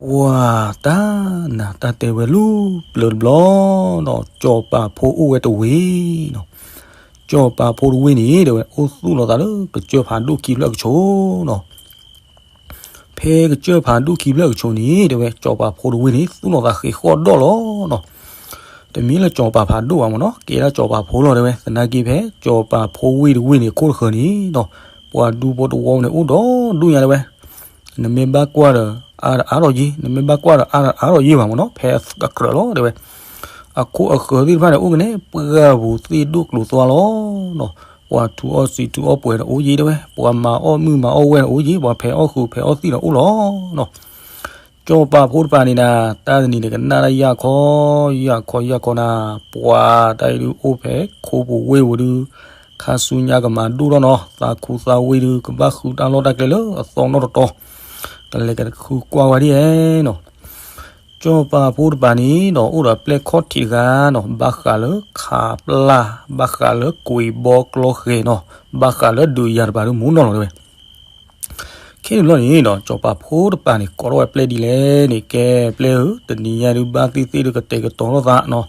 ပှၤတၢ်နးတၢ်တဲဝဲလၢပျၢၤတဘျီနီၤ, စီၤပၤဖိအိၣ်ဝဲတဝ့ၢ်နီၤ. စီၤပၤဖိတဝ့ၢ်န့ၣ် တဲဝဲ အိၣ်သူၣ်လီၤသးလၢကစၢၢ်ဖးဒိၣ်ခံဖျၢၣ်အကဆိနီၤ. ဖဲကစၢၢ်ဖးဒိၣ်ခံဖျၢၣ်အကဆိန့ၣ် တဲဝဲ စီၤပၤဖိတဝ့ၢ်န့ၣ် သူၣ်လီၤသးဃ့ၢ်ဃီၣ်ဒီၣ်လီၤနီၤ. တမ့ၢ်လၢစီၤပၤဖးဒိၣ်ဘၣ်မ့ၢ်နီၤ, ကဲဒၣ်စီၤပၤဖိလီၤ တဲဝဲ. သနာ်က့ဖဲစီၤပၤဖိဝ့ၢ်တဝ့ၢ်န့ၣ် အခိၣ်တဃၢၤန့ၣ်နီၤ, ပှၤဒူဖိတဝီန့ၣ် အိၣ်ဒီဒူၣ်ညါ တဲဝဲ. နမ့ၢ်ဘၣ်ကွၢ်ဒီး အါဒီးအါထီၣ်ယ့ၢ်, နမ့ၢ်ဘၣ်ကွၢ်ဒီး အါဒီးအါထီၣ်ယ့ၢ်ဘၣ်မ့ၢ်နီၤ, ဖဲအကြၢးလီၤ တဲဝဲ. အခိၣ်အဃၢၤသ့ၣ်တဖၣ်န့ၣ် အိၣ်ကနဲၣ်ပှၢ်ပူၤသ့ၣ်ဒိၣ်ကျိၤသွါလီၤနီၤ. ပှၤထူးအီၣ်စံးထူးအီၣ်ပှဲၤဒီးအိၣ်ယ့ၢ် တဲဝဲ, ပှၤမၤအီၣ်မုၢ်မၤအီၣ်ဝဲၢ်ဒီးအိၣ်ယ့ၢ်, ပှၤဖဲးအီၣ်ဃုာ်ဖဲးအီၣ်သံၣ်ဒီးအိၣ်လီၤနီၤ. စီၤပၤဖိတပၤန့ၣ်နၤ, တၢ်တနံၤန့ၣ် ကနၣ်တၢ်ယၢ်ခီ, ယၢ်ခီယၢ်ခီနၤ, ပှၤတၢ်အံၤဒုးအိၣ်ဖဲခိပူၤဝ့ၢ်ပူၤဒုး, ခါဆူညါကမၤဒိၣ်ထီၣ်နီၤ, သးခူသးဝ့ၢ်ဒုး ကဘၣ်ဃုတၢ်လီၢ်တၢ်ကျဲလၢအသီနီၣ်တတီၤ, ကလဲၤကဃုကွၢ်ဝဲဒ်အံၤနီၤ. စီၤပၤဖိတပၤန့ၣ်နီၤ, အိၣ်ဒီးပျဲၢ်ခီၣ်ထံးတဂၤနီၤ, ဘၣ်ဃးလၢခးပျၢ်, ဘၣ်ဃးလၢကွံာ်ဘီကျီဃဲၤနီၤ, ဘၣ်ဃးလၢဒုးယၤတပၤဒုးမူနီၢ်လီၤ တဲဝဲ. ခဲန့ၣ်ဘျီန့ၣ်နီၤ, စီၤပၤဖိတပၤန့ၣ် ကိးထီၣ်ဝဲပျဲၢ်ဒ်လဲၣ်န့ၣ်, ကဲပျဲၢ်ဧၢ, တနံၤညါဒုးဘၣ်သ့ၣ်သ့ၣ်ဒီးကတဲာ်ကတီၤထီၣ်သးနီၤ,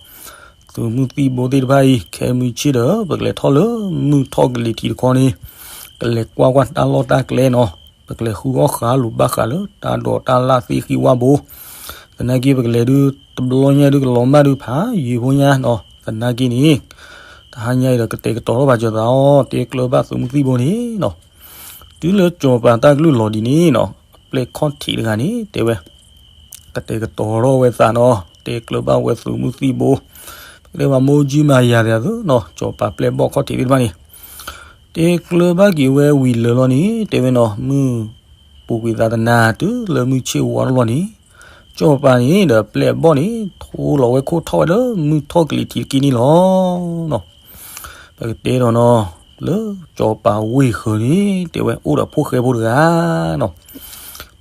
သုးမုၢ်သံၣ်ဘိသ့ၣ်တဖၣ်အံၤ ခဲမုၢ်ဆ့ၣ်ဒီး ပကလဲၤထီၣ်လၢမုၢ်ထီၣ်ကလံၤထံးတခီန့ၣ်, ကလဲၤကွၢ်ကွၢ်တၢ်လီၢ်တၢ်ကျဲနီၤ, ပကလဲၤဃုအီၣ်ဃာ်လိာ်ဘၣ်ဃးလၢတၢ်ဒိးတၢ်လၢ်သ့ၣ်ဃံဝါဘိ, သနာ်က့ပကလဲၤဒုးတဘျီညါဒုးကလီၤမၢ်ဒုးဖးယံာ်ဖိညါနီၤ, သနာ်က့န့ၣ် တဟါညါအံၤဒီးကတဲာ်ကတီၤထီၣ်ဘၣ်စၢၤသးအီၤ, တဲကျၢၤဘၣ်သုးမုၢ်သံၣ်ဘိန့ၣ်နီၤ. တုၤလၢစီၤပၤတၢ်ကလုၢ်လီၤဒ်န့ၣ်နီၤ, အပျဲၢ်ခီၣ်ထံးတဂၤန့ၣ် တဲဝဲ, ကတဲာ်ကတီၤထီၣ်ဝဲသးနီၤ, တဲကျၢၤဘၣ်ဝဲသုးမုၢ်သံၣ်ဘိ, ပတဲဘၣ်မိၢ်ကၠံမၤယၤသးသုနီၤ, စီၤပၤပျဲၢ်ဘီၣ်ခီၣ်ထံးသ့ၣ်တဖၣ်န့ၣ် တဲကျၢၤဘၣ်က့ၤဝဲဝံၤလၢာ်လီၤန့ၣ်, တဲဝဲနီၤ, မုၢ်ပူၤကွံာ်သးတနၤတုၤလၢမုၢ်ဆ့ၣ်ဝါထီၣ်လီၤန့ၣ်, စီၤပၤန့ၣ်ဒီးပျဲၢ်ဘီၣ်န့ၣ် ထိလီၤဝဲခိၣ်ထီၣ်ဝဲလၢမုၢ်ထီၣ်ကလံၤထံးတက့ၢ်န့ၣ်လီၤ. ပကတဲဒီးနီၤ, လၢစီၤပၤဝ့ၢ်ဃၢၤန့ၣ် တဲဝဲအိၣ်ဒီးဖိၣ်ဃဲဖိတဂၤနီၤ.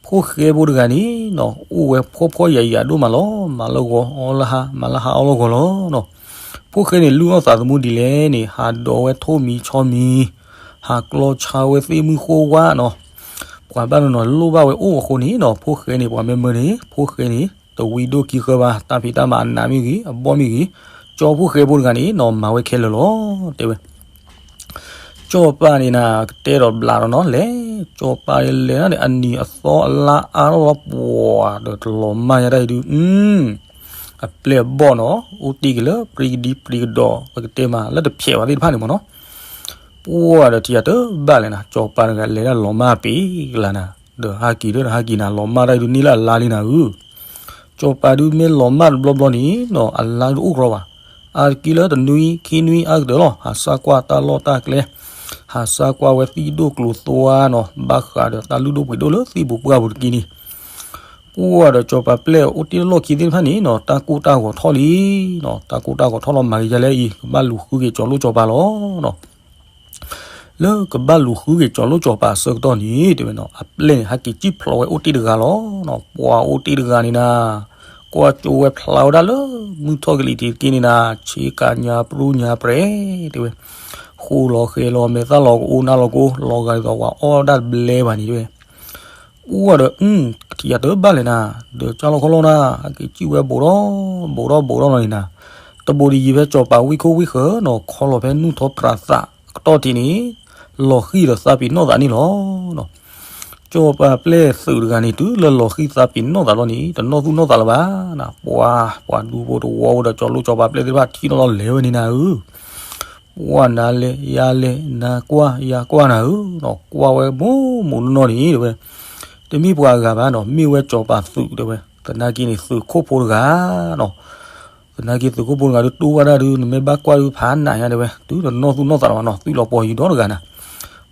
ဖိၣ်ဃဲဖိတဂၤန့ၣ်နီၤ, အိၣ်ဝဲဖှီၣ်ဖှီၣ်ယာ်ယာ်ဒိၣ်မးလီၤ, မၤလၢဂီၤအီလၢဟါ, မၤလၢဟါအီလၢဂီၤလီၤနီၤ. ဖိၣ်ဃဲန့ၣ် လုၢ်အီၣ်သးသမူဒ်လဲၣ်န့ၣ်, ဟးဒိးဝဲထိၣ်မံၤဆီမံၤ, ဟးကျီဆါဝဲသ့ၣ်မုၢ်ဃိဝါနီၤ. ပှၤဘၣ်နီၤနီၤလိၣ်ဘၣ်ဝဲအိၣ်အဃိန့ၣ်နီၤ, ဖိၣ်ဃဲန့ၣ် ပှၤမ့ၢ်မၢန့ၣ် ဖိၣ်ဃဲန့ၣ် တဝံဒိၣ်ခံဃၢဘၣ်, တၢ်ဖံးတၢ်မၤအနးမ့ၢ်ဂ့ၤ, အဘီၣ်မ့ၢ်ဂ့ၤ, ကၠီဖိၣ်ဃဲဖိတဂၤန့ၣ်နီၤ, မၤဝဲခဲလၢာ်လီၤ တဲဝဲ. စီၤပၤန့ၣ်နၤ, ကတဲဒီးဘျးဒီးနီၤလဲၣ်, စီၤပၤန့ၣ်လဲၤန့ၣ် အနံၤအသီအလါအါထီၣ်လီၤ, ပှၤဒီးတလီၤမၢ်ညါတၢ်အံၤဒုး, အပျဲၢ်အဘီၣ်နီၤ, အိၣ်တ့ၢ်က့ၤလၢပြံကဒံပြံကဒီး, ပကတဲမးလၢတဖျဲးဘၣ်သ့ၣ်တဖၣ်န့ၣ်မ့ၢ်နီၤ. ပှၤဒီးထံၣ်ယၤတဘၣ်လဲၣ်နၤ, စီၤပၤတဂၤလဲၤဒၣ်လီၤမၢ်ပ့ၤကလၤနၤ, ဒီးဟးက့ၤဒီးဟးက့ၤနၤ, လီၤမၢ်တၢ်အံၤဒုးန့ၢ်လၢအလါလံနၤဧၢ. စီၤပၤဒုးမ့ၢ်လီၤမၢ်တဘျီဘျီန့ၣ်နီၤ, အလါဒုးအိၣ်ကြီဘၣ်. အါတက့ၢ်လၢတနွံခံနွံအါကတၢၢ်လီၤ, ဟးစၢ်ကွၢ်တၢ်လီၢ်တၢ်ကျဲ, ဟးစၢ်ကွၢ်ဝဲသံၣ်ဒိၣ်ကျိၤသွါနီၤ, ဘၣ်ဃးဒီးတၢ်လုၢ်ဒိၣ်ပှ့ၤဒိၣ်လၢသံၣ်ပူၤပှၢ်ပူၤတက့ၢ်န့ၣ်. ပှၤဒီးစီၤပၤပျဲၢ်အိၣ်တ့ၢ်လၢလီၢ်ခံသ့ၣ်တဖၣ်န့ၣ်နီၤ, တၢ်ကိၢ်တၢ်ဂီၤထီၣ်လံနီၤ, တၢ်ကိၢ်တၢ်ဂီၤထီၣ်လီၤမၤဂ့ၤယါလဲၣ်အံၤ, ကဘၣ်လူၤဃုက့ၤစီၤလိၣ်စီၤပၤလီၤနီၤ. လၢကဘၣ်လူၤဃုက့ၤစီၤလိၣ်စီၤပၤအဆၢကတီၢ်န့ၣ် တဲဝဲနီၤ, အပျဲၢ်န့ၣ် ဟဲက့ၤစံၣ်ဖျိးဝဲအိၣ်တ့ၢ်တဂၤလီၤနီၤ. ပှၤအိၣ်တ့ၢ်တဂၤန့ၣ်နၤ, ကွၢ်ကၠိဝဲဖျါဝဲဒၣ်လၢမုၢ်ထီၣ်ကလံၤထံးတက့ၢ်န့ၣ်နၤ, ဆ့ကၤညါပြူညါပြဲၤ တဲဝဲ, ဃိလီၤဃဲၤလီၤ မဲာ်သၣ်လီၤကအိၣ် နၢ်လီၤကအိၣ် လီၤဂာ်ဒ်သိးပှၤအီၣ်ဒၣ်တဘျဲဘၣ်န့ၣ် တဲဝဲ. ပှၤဒီး အု ကထံၣ်ယၤတဘၣ်လဲၣ်နၤ, ဒီးကၢ်လီၤခီလီၤနၤ, ဟဲက့ၤစံၣ်ဝဲဘိးထီၣ်ဘိးထီၣ်ဘိးထီၣ်လီၤန့ၣ်နၤ. တဘိးဒ်ယံၤဖဲစီၤပၤဝံခိၣ်ဝံဃၢၤနီၤ, ခီလီၤဖဲနူၢ်ထီပြးသးအကတီၢ်ထံးန့ၣ်, လီၤဃံၤဒီးသးပ့ၤနီၣ်သးန့ၣ်လီၤ. စီၤပၤပျဲၢ်သုးတဂၤန့ၣ် တုၤလၢလီၤဃံၤသးပ့ၤနီၣ်သးလီၤန့ၣ် တနီၣ်သူၣ်နီၣ်သးလၢၤဘၣ်နၤ. ပှၤ ပှၤဒူဖိတဝီဖိဒီးစီၤလိၣ်စီၤပၤပျဲၢ်သ့ၣ်တဖၣ်ထံၣ်နီၣ်လီၤလဲၤဝဲန့ၣ်နၤဧၢ. ပှၤနၤလဲၤယၤလဲၤ နၤကွၢ်ယၤကွၢ်နၤဧၢ, ကွၢ်ဝဲမိၢ်မိၢ်နီၢ်နီၢ်န့ၣ် တဲဝဲ, တမ့ၢ်ပှၤဂၤဘၣ်နီၤ, မ့ၢ်ဝဲစီၤပၤသုး တဲဝဲ. သနာ်က့န့ၣ် သုးခိၣ်ဖိတဂၤနီၤ. သနာ်က့သုးခိၣ်ဖိတဂၤဒုးတိၢ်ဘၣ်တၢ်ဒုး နမ့ၢ်ဘၣ်ကွၢ်ဒုးဖးနးညါ တဲဝဲ, တုၤတနီၣ်သူၣ်နီၣ်သးလၢၤဘၣ်နီၤ, သွံၣ်လီၤပှီၤယံၤဒီတဂၤနၤ.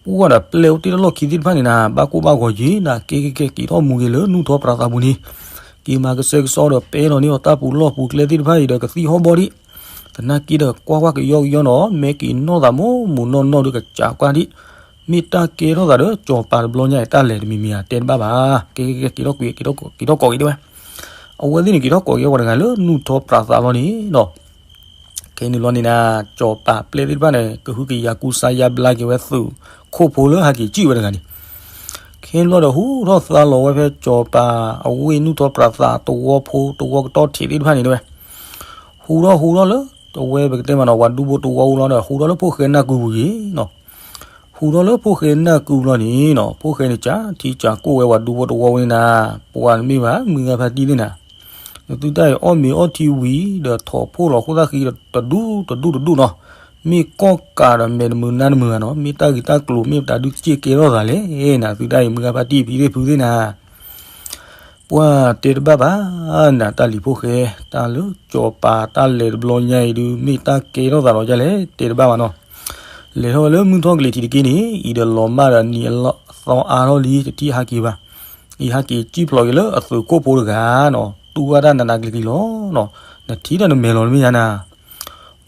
ပှၤဒီးပျဲၢ်အိၣ်တ့ၢ်လၢလီၢ်ခံသ့ၣ်တဖၣ်န့ၣ်နၤ, ဘၣ်ကိၢ်ဘၣ်ဂီၤယံၤနၤ, ကဲကဲကဲ က့ၤထီၣ်မူက့ၤလၢနူၢ်ထီပြးသးပူၤန့ၣ်, က့ၤမၤကစဲကစီဒီးပဲလီၤန့ၢ်အီၤတၢ်ပူၤလီၢ်ပူၤကျဲသ့ၣ်တဖၣ်အံၤဒီးကသံၣ်ဟီၣ်ဘီဒံး. သနာ်က့ဒီးကွၢ်ကွၢ်ကယီကယီနီၤ, မ့ၢ်က့ၤနီၣ်သးမိၢ်မိၢ်နီၢ်နီၢ်ဒုးကစးကွၢ်ဒံး, မ့ၢ်တၢ်ကဲထီၣ်သးဒီးစီၤပၤတဘျီညါအံၤ တၢ်လဲၤတမံၤမံၤဧါ တဲတဘၣ်ဘၣ်, ကဲကဲကဲ က့ၤထီၣ်ကွံာ် က့ၤထီၣ်ကီးက့ၤတဲဝဲ. အဝဲသ့ၣ်န့ၣ်က့ၤထီၣ်ကီးက့ၤဝဲတဂၤလၢနူၢ်ထီပြးသးလီၤန့ၣ်နီၤ. ခဲန့ၣ်လီၤန့ၣ်နၤ, စီၤပၤပျဲၢ်သ့ၣ်တဖၣ်န့ၣ် ကဟုကယာ်ကူစါယါဘျါက့ၤဝဲသုးခိၣ်ဖိလၢဟဲက့ၤစံၣ်ဝဲတဂၤန့ၣ်. ခဲဘျီဒီးဟူထီၣ်သါလီၤဝဲဖဲစီၤပၤအဝ့ၢ်နူၢ်ထီပြးသးတဝီဖိတဝီကတီၢ်ထံးသ့ၣ်တဖၣ်န့ၣ်တဲဝဲ, ဟူထီၣ်ဟူထီၣ်လၢ တဝဲပကတဲမးနီၤ ပှၤဒူဖိတဝီဖိလီၤဒီး ဟူထီၣ်လၢဖိၣ်ဃဲနၢ်ကုပူၤဂ့ၤနီၤ. ဟူထီၣ်လၢဖိၣ်ဃဲနၢ်ကုပူၤလီၤန့ၣ်နီၤ ဖိၣ်ဃဲန့ၣ်ကးထံကးကိၣ်ဝဲပှၤဒူဖိတဝီဖိန့ၣ်နၤ, ပှၤနမ့ၢ်ဘၣ်မုၢ်ဂၤဖါတံၢ်သ့ၣ်နၤ, နသုတၢ်အံၤအီၣ်မ့ၤအီထံဝံၤဒီးထိးဖှိၣ်လီၤခိၣ်သၣ်ဃံဒီးတဒူၣ်တဒူၣ်တဒူၣ်နီၤ, မ့ၢ်ကီၢ်ကးဒီးမဲာ်တမုာ်နါတမုာ်ဧါနီၤ, မ့ၢ်တၢ်ဂ့ၤတၢ်ကျိၤမ့ၢ်တၢ်ဒုးစ့ၢ်ကဲထီၣ်သးလဲၣ်နၤ, သုတၢ်အံၤမုၢ်ဂၤဖါတံၢ်ဖံသ့ၣ်ဖုသ့ၣ်နၤ ပှၤတဲတဘၣ်ဘၣ်နၤ, တၢ်လံၤဖိၣ်ဃဲ တၢ်လၢစီၤပၤတၢ်လဲၤတဘျီညါအံၤဒုး မ့ၢ်တၢ်ကဲထီၣ်သးလီၤဒ်လဲၣ် တဲတဘၣ်ဘၣ်နီၤ. လဲၤထီၣ်ဝဲလၢမုၢ်ထီၣ်ကလံၤထံးတက့ၢ်န့ၣ် အံၤဒီးလီၤမၢ်ဒီးနံၤအသီအါထီၣ်လံ တထံၣ်ဟးက့ၤဘၣ်. အံၤဟးက့ၤစံၣ်ဖျိးက့ၤလၢအသုးခိၣ်ဖိတဂၤနီၤ, တူၢ်ဘၣ်တၢ်နးနးကျံၤကျံၤလီၤနီၤ, နထံၣ်ဒီးနမဲာ်လီၤတမ့ၢ်ယါနၤ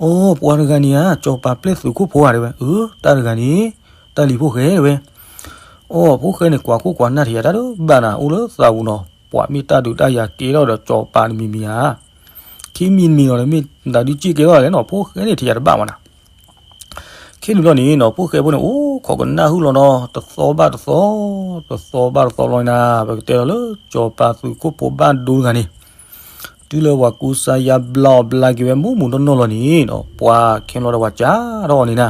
အိ ပှၤတဂၤန့ၣ်ဧါ စီၤပၤပျဲၢ်သုးခိၣ်ဖိဧါတဲဝဲ, အၢ တၢ်တဂၤန့ၣ် တၢ်လံၤဖိၣ်ဃဲတဲဝဲ, အိ ဖိၣ်ဃဲန့ၣ် ကွၢ်ခိၣ်ကွၢ်နၢ်ထံးယၤတၢ်တဘၣ်နၤ အိၣ်လၢသးပူၤနီၤ, ပှၤမ့ၢ်တၢ်ဒုးတၢ်ယၤကဲထီၣ်ဒီးစီၤပၤတမံၤမံၤဧါ, ခံမံၤတမံၤလီၤ မ့ၢ်တၢ်ဒုးစ့ၢ်ကဲထီၣ်လဲၣ်နီၤ, ဖိၣ်ဃဲန့ၣ်ထံးယၤတဘၣ်မးနၤ ခဲန့ၣ်ဘျီန့ၣ်နီၤ ဖိၣ်ဃဲဖိန့ၣ် အိၣ်ခိးကနၣ်ဟုၣ်လီၤနီၤ, တသီဘၣ်တသီ, တသီဘၣ်တသီလီၤနၤ, ပကတဲလီၤလၢ စီၤပၤသုးခိၣ်ဖိဘၣ်ဒိတဂၤန့ၣ် တုၤလၢပှၤကူစါယါဘျါအီၤဘျါက့ၤဝဲမူးမူးနီၢ်နီၢ်လီၤန့ၣ်နီၤ, ပှၤခဲလီၤဒီးပှၤကးထီၣ်အီၤန့ၣ်နၤ,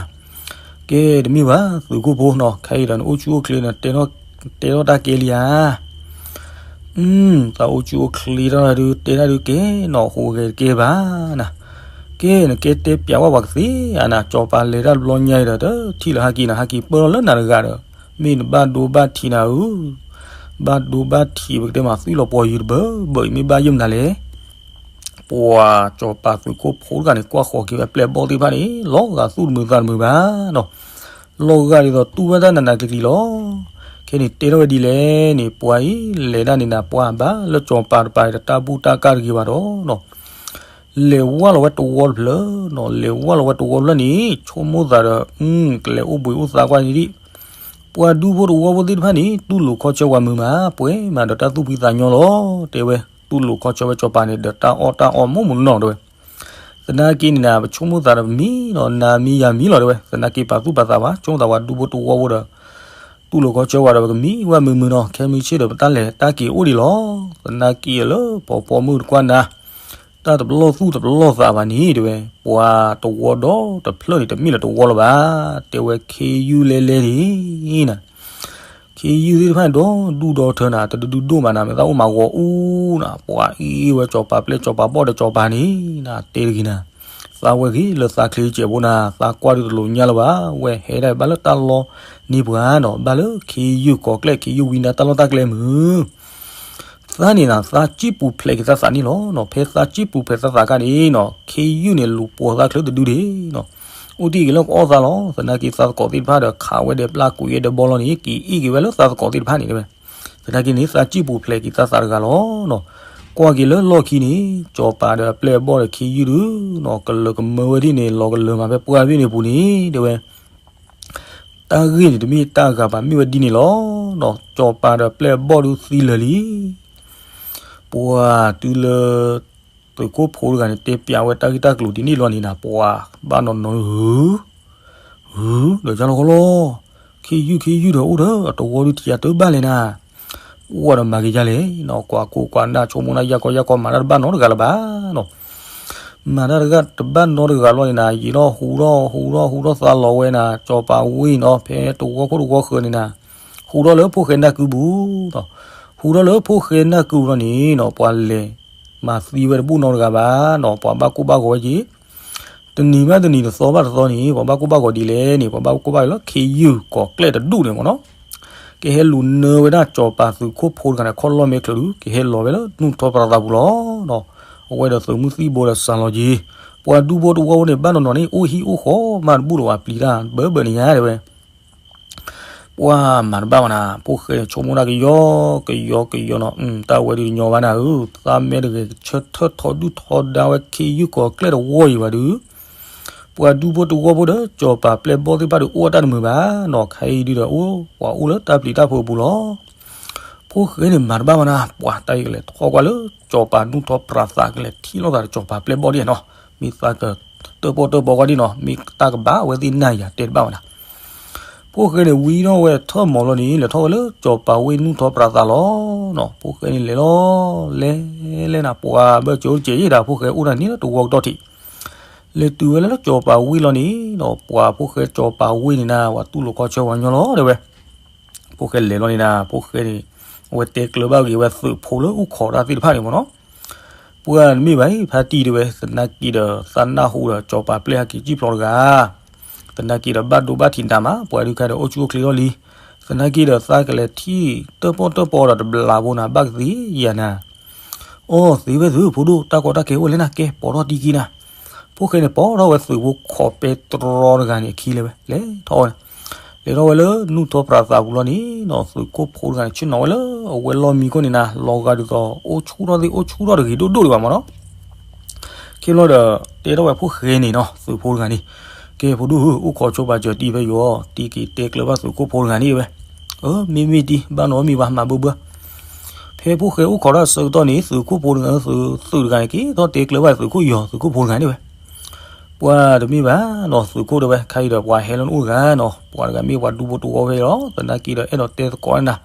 ကဲတမ့ၢ်ဘၣ်သုးခိၣ်ဖိနီၤ, ခဲအံၤဒီးနအိၣ်ဆူၣ်အိၣ်ချ့န့ၣ် တဲထီၣ်တၢ်ကဲလံဧါ သးအိၣ်ဆူၣ်အိၣ်ချ့ထီၣ်ဒုး တဲတၢ်ဒုးကဲနီၤ ဟူးဂဲၤတကဲဘၣ်နၤ, ကဲနကဲတဲပျးဝဲပှၤကသ့ဧါနၤ, စီၤပၤလဲၤတၢ်တဘျီညါအံၤဒီး တထံၣ်လၢဟဲက့ၤနၤ ဟဲက့ၤပၢၢ်ထီၣ်လၢနၤတဂၤဒီး မ့ၢ်နဘၣ်ဒိဘၣ်ထံးနၤဧၢ, ဘၣ်ဒိဘၣ်ထံးပကတဲမးသွံၣ်လီၤပှီၤယုၤတဘၢဘၢအံၤ မ့ၢ်ဘၣ်ယုၢ်မနုၤလဲၣ် ပှၤစီၤပၤသုးခိၣ်ဖိတဂၤန့ၣ် ကွၢ်ဃီၤက့ၤဝဲပျဲၢ်ဘီၣ်သ့ၣ်တဖၣ်န့ၣ် လီၤဂာ်သူၣ်တမုာ်သးတမုာ်ဘၣ်နီၤ, လီၤဂာ်ဒ်သိးတူၢ်ဘၣ်တၢ်နးနးကျံၤကျံၤလီၤ. ခဲန့ၣ်တဲထီၣ်ဝဲဒ်လဲၣ်န့ၣ် ပှၤအံၤလဲၤဒၣ်န့ၣ်နၤ ပှၤဘၣ်လၢစီၤပၤတပၤအံၤဒီးတၢ်ဘူၣ်တၢ်ကၢ်တဂ့ၤဘၣ်ဒီးနီၤ, လဲၤဝါလီၤဝဲတဝီတဖျၢၣ်နီၤ, လဲၤဝါလီၤဝဲတဝီတဖျၢၣ်န့ၣ် ဆိကမိၣ်သးဒီး ကလဲၤအိၣ်ဘှံးအိၣ်သါကွၢ်န့ၣ်ဒံး, ပှၤဒူဖိတဝီဖိသ့ၣ်တဖၣ်န့ၣ် တူၢ်လိာ်ခီဆၢပှၤမုာ်မး ပှဲၤမးဒီးတၢ်သူၣ်ဖှံသးညီလီၤ. တဲဝဲ တူၢ်လိာ်ခီဆၢဝဲစီၤပၤန့ၣ် ဒီးတၢ်အီၣ်တၢ်အီမူးမူးနီၢ်နီၢ်တဲဝဲ, သနာ်က့န့ၣ်နၤ ပဆိကမိၣ်သးဒီးပမံလီၤ နၤမံယၤမံလီၤတဲဝဲ, သနာ်က့ပာ်သူၣ်ပာ်သးဘၣ် ဆိကမိၣ်သးပှၤဒူဖိတဝီဖိဒီး တူၢ်လိာ်ခီဆၢပှၤဒီး ပကမံဝဲမုာ်မုာ်နီၢ် ခဲမုၢ်ဆ့ၣ်ဒီးပတၢ်လဲၤတၢ်က့ၤအိၣ်ဒံးလီၤ. သနာ်က့လၢပှၤပိာ်မုၣ်တကွၢ်နၤ တၢ်တပလီၢ်သူၣ်တပလီၢ်သးဘၣ်န့ၣ်တဲဝဲ, ပှၤတဝီဒီတဖျၢၣ်န့ၣ် တမ့ၢ်လၢတဝီလၢၤဘၣ်, တဲဝဲခ့ယုၢ်လဲလဲန့ၣ်နၤ, ခ့ယုၢ်သ့ၣ်တဖၣ်န့ၣ် ဒီဒူၣ်ဒီထၢနၤ တဒုဒုဒိၣ်မးနၤ မ့ၢ်သးအိၣ်မးဂီၤအူနၤ ပှၤအံၤဝဲစီၤပၤပျဲၢ်စီၤပၤဘီၣ်ဒီးစီၤပၤန့ၣ်နၤ တဲတဂ့ၤနၤ, သးဝဲဂ့ၤလၢသးချ့စဲးဖိနၤ သးကွၢ်ဒုးတလိာ်ညါလၢၤဘၣ်, ဝဲဟဲဒၣ်ဘၣ်လၢတၢ်လီၢ်န့ၣ်ပှၤနီၤ ဘၣ်လၢခ့ယုၢ်ကီၤကျဲၣ် ခ့ယုၢ်ဝံနၤတၢ်လီၢ်တၢ်ကျဲမုၢ် သးန့ၣ်နၤ သးစံၣ်ပူၤဖျဲးက့ၤသးသးန့ၣ်လီၤ. ဖဲသးစံၣ်ပူၤဖျဲးသးသးခါန့ၣ်နီၤ ခ့ယုၢ်န့ၣ်လူၤပိာ်သးချုးတဒုဒံးနီၤ, အိၣ်တ့ၢ်က့ၤလၢကအီၣ်သးလီၤ. သနာ်က့သးသကိးသ့ၣ်တဖၣ်ဒီးခးဝဲဒီးပျၢ်ကွံာ်ဝဲဒီးဘီလီၤန့ၣ် က့ၤအ့ၣ်က့ၤဝဲလၢသးသကိးသ့ၣ်တဖၣ်န့ၣ်တဲဝဲ, သနာ်က့န့ၣ် သးစံၣ်ပူၤဖျဲးက့ၤသးသးတဂၤလီၤနီၤ. ကွၢ်က့ၤလၢလီၢ်ခံန့ၣ် စီၤပၤဒီးအပျဲၢ်အဘီၣ်ဒီးခ့ယုၢ်ဒုနီၤ ကလၢၤကမၢဝဲဒ်န့ၣ် လီၤကလၢၤမးဖဲပှၢ်ဘ့ၣ်န့ၣ်ပူၤန့ၣ်တဲဝဲ တၢ်ဂ့ၢ်န့ၣ်တမ့ၢ်တၢ်ဂၤဘၣ် မ့ၢ်ဝဲဒ်န့ၣ်လီၤ. စီၤပၤဒီးပျဲၢ်အဘီၣ်ဒုသံလၢာ်လံ. ပှၤတုၤလၢ သုးခိၣ်ဖိတဂၤန့ၣ် တဲပျးဝဲတၢ်ဂ့ၢ်တၢ်ကျိၤဒ်န့ၣ်လီၤန့ၣ်နၤ ပှၤဘၣ်နီၢ်နီၢ် ဟု ဟု ဒီးယါလီၤကီလီၤ. ခ့ယုၢ်ခ့ယုၢ်ဒီးအိၣ်ဒီး အတဝီဒုထံၣ်ယၤတဘၣ်လဲၣ်နၤ ပှၤဒီးမၤက့ၤယါလဲၣ်နီၤ ကွၢ်ခိၣ်ကွၢ်နၢ်ဆိကမိၣ်နၢ် ယၢ်ကီယၢ်ကီမၤတၢ်တဘၣ်နီတဂၤလၢၤဘၣ်နီၤ. မၤတၢ်တဂၤတဘၣ်နီတဂၤလီၤန့ၣ်နၤ ယံာ်ထီၣ်ဟူထီၣ်ဟူထီၣ်ဟူထီၣ်သါလီၤဝဲနၤ စီၤပၤဝံၤနီၤ ဖဲတဝီခိၣ်တဝီဃၢၤန့ၣ်နၤ ဟူထီၣ်လၢဖိၣ်ဃဲနၢ်ကုပူၤနီၤ. ဟူထီၣ်လၢဖိၣ်ဃဲနၢ်ကုပူၤလီၤန့ၣ်နီၤ ပှၤလဲၤမၤသံဝဲတဘူၣ်နီတဂၤဘၣ်နီၤ ပှၤဘၣ်ကိၢ်ဘၣ်ဂီၤဝဲက့ၤ တနံၤဘၣ်တနံၤ တသီဘၣ်တသီန့ၣ် ပှၤဘၣ်ကိၢ်ဘၣ်ဂီၤဒ်လဲၣ်န့ၣ် ပှၤဘၣ်ကိၢ်ဘၣ်ဂီၤလၢခ့ယုၢ်ကီၤကျဲၣ်တဒူၣ်န့ၣ်မ့ၢ်နီၤ ကဟဲလူၤနၢဝဲဒၣ်စီၤပၤသုးခိၣ်ဖိတဂၤန့ၣ် ခီၣ်လီၢ်မဲာ်ချၢဒု ကဟဲလီၤဝဲလၢနူၢ်ထီပြးသးပူၤလီၤ. အဝဲဒီးသုးမုၢ်သံၣ်ဘိဒီးစှၤလီၤက့ၤ ပှၤဒူဖိတဝီဖိန့ၣ် ဘၣ်နီၢ်နီၢ်န့ၣ် အိၣ်ဟံၣ်အိၣ်ဃီမးတဘူၣ်လၢၤဘၣ် ပျံၤတၢ်ဘၢဘၢန့ၣ်ညါတဲဝဲ ပှၤမၤတဘၣ်ဘၣ်နၤ ဖိၣ်ဃဲန့ၣ် ဆိကမိၣ်ဒၣ်ကယီကယီကယီနီၤ တၢ်ဝဲဒုးတညီဘၣ်နၤဧၢ သးမဲာ်တဂ့ၤ ကဆၢထၢၣ်ထီဒုၣ်ထီဒါဝဲခ့ယုၢ်ကီၤကျဲၣ်တဝီအံၤဘၣ်ဒုး ပှၤဒူဖိတဝီဖိဒီး စီၤပၤပျဲၢ်ဘီၣ်သ့ၣ်တဖၣ်ဒီး အိၣ်တၢ်တမုာ်ဘၣ်နီၤ ခဲအံၤဒုးဒီး အိၣ်ပှၤအိၣ်လၢတၢ်ပျံၤတၢ်ဖုးအပူၤလီၤ. ဖိၣ်ဃဲန့ၣ်မၤတဘၣ်ဘၣ်နၤ ပှၤတၢ်အံၤကလဲၤထီၣ်ကွၢ်လၢ စီၤပၤနူၢ်ထီပြးသး ကလဲၤထံၣ်လိာ်သးဒီးစီၤပၤပျဲၢ်ဘီၣ်ဒ်နီၤ မ့ၢ်သးကတၢၣ်ပီၣ်တၢၣ်ပီကွၢ်ဒ်နီၤ မ့ၢ်တၢ်ကဘၣ်အဝဲသ့ၣ်နၢ်ယၤတဲတဘၣ်ဘၣ်နၤ ဖိၣ်ဃဲန့ၣ်ဝံထီၣ်ဝဲထၢၣ်မီၤလီၤန့ၣ် လဲၤထီၣ်ဝဲလၢစီၤပၤဝ့ၢ်နူၢ်ထီပြးသးလီၤနီၤ. ဖိၣ်ဃဲန့ၣ်လဲၤလီၤ လဲၤလဲၤနၤ ပှၤဘၢၣ်စၢၤအိၣ်တစဲးယဲၢ်ဒၣ် ဖိၣ်ဃဲအိၣ်တၢ်န့ၣ်တဝီကတီၢ်ထံး လဲၤတုၤဝဲလၢစီၤပၤဝ့ၢ်လီၤန့ၣ်နီၤ ပှၤဖိၣ်ဃဲစီၤပၤဝ့ၢ်န့ၣ်နၤ ပှၤတူၢ်လိာ်ခီဆၢပှၤကညီလီၤတဲဝဲ. ဖိၣ်ဃဲလဲၤလီၤန့ၣ်နၤ ဖိၣ်ဃဲန့ၣ် အဝဲတဲကျၢၤဘၣ်က့ၤဝဲသုးဖိလၢအိၣ်ခိးတၢ်သ့ၣ်တဖၣ်န့ၣ်မ့ၢ်နီၤ ပှၤတမ့ၢ်ဘၣ်အံၤ ဖါတံၢ်တဲဝဲ သနာ်က့ဒီးသးနၢ်ဟူဒီးစီၤပၤပျဲၢ်ဟဲက့ၤစံၣ်ဖျိးတဂၤ သနာ်က့ဒီးဘၣ်ဒိဘၣ်ထံးနးမး ပှၤဒုးခါဒီးအိၣ်ဆူၣ်အိၣ်ချ့ထီၣ်လံ သနာ်က့ဒီးသးကလဲၤထံၣ်တၢၣ်ပီၣ်တၢၣ်ပီဒီးတဘျးဘိနၤ ဘၣ်ကသ့ယၤနၤ အိၣ်သ့ဝဲသုးဖိဒိၣ် တၢ်ကီတၢ်ခဲအိၣ်လဲၣ်နၤ ကဲပိာ်ထီၣ်တံၢ်ကံနၤ ဖိၣ်ဃဲန့ၣ် ပိာ်ထီၣ်ဝဲသုးဖိခိးပဲတြီတဂၤန့ၣ်အခံလၢၤဝဲ လဲၤထီၣ်ဝဲ လဲၤထီၣ်ဝဲလၢနူၢ်ထီပြးသးပူၤလီၤန့ၣ်နီၤ သုးခိၣ်ဖိတဂၤန့ၣ် ဆ့ၣ်နီၤဝဲလၢအဝဲလီၢ်မံခိၣ်န့ၣ်နၤ လီၤဂာ်ဒ်သိး အိၣ်ဆူၣ်ထီၣ်သ့ၣ် အိၣ်ဆူၣ်ထီၣ်တဂ့ၤဒိၣ်ဒိၣ်ဒံးဘၣ်မ့ၢ်နီၤ ခဲဘျီဒီး တဲထီၣ်ဝဲဖိၣ်ဃဲန့ၣ်နီၤ သုးဖိတဂၤန့ၣ် ကဲဖိဒိၣ်ဧၢ အိၣ်ခိးဆိပာ်စၢၤတံၢ်ဖဲယိၤ တံၢ်က့ၤတဲကျၢၤဘၣ်သုးခိၣ်ဖိတဂၤန့ၣ်ဝဲ အၢ မ့မ့ၢ်တံၢ် ဘၣ်နီတမံၤဘၣ် မၤဘၢဘၢ ဖဲဖိၣ်ဃဲအိၣ်ခိးတၢ်ဆၢကတီၢ်န့ၣ် သုးခိၣ်ဖိတဂၤ သုးတဂၤန့ၣ် က့ၤထီၣ်တဲကျၢၤဘၣ်သုးခိၣ်ယီၤ သုးခိၣ်ဖိတဂၤန့ၣ်ဝဲ ပှၤတမ့ၢ်ဘၣ်နီၤ သုးခိၣ်တဲဝဲ ခါအံၤဒီးပှၤဟဲလီၤနအိၣ်တဂၤနီၤ ပှၤတဂၤမ့ၢ်ပှၤဒူဖိတဝီဖဲလီၤ သနာ်က့ဒီးအဲၣ်ဒိးတဲသကိးနၤ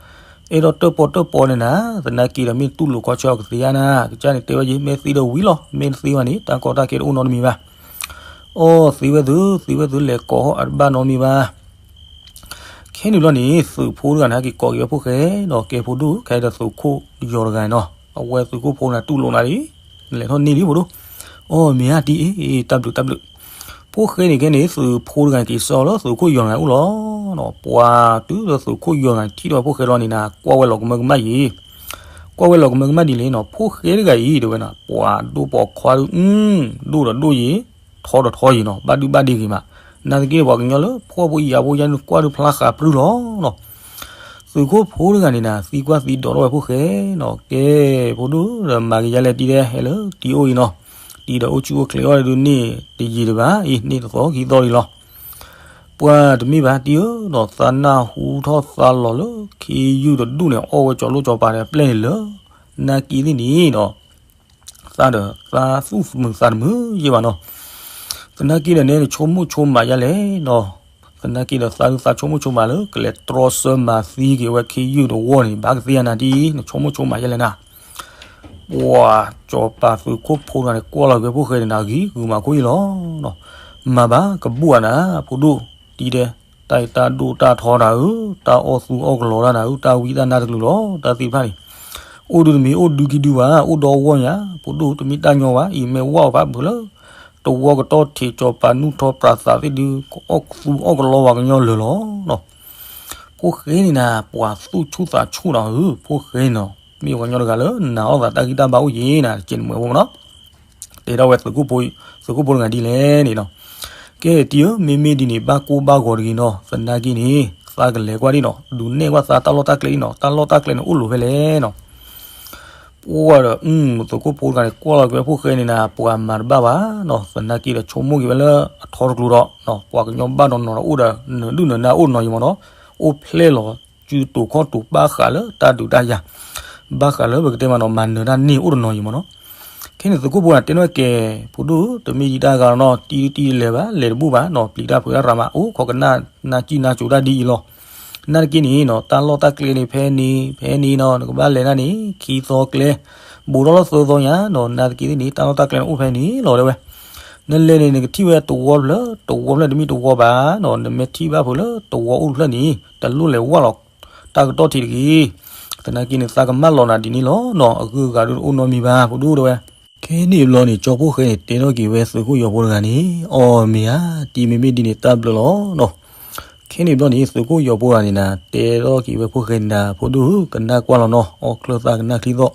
အဲၣ်ဒိးတၢၣ်ပီၣ်တၢၣ်ပီန့ၣ်နၤ သနာ်က့ဒီးမ့ၢ်တူၢ်လိာ်ခီဆၢအီၤကသ့ဧါနၤ ကစၢ်န့ၣ်တဲဝဲယ့ၤ မ့ၢ်သ့ဒီးဝံၤလီၤ မ့ၢ်တသ့ဘၣ်န့ၣ် တၢ်ကီတၢ်ခဲတအိၣ်နီတမံၤဘၣ် အိၣ်သ့ဝဲသုး သ့ဝဲသုး လဲၤကိးအီၤအတဘၣ်နီတမံၤဘၣ် ခဲန့ၣ်ဘျီန့ၣ် သုးဖိတဂၤန့ၣ် ဟဲက့ၤကိးက့ၤဝဲဖိၣ်ဃဲနီၤ ကဲဖိဒိၣ် ခဲအံၤဒီးသုးခိၣ်ယီၤတဂၤနီၤ အဝဲသုးခိၣ်ဖိန့ၣ်တူၢ်လိာ်နၤလံ နလဲၤထီၣ်န့ၢ်လံဖိဒိၣ် အိၣ်မ့ၢ်ဧါတံၢ်အ့ၣ် တၢ်ဘျုးတၢ်ဘျုး ဖိၣ်ဃဲန့ၣ်ခဲန့ၣ် သုးဖိတဂၤက့ၤဆှၢအီၤလၢသုးခိၣ်ယီၤတဂၤအိၣ်လီၤနီၤ ပှၤတုၤလၢသုးခိၣ်ယီၤတဂၤထံၣ်ဒီးဖိၣ်ဃဲလီၤန့ၣ်နၤ ကွၢ်ဝဲလီၤကမၢကမၣ်ယံၤ ကွၢ်ဝဲလီၤကမၢကမၣ်ဒ်လဲၣ်နီၤ ဖိၣ်ဃဲတဂၤအံၤတဲဝဲနၤ ပှၤဒိၣ်ပိာ်ခွါဒုး ဒိၣ်ဒီးဒိၣ်ယံၤ ထီဒီးထီယံၤနီၤ ဘၣ်ဒုးဘၣ်ဒ့ဂ့ၤမး နာ်သက့န့ၣ်ပှၤကညီလၢဖှီၣ်ဖိယာ်ဖိယါန့ၣ်ကွၢ်ဒုးဖျါဃးပြူၢ်လီၤနီၤ သုးခိၣ်ဖိတဂၤန့ၣ်နၤ သံကွၢ်သံဒိးထီၣ်ဝဲဖိၣ်ဃဲနီၤ ကဲ ဖိဒိၣ်ဒီးမၤကယါလဲၣ်တံၢ်ဒဲး ဟဲလၢတံၢ်အိၣ်အံၤနီၤ တံၢ်ဒီးအိၣ်ဆူၣ်အိၣ်ချ့အီၣ်ဒုးန့ၢ်တယံာ်တဘၣ်အံၤ န့ၢ်တသီခံသီလံလီၤ ပှၤတမ့ၢ်ဘၣ်တံၢ်ဧၢနီၤ သးနၢ်ဟူထီၣ်သးလီၤလၢခ့ယုၢ်တဒူၣ်န့ၣ် အီၣ်ဝဲကၠီၤလိၣ်ကၠီၤပၤဒီးပျဲၢ်န့ၣ်လၢ နာ်က့သ့ၣ်န့ၣ်နီၤ သးဒီးသးသူၣ်မုာ်သးတမုာ်ယဲၢ်ဘၣ်နီၤ သနာ်က့ဒီးနဲနဆိကမိၣ်ဆိကမးယါလဲၣ်နီၤ သနာ်က့ဒီးသးဒုးသးဆိကမိၣ်ဆိကမးလၢ ကလဲၤတြီဆၢမၤသံက့ၤဝဲခ့ယုၢ်တဝီန့ၣ် ဘၣ်ကသ့ဧါနၤတံၢ် နဆိကမိၣ်ဆိကမးယါလဲၣ်နၤ ပှၤကၠီၤပၤသုးခိၣ်ဖိတဂၤန့ၣ် ကွၢ်လီၤက့ၤဖိၣ်ဃဲန့ၣ်နၤ ဂံၢ်ဂုာ်မးခိၣ်အံၤလီၤနီၤ မၤဘၣ်ကဘူၣ်အနၤ ဖိဒိၣ်တံၢ်ဒဲး တၢ်အံၤတၢ်ဒိၣ်တၢ်ထီနၤဧၢ တၢ်အီၣ်သူအီၣ်ကလီတၢ်နၤဧၢ တၢ်ဝံတၢ်နါတကလုာ်လီၤ တၢ်သ့ၣ်တဖၣ်န့ၣ် အိၣ်ဒုးတမ့ၢ်အိၣ်ဒုးခံဒုးဘၣ် အိၣ်ဒီဝီၢ်ညါ ဖိဒိၣ်တမ့ၢ်တၢ်ညီဘၣ် အံၤမ့ၢ်ဝၣ်အီၤဖးဖုးလၢ တဝီကတီၢ်ထံးကၠီၤပၤနူၢ်ထီပြးသးသ့ၣ်ဒုး ကအီၣ်သူအီၣ်ကလီပှၤကညီလၢာ်လီၤနီၤ ဖိၣ်ဃဲန့ၣ်နၤ ပှၤသူၣ်ဆူၣ်သးဆူၣ်နၤဧၢ ဖိၣ်ဃဲနီၤ မ့ၢ်ပှၤကညီတဂၤလၢနာ်အီၣ်သးတၢ်ဂံၢ်တၢ်ဘါအိၣ်ယံၤနၤ တကဲးနမဲာ်ဖိမနီၤ တဲထီၣ်ဝဲ သုးခိၣ်ဖိတဂၤဒ်လဲၣ်န့ၣ်နီၤ ကဲတံၢ်ဧၢ မ့မ့ၢ်ဒ်န့ၣ် ဘၣ်ကိၢ်ဘၣ်ဂီၤတဂ့ၤနီၤ သနာ်က့န့ၣ် သးကလဲၤကွၢ်ဒံးနီၤ ဒုးနဲၣ်ကွၢ်သးတၢ်လီၢ်တၢ်ကျဲအံၤနီၤ တၢ်လီၢ်တၢ်ကျဲန့ၣ်အိၣ်လိၤဖဲလဲၣ်နီၤ ပှၤဒီး သုးခိၣ်ဖိတဂၤန့ၣ် ကွၢ်လီၤက့ၤဝဲဖိၣ်ဃဲန့ၣ်နၤ ပှၤမၤတဘၣ်ဘၣ်နီၤ သနာ်က့ဒီးဆိကမိၣ်က့ၤဝဲလၢအထီတကျိၤဒီး ပှၤကညီဘၣ်နီၢ်နီၢ်ဒီးအိၣ်ဒီး နၢၤဒုၣ်နၢၤဒါအိၣ်တနီၤယံၤမနီၤ အိၣ်ဖျဲၣ်လီၤစုတူာ်ခီၣ်တူာ်ဘၣ်ဃးလၢတၢ်ဒုးတၢ်ယၤ ဘၣ်ဃးလၢပကတဲမးနီၤ မၤနၢၤတၢ်န့ၢ်အိၣ်တနီၤယံၤမနီၤ ခဲန့ၣ်သုးခိၣ်ဖိန့ၣ်တဲန့ၢ်ဝဲကဲ ဖိဒိၣ် တမ့ၢ်ယတၢ်ဂၤလီၤနီၤ တံၢ်တံၢ်လဲၤဘၣ် လဲၤတဘူၣ်ဘၣ်နီၤ ပျံၤတၢ်ဖုးတၢ်ရၤမး အိၣ်ခိးကနၣ်နၢ်ကံၣ်နၢ်ကိၤတၢ်ဒ်အံၤလီၤ နာ်သက့န့ၣ်နီၤ တၢ်လီၢ်တၢ်ကျဲန့ၣ် ဖဲန့ၣ် ဖဲန့ၣ်နီၤ နကဘၣ်လဲၤတၢ်န့ၣ် ခံသီကျဲ ဘူးထီၣ်လၢသၢသီညါနီၤ နာ်သက့သ့ၣ်န့ၣ် တၢ်လီၢ်တၢ်ကျဲန့ၣ်အိၣ်ဖဲန့ၣ်လီၤတဲဝဲ နလဲၤန့ၣ် နကထံၣ်ဝဲတဝီဖျၢၣ် တဝီဖျၢၣ်တမ့ၢ်တဝီဘၣ်နီၤ နမ့ၢ်ထံၣ်ဘၣ်ဖုးလၢတဝီအိၣ်တဖျၢၣ်န့ၣ် တလိၣ်လဲၤဝၢ်လီၤ တၢ်ကတီၢ်ထံးတဂ့ၤ သနာ်က့န့ၣ် သးကမၢလီၤနၤဒ်န့ၣ်လီၤနီၤ အဂုၤအဂၤဒုးတအိၣ်နီတမံၤဘၣ် ဖိဒိၣ်တဲဝဲ ခဲန့ၣ်ဘျီန့ၣ် ကၠီဖိၣ်ဃဲန့ၣ် တဲထီၣ်က့ၤဝဲသုးခိၣ်ယီၤဖိတဂၤန့ၣ် အီၣ်မ့ၢ်ဧါ တံၢ်မ့မ့ၢ်ဒ်န့ၣ် တၢ်ဘျုးလီၤနီၤ ခဲန့ၣ်ဘျီန့ၣ် သုးခိၣ်ယီၤဖိတဂၤန့ၣ်နၤ တဲထီၣ်က့ၤဝဲဖိၣ်ဃဲန့ၣ်နၤ ဖိဒိၣ်ဧၢ ကနၣ်ကွၢ်လီၤနီၤ အီၣ်ချၢသးကနၣ်ချံသီၣ်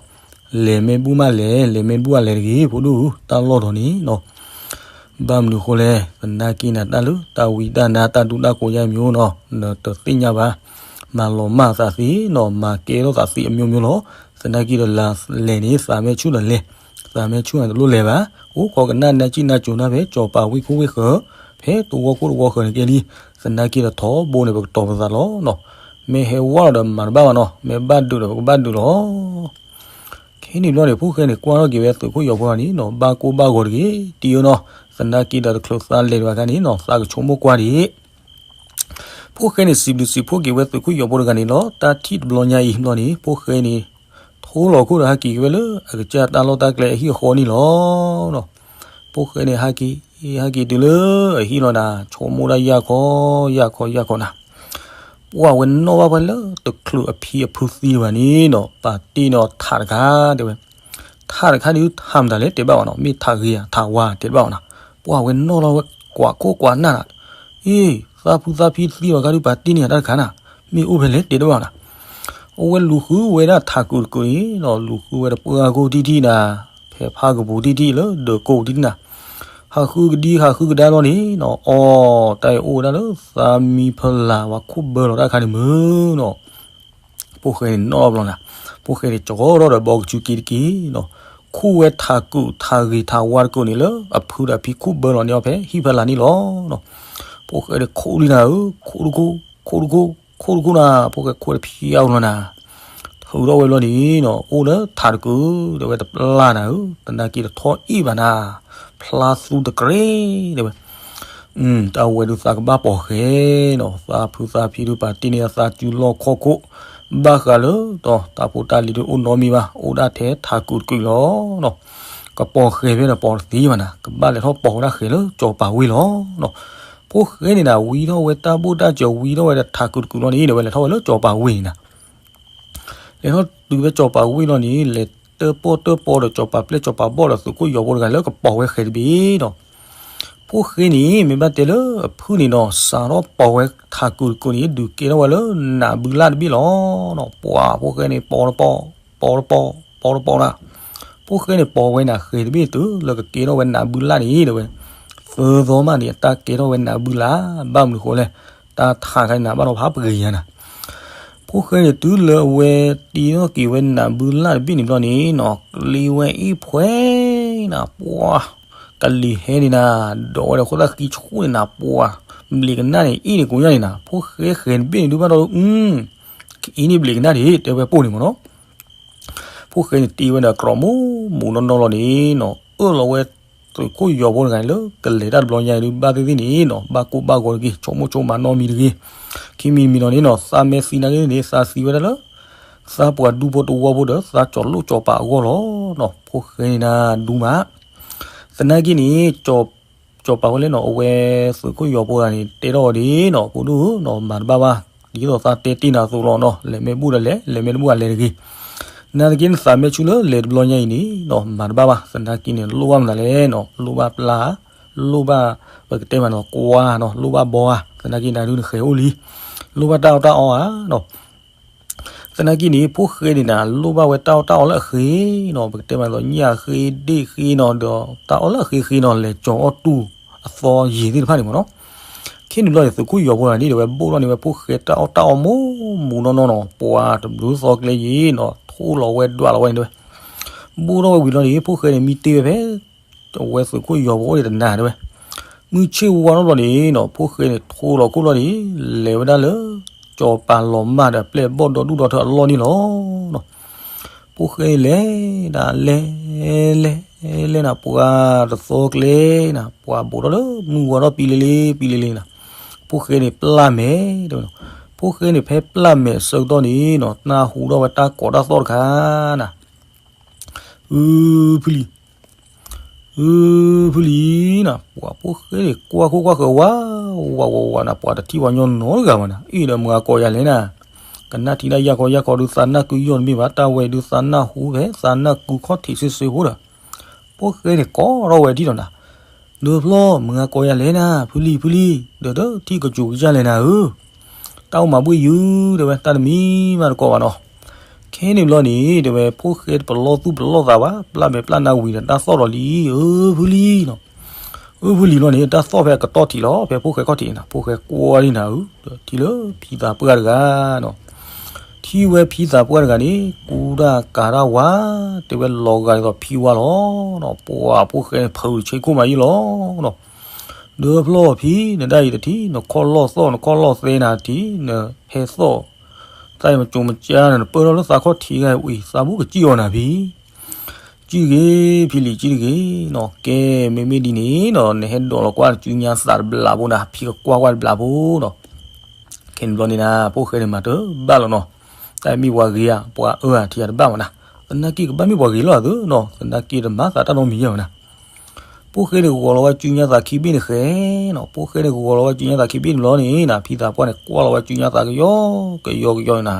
လဲၤမ့ၢ်ဘူၣ်မးလဲၤ လဲၤမ့ၢ်ဘူၣ်အလဲၤတဂ့ၤ ဖိဒိၣ်ဧၢ တၢ်လီၢ်ဒီးန့ၣ်နီၤ ဘၣ်မနုၤဃိလဲၣ် သနာ်က့နၤတၢ်လၢတၢ်ဝံတၢ်နါတၢ်ဒူတၢ်ကိးယါမ့ၢ်အိၣ်နီၤ နတသ့ၣ်ညါဘၣ် မၤလီၤမၢ်သးသ့နီၤ မၤကဲထီၣ်သးသ့အမျိုးမျိုးလီၤ သနာ်က့ဒီးလၢလဲၤန့ၣ် သးမ့ၢ်ဆူၣ်ဒီးလဲၤ သးမ့ၢ်ဆူၣ်န့ၣ်တလိၣ်လဲၤဘၣ် အိၣ်ခိးကနၣ်နၢ်ကံၣ်နၢ်ကိၤနၢ်ဖဲကၠီၤပၤဝ့ၢ်ခိၣ်ဝ့ၢ်ဃၢၤ ဖဲတဝီခိၣ်တဝီဃၢၤန့ၣ်ကဲလံ သနာ်က့ဒီးထီဘိန့ၣ် ပကတီၤပသးလီၤနီၤ မ့ၢ်ဟဲဝၢ်လီၤဒီးမၤတဘၣ်ဘၣ်နီၤ မ့ၢ်ဘၣ်ဒုးဒီးပကဘၣ်ဒုးလီၤ ခဲန့ၣ်ဘျီန့ၣ် ဖိၣ်ဃဲန့ၣ် ကွၢ်ထီၣ်က့ၤဝဲသုးခိၣ်ယီၤဖိန့ၣ်နီၤ ဘၣ်ကိၢ်ဘၣ်ဂီၤတဂ့ၤ တံၢ်ဧၢနီၤ သနာ်က့ဒီးတချုးသးလဲၤဒံးဘၣ်ခါန့ၣ်နီၤ သးကဆိကမိၣ်ကွၢ်ဒံး ဖိၣ်ဃဲန့ၣ် စံးဘျုးစံးဖှိၣ်က့ၤဝဲသုးခိၣ်ယီၤဖိတဂၤန့ၣ်လီၤ. တၢ်ထံၣ်တဘျီညါအံၤဘျီန့ၣ် ဖိၣ်ဃဲန့ၣ် ထိလီၤခိၣ်ဒီးဟဲက့ၤက့ၤဝဲလၢအကစၢ်တၢ်လီၢ်တၢ်ကျဲအဟံၣ်အဃီန့ၣ်လီၤ. ဖိၣ်ဃဲန့ၣ် ဟဲက့ၤ ဟဲက့ၤတုၤလၢအဟံၣ်လီၤနၤ, ဆိကမိၣ်ဒၣ်ယၢ်ခီ ယၢ်ခီ ယၢ်ခီနၤ, ပှၢ်ဝဲနီၣ်ဘၣ်ဖဲလၢတချုးအဖံအဖုသံဘၣ်န့ၣ်နီၤ, ပာ်တ့ၢ်န့ၢ်အီၤထးတခါ တဲဝဲ. ထးတခါဒုး ထးမတၤလဲၣ်တဲဘၣ်ဝဲနီၤ, မ့ၢ်ထးဂ့ၤဧါ ထးဝါတဲဘၣ်ဝဲနီၤ. ပှၢ်ဝဲနီၣ်လီၤဝဲ ကွၢ်ခိၣ်ကွၢ်နၢ်နၤ, အ့ သးဖုသးဖံသံလီၤခါဒုး ပာ်တ့ၢ်န့ၢ်ယၤတၢ်တခါနၤ, မ့ၢ်အိၣ်ဖဲလဲၣ်တဲဘၣ်ဝဲနီၤ. အဝဲလူၤဃုဝဲဒၣ်ထးကုာ်တကုာ်န့ၣ်နီၤ, လူၤဃုဝဲတပှၢ်ကိၢ်တံၢ်တံၢ်နၤ, ဖဲဖးကပူၤတံၢ်တံၢ်လၢဒၢးကိၢ်တံၢ်နၤ, ဟးဃုကဒံဟးဃုကဒါဘျီန့ၣ်နီၤ, အီ တၢ်အံၤအိၣ်ဝဲဒၣ်လၢသးမံဖီလာ်ဝဲခိၣ်ဘၢလီၤတၢ်တခါန့ၣ်မုၢ်နီၤ. ဖိၣ်ဃဲန့ၣ်နီၣ်ဘျီနၤ, ဖိၣ်ဃဲန့ၣ် ကၠီထီၣ်ဒီးဘီကဆူက့တက့ၢ်နီၤ, ခူၣ်ဝဲထးကုာ်ထးဂ့ၤထးဝါတကုာ်န့ၣ်လၢအဖုဒီးအဖံခူၣ်ဘၢလီၤန့ၢ်အီၤဖဲဟံၣ်ဖီလာ်န့ၣ်လီၤ. ဖိၣ်ဃဲန့ၣ်ခိၣ်လံနၤဧၢ, ခိၣ်တခိၣ် ခိၣ်တခိၣ် ခိၣ်တခိၣ်နၤ, ဖိၣ်ဃဲခိၣ်တဖျါအီၤလီၤနၤ, ထုးထီၣ်ဝဲဘျီန့ၣ်နီၤ, အိၣ်လၢထးတကုာ် တဲဝဲတပျၢ်နၤဧၢ, သနာ်က့တထီၣ်အ့ၣ်ဘၣ်နၤ, ဖျါသူတကြ့ တဲဝဲ. တၢ်ဝဲဒုးသးကဘၣ်ပိာ်ဃဲနီၤ, သးဖုသးဖံဒုးပာ်တ့ၢ်န့ၢ်အသးစုလီၢ်ခီၣ်ခိၣ်, ဘၣ်ဃးလၢဒီးတၢ်ဖိတၢ်လံၤဒုးအိၣ်နီတမံၤဘၣ်, အိၣ်ဒၣ်ထဲထးကုာ်တကုာ်လီၤနီၤ. ကပိာ်ဃဲဖဲဒီးပိာ်တသ့ဘၣ်နၤ, ကဘၣ်လဲၤထီၣ်ပိာ်ဝဲဒၣ်ဃဲလၢစီၤပၤဝ့ၢ်လီၤနီၤ. ဖိၣ်ဃဲန့ၣ်နၤ ဝံထီၣ်ဝဲတၢ်ဘိၣ်တၢ်စၢၤ ဝံထီၣ်ဝဲဒီးထးကုာ်တကုာ်လီၤန့ၣ် ဒီးဝဲလဲၤထီၣ်ဝဲလၢစီၤပၤဝ့ၢ်န့ၣ်နၤ. လဲၤထီၣ်တုၤဖဲစီၤပၤဝ့ၢ်လီၤန့ၣ် လဲၤတၢၣ်ပီၣ်တၢၣ်ပီဒီးစီၤပၤပျဲၢ်စီၤပၤဘီၣ်ဒီးသုးခိၣ်ယီၤဖိတဂၤလၢကပိာ်ဝဲဃဲတဘ့ၣ်နီၤ. ဖိၣ်ဃဲန့ၣ် မ့ၢ်ဘၣ်တဲလၢအဖုန့ၣ်နီၤ, စးထီၣ်ပိာ်ဝဲထးကုာ်တကုာ်န့ၣ် ဒုးကဲထီၣ်ဝဲလၢနးဘုလၢ်တဘ့ၣ်လီၤနီၤ. ပှၤဖိၣ်ဃဲန့ၣ် ပိာ်တပီၣ် ပိာ်တပီၣ် ပိာ်တပီၣ်နၤ, ဖိၣ်ဃဲန့ၣ် ပိာ်ဝဲနၤဃဲတဘ့ၣ်တုၤလၢကကဲထီၣ်ဝဲနးဘုလၢ်န့ၣ် ဒီးဝဲ သၢသီမးန့ၣ် အတၢ်ကဲထီၣ်ဝဲနးဘုလၢ်, ဘၣ်မနုၤဃိလဲၣ်, တၢ်ထးခါန့ၣ်နၤ ဘၣ်ဒီးဖးပဂ့ၤညါနၤ. ဖိၣ်ဃဲန့ၣ် တုၤလၢအဝဲတ့ထီၣ်က့ၤဝဲနးဘုလၢ်တဘ့ၣ်န့ၣ်ဘျီန့ၣ်နီၤ, ကျ့ဝဲအ့ၣ်ဖှဲနၤ, ပှၤ ကလံၤဟဲန့ၣ်နၤ, ဒီးဝဲဒီးခိၣ်သၣ်ဃံဆူၣ်န့ၣ်နၤ, ပှၤ ဘျံးကနၣ်န့ၣ် အ့ၣ်န့ၣ်ကိးညါန့ၣ်နၤ, ဖိၣ်ဃဲဃဲတဘ့ၣ်န့ၣ် ဒုးဘၣ်ဒီး ကအ့ၣ်န့ၢ်ဘျံးကနၣ်ဒံး တဲဝဲပိၢ်န့ၣ်မ့ၢ်နီၤ. ဖိၣ်ဃဲန့ၣ်တ့ဝဲဒီးကြီၣ်မူးမူးနီၢ်နီၢ်လီၤန့ၣ်နီၤ, အၢၣ်လီၤဝဲသုးခိၣ်ယီၤဖိတဂၤန့ၣ်လၢကလဲၤတၢ်တဘျီညါဒုး ဘၣ်သ့ၣ်သ့ၣ်န့ၣ်နီၤ, ဘၣ်ကိၢ်ဘၣ်ဂီၤတဂ့ၤ, ဆိကမိၣ်ဆိကမးနီတမံၤတဂ့ၤ. ခံမံၤတမံၤလီၤန့ၣ်နီၤ, သးမဲာ်သံနာ်က့န့ၣ် သးသံဝဲဒၣ်လၢ သးပှၤဒူဖိတဝီဖိဒီး သးစီၤလိၣ်စီၤပၤအဂီၢ်လီၤနီၤ. ဖိၣ်ဃဲန့ၣ်နၤဒူမး, သနာ်က့န့ၣ် စီၤပၤဝဲလဲၣ်နီၤ, အဝဲသုးခိၣ်ယီၤဖိတဂၤန့ၣ် တဲထီၣ်အီၤဒ်နီၤ, ဖိဒိၣ်ဧၢနီၤ, မၤတဘၣ်ဘၣ်, ဒ်သိးသးတဲတ့ၢ်နၤအသိးလီၤနီၤ, လဲၤမ့ၢ်ဘူၣ်ဒီးလဲၤ, လဲၤမ့ၢ်တဘူၣ်အလဲၤတဂ့ၤ. နာ်သက့နသးမဲာ်ဆူၣ်လၢလဲၤတဘျီညါအံၤန့ၣ်နီၤ, မၤတဘၣ်ဘၣ်, သနာ်က့န့ၣ် လိၣ်ဘၣ်မနုၤလဲၣ်နီၤ, လိၣ်ဘၣ်ပျၢ်, လိၣ်ဘၣ် ပကတဲမးနီၤ ကွါနီၤ, လိၣ်ဘၣ်ဘီဧါ, သနာ်က့နၤဒုးနဃဲၤအိၣ်လံ, လိၣ်ဘၣ်တၢ်အီၣ်တၢ်အီဧါနီၤ. သနာ်က့န့ၣ် ဖိၣ်ဃဲန့ၣ်နၤ လိၣ်ဘၣ်ဝဲတၢ်အီၣ်တၢ်အီလၢအဃ့နီၤ, ပကတဲမးသိး ညၣ်ဃ့ဒ့ၣ်ဃ့နီၤ, ဒီးတၢ်အီၣ်လၢအဃ့ဃ့နီၤ, လဲၤကၠီအီၣ်တူၢ်အသီယံာ်သ့ၣ်တဖၣ်န့ၣ်မ့ၢ်နီၤ. ခဲန့ၣ်ဘျီန့ၣ် သုးခိၣ်ယီၤဖိတဂၤန့ၣ် ဒီးဝဲဘိၣ်ထီၣ်န့ၢ်ဝဲဖိၣ်ဃဲတၢ်အီၣ်တၢ်အီမူးမူးနီၢ်နီၢ်နီၤ, ပှၤတဘျုးသီကျဲယံၤနီၤ, ထိလီၤဝဲဒွးလီၤဝဲန့ၣ်တဲဝဲ. ဘိၣ်ထီၣ်ဝဲဝံၤလီၤန့ၣ် ဖိၣ်ဃဲန့ၣ် မံတ့ၢ်ဝဲဖဲ အဝဲသုးခိၣ်ယီၤဖိအိၣ်ဒံးတနၤတဲဝဲ. မုၢ်ဆ့ၣ်ဝါထီၣ်ဘျီန့ၣ်နီၤ, ဖိၣ်ဃဲန့ၣ် ထိလီၤခိၣ်လီၤန့ၣ် လဲၤဝဲဒၣ်လၢ စီၤပၤလီၤမၢ်ဒီးအပျဲၢ်ဘီၣ်ဒီဒူၣ်ဒီထၢအလီၢ်န့ၣ်လီၤနီၤ. ဖိၣ်ဃဲလဲၤဒၣ်လဲၤ လဲၤ လဲၤနၤ ပှၤတသီကျဲနၤ, ပှၤဘိးထီၣ်လၢမုၢ်ဝါထီၣ်ပံလ့လ့ ပံလ့လ့နၤ, ဖိၣ်ဃဲန့ၣ်ပျၢ်မဲာ်တဲဝဲနီၤ. ဖိၣ်ဃဲန့ၣ် ဖဲပျၢ်မဲာ်အဆၢကတီၢ်န့ၣ်နီၤ, နၢ်ဟူထီၣ်ဝဲတၢ်ကိးတၢ်သီၣ်တခါနၤ, အု ဖုလံၤ အု ဖုလံၤနၤ, ပှၤဖိၣ်ဃဲန့ၣ် ကွၢ်ခိၣ်ကွၢ်ဃၢၤဝး ဝးဝးဝးနၤ, ပှၤတထံၣ်ပှၤညီနီတဂၤဘၣ်နၤ, အ့ၣ်ဒီးမုၢ်ဂၤကိးယၤလဲၣ်နၤ, ကနၣ်ထံၣ်ဒၣ်ယၢ်ခီယၢ်ခီဒုး သးနၢ်ကုယီၢ်တမ့ၢ်ဘၣ်, တၢ်ဝဲဒုးသးနၢ်ဟူဖဲ သးနၢ်ကုခီၣ်ထံးစ့စ့ဖိဒီး ဖိၣ်ဃဲန့ၣ်ကိးထီၣ်ဝဲဒ်ဒီးနၤ, ဒီးဖျီ မုၢ်ဂၤကိးယၤလဲၣ်နၤ, ဖုလံၤ ဖုလံၤ ဒီးတထံၣ်ကစူၤကစၢ်လဲၣ်နၤဧၢ, တၢ်အိၣ်မၤဘှ့ၣ်ယုၢ် တဲဝဲ, တၢ်တမံၤမးတကိးဘၣ်နီၤ. ခဲန့ၣ်ဘျီန့ၣ် တဲဝဲ ဖိၣ်ဃဲပလီၢ်သူၣ်ပလီၢ်သးဘၣ်, ပျၢ်မဲာ်ပျၢ်နၢ်ဝံၤဒီး တၢ်သီၣ်ဒီးလံ, အု ဖုလံၤနီၤ, အု ဖုလံၤဘျီန့ၣ် တၢ်သီၣ်ဖဲအကတီၢ်ထံးလီၤ, ဖဲဖိၣ်ဃဲခီၣ်ထံးနၤ, ဖိၣ်ဃဲကွၢ်ဒ်နၤဧၢ, ဒီးထံၣ်လၢဖံသးပှၢ်တဂၤနီၤ. ထံၣ်ဝဲဖံသးပှၢ်တဂၤန့ၣ် ကူတၢ်ကၤတၢ်ဝါ, တဲဝဲလီၤဂာ်ဒ်သိးဖံဝါလီၤနီၤ, ပှၤဖိၣ်ဃဲန့ၣ် ဖုးဆ့ခိၣ်မးယုၢ်လီၤနီၤ. ဒီးဖျီဖံ နဒၣ်အံၤတထံၣ် နခီၣ်လီၢ်သီၣ် နခီၣ်လီၢ်သဲနၤတထံၣ် နဟဲသီၣ် သးအံၤမကိၤမကၢနၤ နပၢၢ်ထီၣ်လၢသးခီၣ်ထံးဂၤဝံၤ သးဘူၣ်ကစံၣ်အီၤနၤဖံ, စံၣ်ဂ့ၤ ဖံလံၤ စံၣ်တဂ့ၤနီၤ. ကဲ မ့မ့ၢ်ဒ်န့ၣ်နီၤ နဟဲဒိးလီၤကွၢ်နစုညါသးတဘျးဖိနၤ, ဖံကကွၢ်ကွၢ်တဘျးဖိနီၤ. ဖဲန့ၣ်ဘျီန့ၣ်နၤ ဖိၣ်ဃဲန့ၣ်မၤတဘၣ်လီၤနီၤ. တၢ်မ့ၢ်ပှၤဂ့ၤဧါ ပှၤအၢဧါ ထံၣ်တဘၣ်မးနၤ. သနာ်က့ကဘၣ်မ့ၢ်ပှၤဂ့ၤလီၤအသိးနီၤ, သနာ်က့တမၤသးတၢ်နီတမံၤယဲၢ်မးနၤ. ဖိၣ်ဃဲန့ၣ်ဂီၤလီၤဝဲစုညါသးခံဘ့ၣ်န့ၣ်ဃဲနီၤ, ဖိၣ်ဃဲန့ၣ်ဂီၤလီၤဝဲစုညါသးခံဘ့ၣ်န့ၣ်ဘျီန့ၣ်နၤ ဖံသးပှၢ်န့ၣ်ကွၢ်လီၤဝဲစုညါသးကယီကယီကယီန့ၣ်နၤ.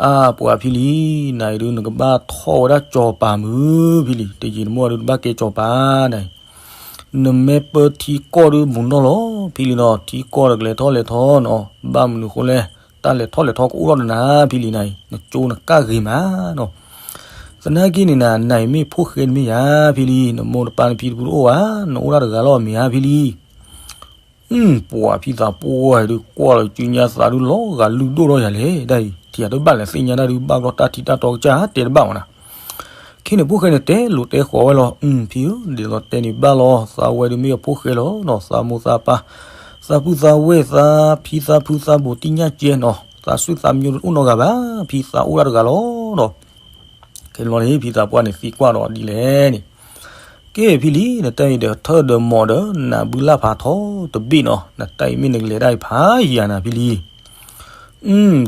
အါ ပှၤဖံလံ, နၤအံၤဒုးနကဘၣ်ထီၣ်ဝဲဒၣ်စီၤပၤမုၢ်ဖံလံ, တယံာ်တမီၢ်ဒုးနဘၣ်ကဲစီၤပၤနၤအံၤ. နမ့ၢ်ပၢထံကီၢ်ဒုးမုာ်နီၢ်လီၤ ဖံလံနီၤ, ထံကီၢ်ဒီးကလဲၤထီၣ်လဲၤထီနီၤ, ဘၣ်မနုၤအဃိလဲၣ်, တၢ်လဲၤထီၣ်လဲၤထီကအိၣ်ထီၣ်ဒီးနၤဖံလံနၤအံၤ, နကၠိနကၣ်ဂ့ၤမးနီၤ. သနာ်က့န့ၣ်နၤ နၤအံၤမ့ၢ်ဖိၣ်ဃဲတမ့ၢ်ယၤဖံလံ, နမိၢ်နပၢ်နဖံတဖုတအိၣ်ဘၣ်, နအိၣ်ဒၣ်တဂၤလီၤမ့ၢ်ဧါဖံလံ. ပှၤဖံသးပှၢ်ဒုးကွၢ်လီၤစုညါသးဒုးလီၤဂာ်လုၢ်ဒိၣ်ထီၣ်ယၤလဲၣ်, ဒ်အံၤ ထံၣ်တဘၣ်လဲၣ်သ့ၣ်ညါတၢ်ဒုးဘၣ်ဘျီတၢ်ထံတၢ်တီကစၢ်တဲတဘၣ်မးနၤ. ခဲန့ၣ်ဖိၣ်ဃဲန့ၣ်တဲလိာ်တဲဃီၤဝဲလီၤ, ဖံဧၢ, ဒ်သိးတဲန့ၣ်ဘၣ်လီၤ, သးဝဲဒုးမ့ၢ်အဖိၣ်ဃဲလီၤနီၤ, သးမိၢ်သးပၢ် သးပုၢ်သးဝဲၢ် သးဖံသးဖုသးဘူးတံၢ်ညၣ်ကဲနီၤ, သးစုၣ်သးမံအိၣ်နီတဂၤဘၣ်, ဖံသးအိၣ်ဒၣ်တဂၤလီၤနီၤ. ခဲန့ၣ်ဘျီန့ၣ် ဖံသးပှၢ်န့ၣ်သံကွၢ်ဒီးဒ်လဲၣ်န့ၣ်, ကဲဖံလံ, နတၢ်အံၤဒီးထၢၣ်ဒီးမီၢ်ဒီး နးဘုလၢ်ဖးထီတဘ့ၣ်နီၤ, နတၢ်အံၤမ့ၢ်နကလဲၤဒၣ်အံၤဖးယံာ်နၤဖံလံ.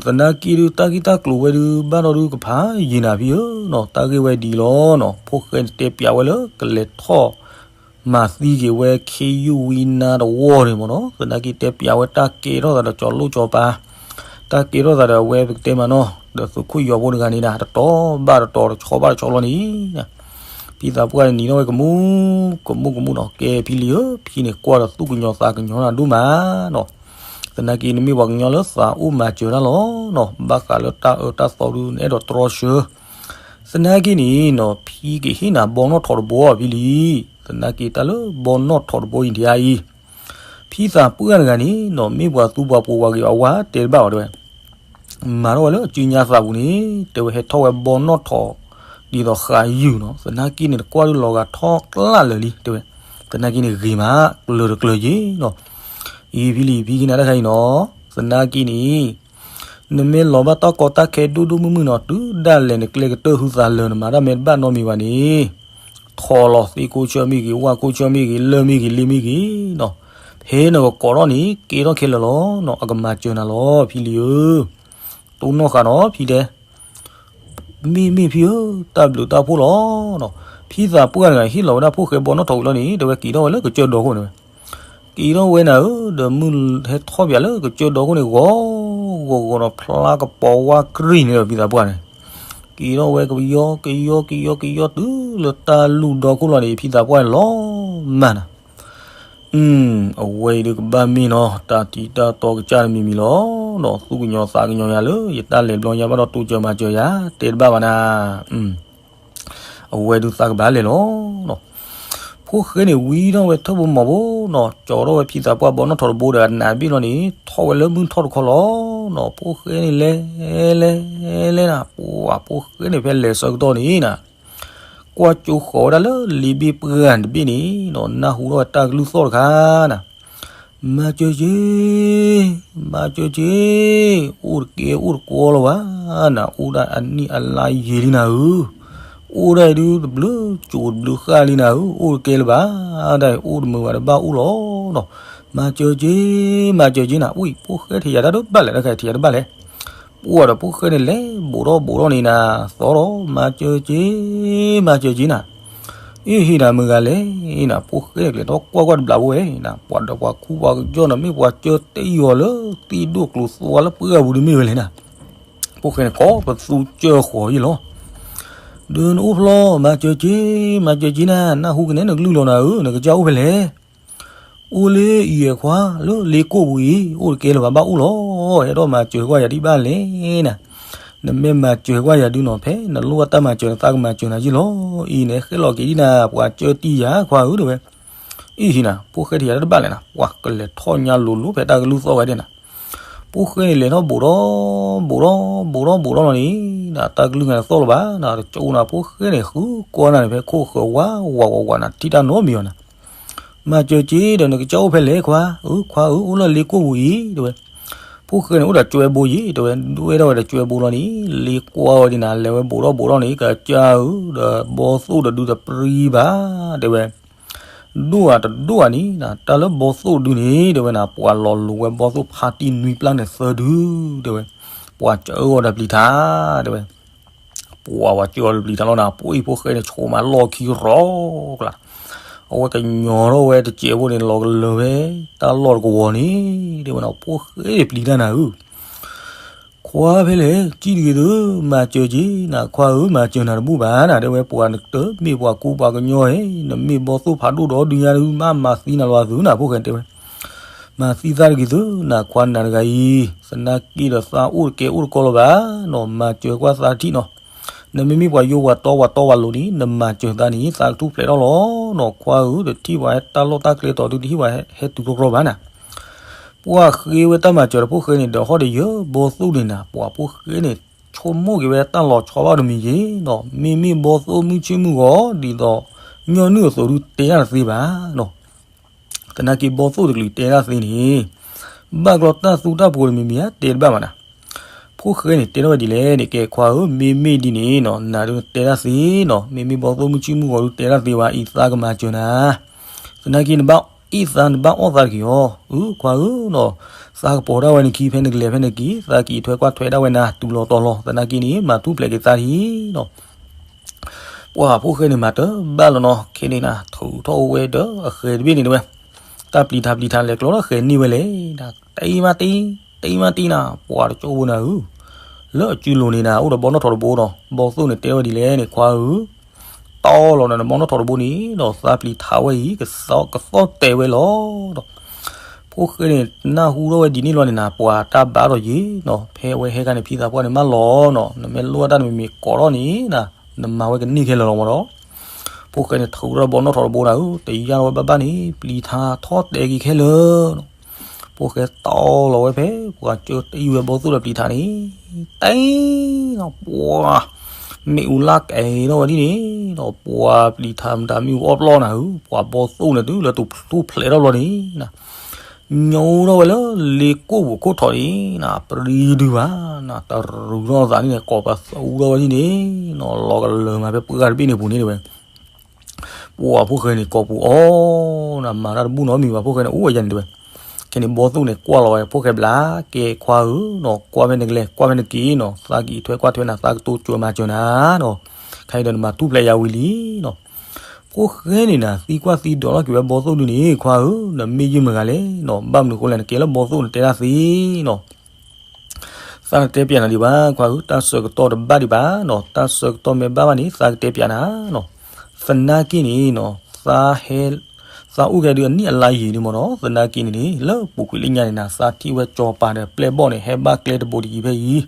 သနာ်က့ဒုး တၢ်ဂ့ၢ်တၢ်ကျိၤဝဲဒုး ဘၣ်ဒီးဒုးကဖးယံာ်နၤဖံဧၢနီၤ, တၢ်ဂ့ၢ်ဝဲဒ်အံၤလီၤနီၤ, ဖိၣ်ဃဲန့ၣ်တဲပျးဝဲလၢကလဲၤထီၣ်မၤသံက့ၤဝဲခ့ယုၢ်ဝံနါတဝီန့ၣ်မးနီၤ, သနာ်က့တဲပျးဝဲတၢ်ကဲထီၣ်သးဒီးကၠီၤလိၣ်ကၠီၤပၤ, တၢ်ကဲထီၣ်သးဒီးအဝဲပကတဲမးနီၤ, ဒီးသုးခိၣ်ယီၤဖိတဂၤန့ၣ်ဒၣ် တတီၤဘၣ်တတီၤ တဆီဘၣ်တဆီလီၤန့ၣ် ဖံသးပှၢ်န့ၣ်နံၤထီၣ်ဝဲကမူၣ် ကမူၣ်ကမူၣ်နီၤ, ကဲဖံလံဧၢ, ဖံန့ၣ်ကွၢ်ဒီးသူၣ်ကညီၤသးကညီၤနၤဒိၣ်မးနီၤ, သနာ်က့နမ့ၢ်ပှၤကညီလၢသးအိၣ်မၤစၢၤတၢ်လီၤနီၤ, ဘၣ်ဃးလၢတၢ်အၢတၢ်သီဒုးနအဲၣ်ဒိးတြီဆၢ, သနာ်က့န့ၣ်နီၤ ဖံကဟ့ၣ်နၤဘီနီၣ်ထိးတဘိဖံလံ, သနာ်က့တၢ်လၢဘီနီၣ်ထိးတဘိအံၤဒ်အံၤ ဖံသးပှၢ်တဂၤန့ၣ်နီၤ မ့ၢ်ပှၤသူပှၤပှိၤပှၤဂ့ၤအဝါတဲတဘၣ်အီၤတဲဝဲ, မၤထီၣ်ဝဲလၢအစုညါသးပူၤန့ၣ် တဲဝဲဟဲထီၣ်ဝဲဘီနီၣ်ထိး ဒ်သိးဃာ်ယုၢ်နီၤ, သနာ်က့န့ၣ်တကွၢ်ဒုးလီၤဂာ်ထီၣ်ကျၢ်လၢာ်လံတဲဝဲ, သနာ်က့န့ၣ်ဂ့ၤမး ကျၢၤတကျၢၤယ့ၤနီၤ, အံၤဖံလံ ဖံကနၣ်တၢ်ခါအံၤနီၤ, သနာ်က့န့ၣ် နမ့ၢ်လီၤဘၣ်တၢ်ကီတၢ်ခဲဒိၣ်ဒိၣ်မုၢ်မုၢ်နီၤ တုၤဒၣ်လဲာ်နကျဲကတၢၢ်ဟုသးလၢာ် နမၤတၢ်မ့ၢ်တဘၣ်နီတမံၤဘၣ်န့ၣ် ထီၣ်လီၤသ့ၣ်ခိၣ်ဆၢမ့ၢ်ဂ့ၤ ဝၣ်ခိၣ်ဆၢမ့ၢ်ဂ့ၤ လၢၢ်မ့ၢ်ဂ့ၤ လ့မ့ၢ်ဂ့ၤနီၤ, ဖဲနကကိးထီၣ်န့ၣ် ကဲထီၣ်ခဲလၢာ်လီၤနီၤ, အကမၤစၢၤနၤလီၤ ဖံလံဧၢ, တိၢ်နီၣ်ဃာ်နီၤ ဖံတဲ မ့ၢ်မ့ၢ်ဖံဧၢ, တၢ်ဘျုးတၢ်ဖှိၣ်လီၤနီၤ, ဖံသးပှၢ်တဂၤဟ့ၣ်လီၤဝဲဒၣ်ဖိၣ်ဃဲဘီနီၣ်ထိးဝံၤလီၤန့ၣ် တဲဝဲက့ၤထီၣ်ဝဲလၢကစၢၢ်ဒီခိၣ်န့ၣ်ဝဲ, က့ၤထီၣ်ဝဲနၤဧၢ, ဒီးမုၢ်ဟဲထီၣ်ပၠးလၢကစၢၢ်ဒီခိၣ်န့ၣ် ဂီၤဂီၤဂီၤဒီးဖျါကပီၤဝါကရံၣ်န့ၣ်ဒီးဖံသးပှၢ်န့ၣ်, က့ၤထီၣ်ဝဲကယီကယီကယီကယီတုၤလၢတၢ်လူၢ်ဒီခိၣ်လီၤန့ၣ် ဖံသးပှၢ်န့ၣ်လီၤမၢ်နၤ အဝဲအံၤဒုးကဘၣ်မ့ၢ်နီၤ တၢ်ထံတၢ်တီကစၢ်တမံၤမံၤလီၤနီၤ, သူၣ်ကညီၤသးကညီၤယၤလၢ ယတၢ်လဲၤဘျီညါဘၣ်ဒီးတိစၢၤမၤစၢၤယၤ တဲတဘၣ်ဘၣ်နၤ, အဝဲဒုးသးကဘၣ်လဲၤလီၤနီၤ, ဖိၣ်ဃဲန့ၣ်ဝံထီၣ်ဝဲထၢၣ်ဘိမီၤဘိနီၤ, ကၠီထီၣ်ဝဲဖံသးပှၢ်ဘီနီၣ်ထိးတဘိဒီးအနးဘ့ၣ်လီၤန့ၣ် ထီၣ်ဝဲလၢမုၢ်ထီၣ်တခီလီၤနီၤ, ဖိၣ်ဃဲန့ၣ်လဲၤ လဲၤ လဲၤနၤ, ပှၤဖိၣ်ဃဲန့ၣ်ဖဲလဲၤဆၢကတီၢ်န့ၣ်နၤ ကွၢ်ကၠိဃီၤဝဲဒၣ်လၢလ့ဘ့ၣ်ပှၢ်တဘ့ၣ်န့ၣ်နီၤ, နၢ်ဟူထီၣ်ဝဲတၢ်ကလုၢ်သီၣ်တခါနၤ, မၤစၢၤက့ၤ, မၤစၢၤက့ၤ, အိၣ်တကဲအိၣ်တကွီလၢၤဘၣ်နၤ, အိၣ်ဒၣ်အနံၣ်အလါယံာ်လံနၤဧၢ, အိၣ်ဒၣ်အံၤဒုးတဘျုးကၠိၤတဘျုးဃၣ်လံနၤဧၢ, အိၣ်တကဲလၢၤဘၣ်, ဒ်အံၤအိၣ်တမုာ်ဘၣ်ဒီးဘၣ်အိၣ်လီၤနီၤ, မၤစၢၤက့ၤ, မၤစၢၤက့ၤနၤ, ဝံၤဖိၣ်ဃဲထံၣ်ယၤတၢ်ဒုးဘၣ်လဲၣ်, တၢ်ခါထံၣ်ယၤတၢ်ဘၣ်လဲၣ် ပှၢ်ဒီးဖိၣ်ဃဲန့ၣ်လဲၤဘိးထီၣ်ဘိးထီၣ်န့ၣ်နၤ, သီၣ်ဒီး မၤစၢၤက့ၤ, မၤစၢၤက့ၤနၤ, အ့ၣ်ဟ့ၣ်နၤမုၢ်ဂၤလဲၣ်နၤ, ဖိၣ်ဃဲကျဲၤထီၣ်ကွၢ်ကွၢ်တဘျးဖိဝဲနၤ, ပှၤဒီးပှၤခူပှၤကယီၢ်နၤ မ့ၢ်ပှၤကၢတ့ၢ်ယီၤလၢသံၣ်ဒိၣ်ကျိၤသွါလၢပှၢ်ပူၤဒုးမ့ၢ်ဝဲလဲၣ်နၤ, ဖိၣ်ဃဲန့ၣ်ကိးပသူစၢဃီၤယ့ၣ်လီၤ ဒုးနအိၣ်ဖျီ မၤစၢၤက့ၤ, မၤစၢၤက့ၤနၤ, နၢ်ဟူကနဲနကလုၢ်လီၤနၤဧၢ, နကစၢ်အိၣ်ဖဲလဲၣ် အိၣ်လၢအံၤခွါ လၢလ့ကိၣ်ပူၤအံၤ အိၣ်တကဲလၢၤဘၣ် ဘၣ်အိၣ်လီၤ, ဟဲထီၣ်မၤစၢၤကွၢ်ယၤဒ်ဘၣ်လဲၣ်နၤ, နမ့ၢ်မၤစၢၤကွၢ်ယၤဒုးနီၤ ဖဲနလိၣ်ဘၣ်တၢ်မၤစၢၤနသးကမၤစၢၤနၤယ့ၣ်လီၤ, အံၤန့ၣ်ဃဲလီၤက့ၤဒ်နၤ ပှၤကၢတံၢ်ယၤခွါဧၢ တဲဝဲ, အ့ၣ်ဟ့ၣ်နၤ ဖိၣ်ဃဲထံၣ်ယၤတၢ်တဘၣ်လဲၣ်နၤ, ပှၤကလဲၤထီၣ်ညါလိၤလိၤဖဲတၢ်ကလုၢ်သီၣ်ဝဲဒၣ်နၤ ဖိၣ်ဃဲန့ၣ်လဲၤထီၣ်ဘိးထီၣ် ဘိးထီၣ် ဘိးထီၣ် ဘိးထီၣ်လီၤန့ၣ်, တၢ်ကလုၢ်ဂၤန့ၣ်သီၣ်လၢၤဘၣ်နၤ, တကၠိနၤ ဖိၣ်ဃဲန့ၣ် ဃုကွၢ်နၤန့ၣ် ဖဲခိၣ်ဃၢၤဝါဝးဝးဝးနၤ ထံၣ်တၢ်နီတမံၤအီၤနၤ, မၤစၢၤက့ၤဒီး နကစၢ်အိၣ်ဖဲလဲၣ်ခွါ, အၢခွါဧၢ အိၣ်လၢလ့ကိၣ်ပူၤအံၤ တဲဝဲ, ဖိၣ်ဃဲန့ၣ်အိၣ်ဒီးကၠွဲဘိယ့ၣ် တဲဝဲ, ဒွဲၣ်ထီၣ်ဝဲဒီးကၠွဲဘိလီၤန့ၣ်, လ့ကွၢ်ဝဲဒ်နၤ လဲၤဝဲဘိးထီၣ်ဘိးထီၣ်န့ၣ် ကစၢ်ဧၢ ဒီးဘီသိၣ်ဒီးဒုးတပြံဘၣ် တဲဝဲ, ဒိၣ်ဧါတဒိၣ်ဧါန့ၣ် တၢ်လၢဘီသိၣ်ဒုန့ၣ် တဲဝဲန့ၣ် ပှၤလီၤလိၤဝဲဘီသိၣ်ဖါတံၢ်နွံပျၢ်န့ၣ်သၢဒု တဲဝဲ, ပှၤစၢအီၤဒီးပျံၤထါ တဲဝဲ, ပှၤပှၤစၢအီၤဒီးပျံၤထါလီၤန့ၣ် ဖိအံၤဖိဃဲန့ၣ် ဆိးမးလီၢ်ခံရီကျါ, အဝဲကညီထီၣ်ဝဲတစဲးဖိန့ၣ် လီၤကလၢာ်ဝဲ တၢ်လီၢ်တကဝီၤန့ၣ် တဲဝဲန့ၣ် ဖိဃဲန့ၣ်ပျံၤတၢ်နၤဧၢ ခွါဖဲလဲၣ် စံးတဂ့ၤသု, မၤစၢၤက့ၤနၤ ခွါဧၢ, မၤစၢၤနၤတဘူၣ်ဘၣ်နၤ, တဲဝဲ ပှၤနတမ့ၢ်ပှၤကူပှၤကညီဧၢ, နမ့ၢ်ဘီသိၣ်ဖးဒိၣ်ဒီဒုညါဒု မၤမၤသံနၤလီၤသုနၤ ဖိၣ်ဃဲတဲဝဲ, မၤသံသးတဂ့ၤသုနၤ ခွါနၤတဂၤအံၤ, သနာ်က့ဒီးသးအိၣ်တကဲအိၣ်တကီလီၤဘၣ်နီၤ, မၤစၢၤကွၢ်သးထံၣ်နီၤ, နမ့မ့ၢ်ပှၤယိပှၤတီပှၤတီပှၤလိၤန့ၣ် နမၤစၢၤသးန့ၣ် သးကထူၣ်ဖျဲးထီၣ်လီၤနီၤ, ခွါဧၢ, တထံၣ်ပှၤဟဲတၢ်လီၢ်တၢ်ကျဲတီၤဒု တထံၣ်ပှၤဟဲတုၤကြီကြီဘၣ်နၤ ပှၤဃ့ဝဲတၢ်မၤစၢၤဒီးဖိၣ်ဃဲန့ၣ် ဒီးဟီၣ်ဒီးယၢၤဘီသိၣ်န့ၣ်နၤ, ပှၤဖိၣ်ဃဲန့ၣ် ဆိကမိၣ်က့ၤဝဲတၢ်လီၤဆီဘၣ်တမံၤက့ၤနီၤ, မ့မ့ၢ်ဘီသိၣ်မုၢ်ဆ့ၣ်မုၢ်ဂီၤ ဒ်သိး ညီနုၢ်အသိးဒုတဲတၢ်တသ့ဘၣ်နီၤ, သနာ်က့ဘီသိၣ်တကလုာ်တဲတၢ်သ့န့ၣ် ဘၣ်ကျီတၢ်သူတၢ်ပှိၤတမံၤမံၤဧါ တဲတဘၣ်ဘၣ်နၤ, ဖိၣ်ဃဲန့ၣ် တဲထီၣ်ဝဲဒ်လဲၣ်န့ၣ်, ကဲခွါဧၢ, မ့မ့ၢ်ဒ်န့ၣ်နီၤ နၤဒုတဲတၢ်သ့နီၤ, မ့မ့ၢ်ဘီသိၣ်မုၢ်ဆ့ၣ်မုၢ်ဂီၤဒုတဲတၢ်သ့ဘၣ်အံၤ သးကမၤစၢၤနၤ, သနာ်က့နဘၣ်အီၣ်သးတက့ၢ်အီၤ, အု ခွါဧၢနီၤ, သးကပီၤဒၣ်ဝဲနခံဖဲနကလဲၤဖဲနက့ၤ, သးကအံးထွဲကွၢ်ထွဲဒၣ်ဝဲနၤ တုၤလီၤတီၤလီၤ, သနာ်က့န့ၣ် မၤထူၣ်ဖျဲးက့ၤသးထံနီၤ ပှၤဖိၣ်ဃဲန့ၣ်မၤတဘၣ်လီၤနီၤ, ခဲန့ၣ်နၤ ထုးထီၣ်ဝဲဒီးအဃဲၤတဘ့ၣ်န့ၣ်တဲဝဲ, တၢ်ပျံၤထါပျံၤထါလဲၤကျီလၢအဃဲၤန့ၢ်ဝဲလဲၣ်, တအံၤမးတအံၤ, တအံၤမးတအံၤနၤ, ပှၤတကၠိဖိနၤဧၢ, လၢအစုလိၤန့ၣ်နၤ အိၣ်ဒီးဘီနီၣ်ထိးတဘိနီၤ, ဘီသိၣ်န့ၣ်တဲဝဲဒ်လဲၣ်န့ၣ်, ခွါဧၢ, တီလီၤနၤ နဘီနီၣ်ထိးတဘိန့ၣ်ဒီး သးပျံၤထါဝဲအံၤ ကသီၣ်တဲာ်ဝဲလီၤဒီး ဖိၣ်ဃဲန့ၣ် နၢ်ဟူထီၣ်ဝဲဒ်န့ၣ်လီၤန့ၣ်နၤ, ပှၤတၢ်ဘၣ်ဒီးယ့ၤနီၤ, ဖဲအဝဲဟဲခါန့ၣ် ဖံသးပှၢ်န့ၣ်မးလီၤနီၤ, နမ့ၢ်လိၣ်တၢ်တမံၤမံၤကိးထီၣ်န့ၣ်နၤ, နမၤဝဲကန့ၢ်ခဲလၢာ်လီၤမးဒီး, ဖိၣ်ဃဲန့ၣ် ထုးထီၣ်ဘီနီၣ်ထိးတဘိနၤဧၢ, တယၢ်ထီၣ်ဝဲဘၣ်ဘၣ်န့ၣ် ပျံၤထါထီၣ်တဲာ်က့ၤခဲလၢာ်နီၤ, ဖိၣ်ဃဲတီလီၤဝဲဖဲ ပှၤကၢတအံၤဝဲဘီသိၣ်ဒီးပျံၤထါန့ၣ် တအံၤနီၤ, ပှၤ မ့ၣ်အူလၢ်ကဲထီၣ်ဝဲဒ်န့ၣ်ဒီး ပှၤပျံၤထါမတၤမ့ၣ်အူအီၣ်ပျီနၤဧၢ, ပှၤဘီသိၣ်န့ၣ်တုၤလၢထူၣ်ဖျဲးထီၣ်ဘျီန့ၣ် ညိထီၣ်ဝဲလၢလ့ကိၣ်ပူၤခိၣ်ထီးန့ၣ်နၤ, ပြံဒုဘၣ်နၤ, တရူးထီၣ်သးန့ၣ် ကိးပသူထီၣ်ဝဲဒ်န့ၣ်နီၤ, လီၤကလၢာ်မးဖဲပှၢ်တဘ့ၣ်န့ၣ်ပူၤန့ၣ်တဲဝဲ, ပှၤဖိၣ်ဃဲန့ၣ် ကိးပူၤအီၤနၤ, မၤတၢ်တဘူၣ်နီတမံၤဘၣ်, ဖိၣ်ဃဲန့ၣ် အိၣ်ဝဲယၤန့ၣ်တဲဝဲ, ခဲန့ၣ် ဘီသိၣ်န့ၣ် ကွၢ်လီၤဝဲဖိၣ်ဃဲဘျါ, ကဲခွါဧၢနီၤ, ကွၢ်ဖဲနကလဲၤ ကွၢ်ဖဲနက့ၤနီၤ, သးကအံးထွဲကွၢ်ထွဲနၤ, သးကတိၤစၢၤမၤစၢၤနၤနီၤ, ခဲအံၤဒီးနမၤထူၣ်ဖျဲးယၤဝံၤလံနီၤ ဖိၣ်ဃဲန့ၣ်နၤ သံကွၢ်သံဒိးထီၣ်က့ၤဝဲဘီသိၣ်ဒုန့ၣ်, ခွါဧၢ, နမ့ၢ်ယုၢ်မတၤဂၤလဲၣ်နီၤ, ဘၣ်မနုၤဃိလဲၣ် နကဲလၢဘီသိၣ်နတဲတၢ်သ့နီၤ, သးတတဲပၠးနၤဒံးဘၣ် ခွါဧၢ, တၢ်ဆၢကတီၢ်တဘၣ်ဒံးဘၣ်နီၤ, တၢ်ဆၢကတီၢ်မ့ၢ်ဘၣ်ဘၣ်န့ၣ် သးကတဲပၠးနၤနီၤ, သနာ်က့န့ၣ်နီၤ, သးဟဲ သးအိၣ်ကဲဒုးအနံၣ်အလါယံာ်န့ၣ်မ့ၢ်နီၤ, သနာ်က့န့ၣ်န့ၣ် လၢပူၤကွံာ်လၢညါန့ၣ်နၤ သးထံၣ်ဝဲစီၤပၤဒီးပျဲၢ်ဘီၣ်န့ၣ် ဟဲဘၣ်ကျဲတဘိတယံၤဖဲအံၤ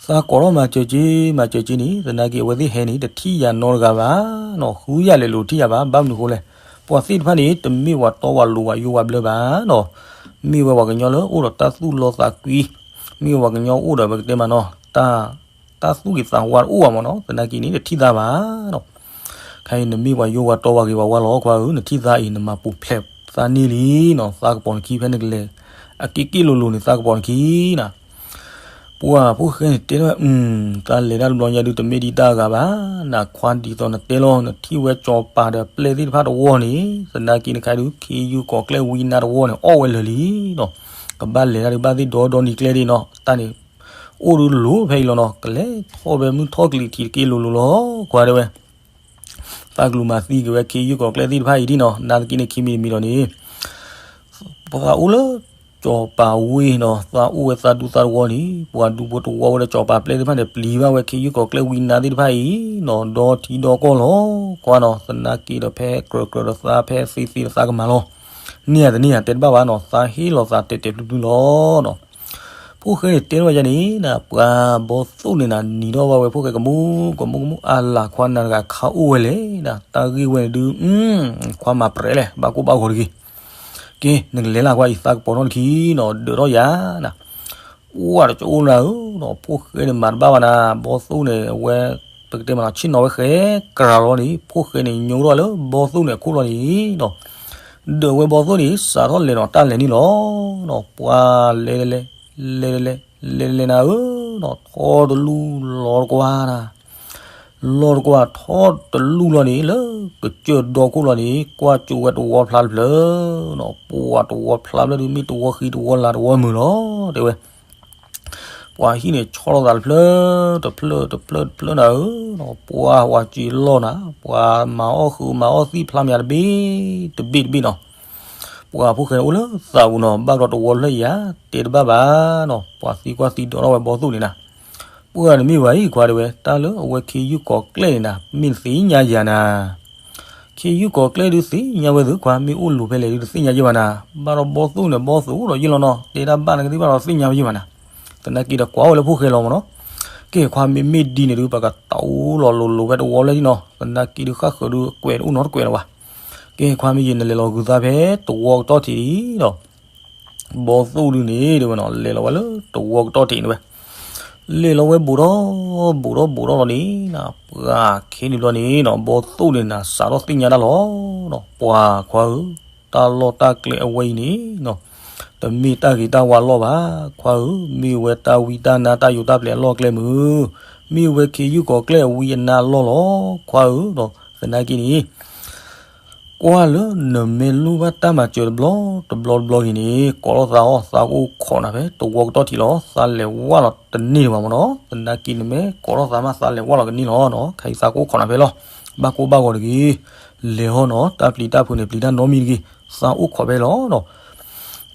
သးကိးထီၣ်မၤစၢၤက့ၤ မၤစၢၤက့ၤန့ၣ် သနာ်က့အဝဲသ့ၣ်ဟဲန့ၣ် တထံၣ်ယၤနီတဂၤဘၣ်နီၤ, ဃုယၤလဲၤလိၤတထံၣ်ယၤဘၣ်, ဘၣ်မနုၤဃိလဲၣ်, ပှၤသ့ၣ်တဖၣ်န့ၣ် တမ့ၢ်ပှၤတီပှၤလိၤပှၤယိပှၤဘျၢဘၣ်နီၤ, မ့ၢ်ဝဲပှၤကညီလၢအိၣ်ဒီးတၢ်သူၣ်လီသးကွံ, မ့ၢ်ပှၤကညီအိၣ်ဒီးပကတဲမးနီၤ, တၢ် တၢ်သူၣ်ဂ့ၤသးဝါတအိၣ်ဘၣ်မ့ၢ်နီၤ, သနာ်က့န့ၣ် တထံၣ်သးဘၣ်နီၤ, ခဲအံၤနမ့ၢ်ပှၤယိပှၤတီပှၤဂ့ၤပှၤဝါလီၤ ခွါဧၢ, နထံၣ်သးအံၤ နမၤပူၤဖျဲးသးန့ၢ်လံနီၤ, သးကပီၤနခံဖဲနကလဲၤ အက့ၢ်က့ၢ်လိၤလိၤန့ၣ် သးကပီၤနခံနၤ ပှၤဖိၣ်ဃဲန့ၣ်တဲထီၣ်ဝဲ, သးလဲၤတၢ်တဘျီညါဒုး တမ့ၢ်ဒ်တၢ်အဂၤဘၣ်နၤ, ခွါဒ်သိးနတဲလီၤ နထံၣ်ဝဲစီၤပၤဒီးပျဲၢ်သ့ၣ်တဖၣ်တဝီန့ၣ် သနာ်က့နခါဒုး ခ့ယုၢ်ကီၤကျဲဝံနါတဝီန့ၣ် အီၣ်ဝဲလၢာ်လံနီၤ, ကဘၣ်လဲၤတၢ်ဒုး ဘၣ်သ့ၣ်ဒီဒီနံၤကျဲဒၣ်နီၤ, တၢ်န့ၣ် အိၣ်ဒုးလိၤဖဲအံၤလီၤနီၤ, ကလဲၤထီၣ်ဖဲမုၢ်ထီၣ်ကလံၤထံးတက့ၢ်လိၤလိၤလီၤ, ကွၢ်တဲဝဲ သးကလူးမၤသံက့ၤဝဲခ့ယုၢ်ကီၤကျဲသ့ၣ်တဖၣ်အံၤဒ်နီၤ, နာ်သက့န့ၣ် ခံမံၤတမံၤလီၤန့ၣ် ပှၤအိၣ်လၢစီၤပၤဝ့ၢ်နီၤ, သးအိၣ်ဝဲသးဒူသးတဝီန့ၣ် ပှၤဒူဖိတဝီဝဲဒီးစီၤပၤပျဲၢ်သ့ၣ်တဖၣ်န့ၣ် ပျံၤဘၣ်ဝဲခ့ယုၢ်ကီၤကျဲဝံနါသ့ၣ်တဖၣ်အံၤနီၤ, ဒီထံဒီကီၢ်လီၤ, ကွၢ်နီၤ, သနာ်က့ဒီးဖဲကြၢးကြၢးဒီးသး ဖဲသ့သ့ဒီးသးကမၤလီၤ, န့ၢ်ဧါတန့ၢ်ဧါတဲတဘၣ်ဘၣ်နီၤ, သးဟ့ၣ်လီၤသးတဲာ်တဲာ်ဖျုးဖျုးလီၤနီၤ ဖိၣ်ဃဲန့ၣ်တဲထီၣ်ဝဲယၤန့ၣ် ပှၤဘီသိၣ်န့ၣ်နၤ နံၤထီၣ်ဘၣ်ဝဲဖိၣ်ဃဲကမူကမူကမူ အလၤခွါနၤတဂၤခါအိၣ်ဝဲလဲၣ်, တၢ်ဂ့ၢ်ဝဲန့ၣ်ဒုး ခွါမၤပြဲးလဲၣ် ဘၣ်ကိၢ်ဘၣ်ဂီၤတဂ့ၤ, က့ နကလဲၤလၢ်ကွၢ်အံၤ သးကပီၤထီၣ်နခံနီၤ, ဒၢးထီၣ်ယၤနၤ, အိၣ်တကအိၣ်နၤဧၢနီၤ, ဖိၣ်ဃဲန့ၣ်မၤတဘၣ်ဘၣ်နၤ, ဘီသိၣ်န့ၣ် အဝဲ ပကတဲမးနီၤ ဆ့ၣ်နီၤဝဲဃဲကရၤလီၤန့ၣ် ဖိၣ်ဃဲန့ၣ် ညိထီၣ်လၢဘီသိၣ်န့ၣ်အခိၣ်လီၤန့ၣ်နီၤ, ဒၢးဝဲဘီသိၣ်န့ၣ် စးထီၣ်လဲၤနီၤ တၢ်လဲၤန့ၣ်လီၤနီၤ, ပှၤလဲၤလဲၤလဲၤလဲၤလဲၤ လဲၤလဲၤနၤဧၢနီၤ, ထီတလူလီၤတကွၢ်နၤ, လီၢ်တကွၢ်ထီၣ်တလူၢ်လီၤန့ၣ် လၢကစၢၢ်ဒီခိၣ်လီၤန့ၣ် ကွၢ်ကၠိဝဲတဝီဖျါတဖျၢၣ်နီၤ, ပှၤတဝီဖျါဖျၢၣ်ဒုး မ့ၢ်တဝီဃံတဝီလၤတဝီမုာ်လီၤ တဲဝဲ. ပှၤဟံၣ်န့ၣ်ဆီၣ်လီၤသးတဖျၢၣ် တဖျၢၣ်တဖျၢၣ်တဖျၢၣ်နၤဧၢ, ပှၤဝၤစ့လီၢ်နၤ, ပှၤမၤအီၣ်ဃုာ်မၤအီၣ်သံၣ်ဖျါမးတဘ့ၣ် တဘ့ၣ်တဘ့ၣ်နီၤ. ပှၤဖိၣ်ဃဲန့ၣ်အိၣ်လၢသးပူၤနီၤ, ဘၣ်ဘျီတဝီဖျၢၣ်ယၤ တဲတဘၣ်ဘၣ်နီၤ, ပှၤသံကွၢ်သံဒိးထီၣ်ဝဲဘီသိၣ်န့ၣ်နၤ. ပှၤတမ့ၢ်ဘၣ်အံၤခွါတဲဝဲ တၢ်လၢအဝဲခ့ယုၢ်ကီၤကျဲၣ်န့ၣ်နၤ မ့ၢ်သ့ၣ်ညါယၤနၤ ခ့ယုၢ်ကီၤကျဲၣ်ဒုးသ့ၣ်ညါဝဲသုခွါ မ့ၢ်အိၣ်လူၤဖဲလဲၣ်ဒုးတသ့ၣ်ညါယဲဘၣ်နၤ, ဘၣ်ဒီးဘီသိၣ်န့ၣ် ဘီသိၣ်ဒီးယဲလီၤနီၤ, တဲတၢ်ဘၣ်နကသ့ၣ်ဘၣ်ဒီးသ့ၣ်ညါယဲဘၣ်နၤ. သနာ်က့ဒီးကွၢ်အိၣ်လၢဖိၣ်ဃဲလီၤမးနီၤ. ကဲခွါမ့မ့ၢ်ဒ်န့ၣ်ဒုး ပကတၢ်အိၣ်လီၤလိၤလိၤဖဲတဝီလၢဒ်နီၤ, သနာ်က့ဒုးဃၣ်ဃၢၤဒုးကွဲးတအိၣ်နီတကွဲးလၢၤဘၣ်. ကဲခွါမ့ၢ်ယဲနလဲၤလီၤဂုၤသးဖဲတဝီကတီၢ်ထံးဒီး ဘီသိၣ်ဒုးန့ၣ် တဲဝဲနီၤ လဲၤလီၤဝဲလၢတဝီကတီၢ်ထံးန့ၣ်ဝဲ, လဲၤလီၤဝဲဘူးထီၣ် ဘူးထီၣ်ဘူးထီၣ်လီၤန့ၣ် ပှၤခ့န့ၣ်ဘျီန့ၣ်နီၤ ဘီသိၣ်န့ၣ်နၤ စးထီၣ်သ့ၣ်ညါတၢ်လီၤနီၤ, ပှၤခွါဧၢ, တၢ်လီၢ်တၢ်ကျဲအဝဲအံၤန့ၣ်နီၤ တမ့ၢ်တၢ်ဂ့ၤတၢ်ဝါလီၢ်ဘၣ်, ခွါဧၢ, မ့ၢ်ဝဲတၢ်ဝံတၢ်နါတၢ်ယိးတၢ်ပျဲၤအလီၢ်အကျဲမုၢ်, မ့ၢ်ဝဲခ့ယုၢ်ကီၤကျဲၣ်အဝံအနါအလီၢ်လီၤ, ခွါဧၢ, ဒီးသနာ်က့န့ၣ် ကွၢ်လၢနမ့ၢ်လိၣ်ဘၣ်တၢ်မၤစၢၤတဘျီတဘျီတဘျီဂ့ၤန့ၣ် ကိးထီၣ်သးအီၤ သးကအိၣ်ခိးနၤဖဲတဝီကတီၢ်ထံးလီၤ, သးလဲၤဝါလီၤတန့ၢ်လၢၤဘၣ်မးနီၤ, သနာ်က့နမ့ၢ်ကိးထီၣ်သးမး သးလဲၤဝါလီၤကန့ၢ်လီၤနီၤ, ခဲအံၤသးကအိၣ်ခိးနၤဖဲလီၤ, ဘၣ်ကိၢ်ဘၣ်ဂီၤတဂ့ၤ, လဲၤဟီနီၤ, တၢ်ပျံၤတၢ်ဖုးန့ၣ် ပျံၤတၢ်နီတမံၤတဂ့ၤ, သးအိၣ်ခိးဖဲလီၤနီၤ.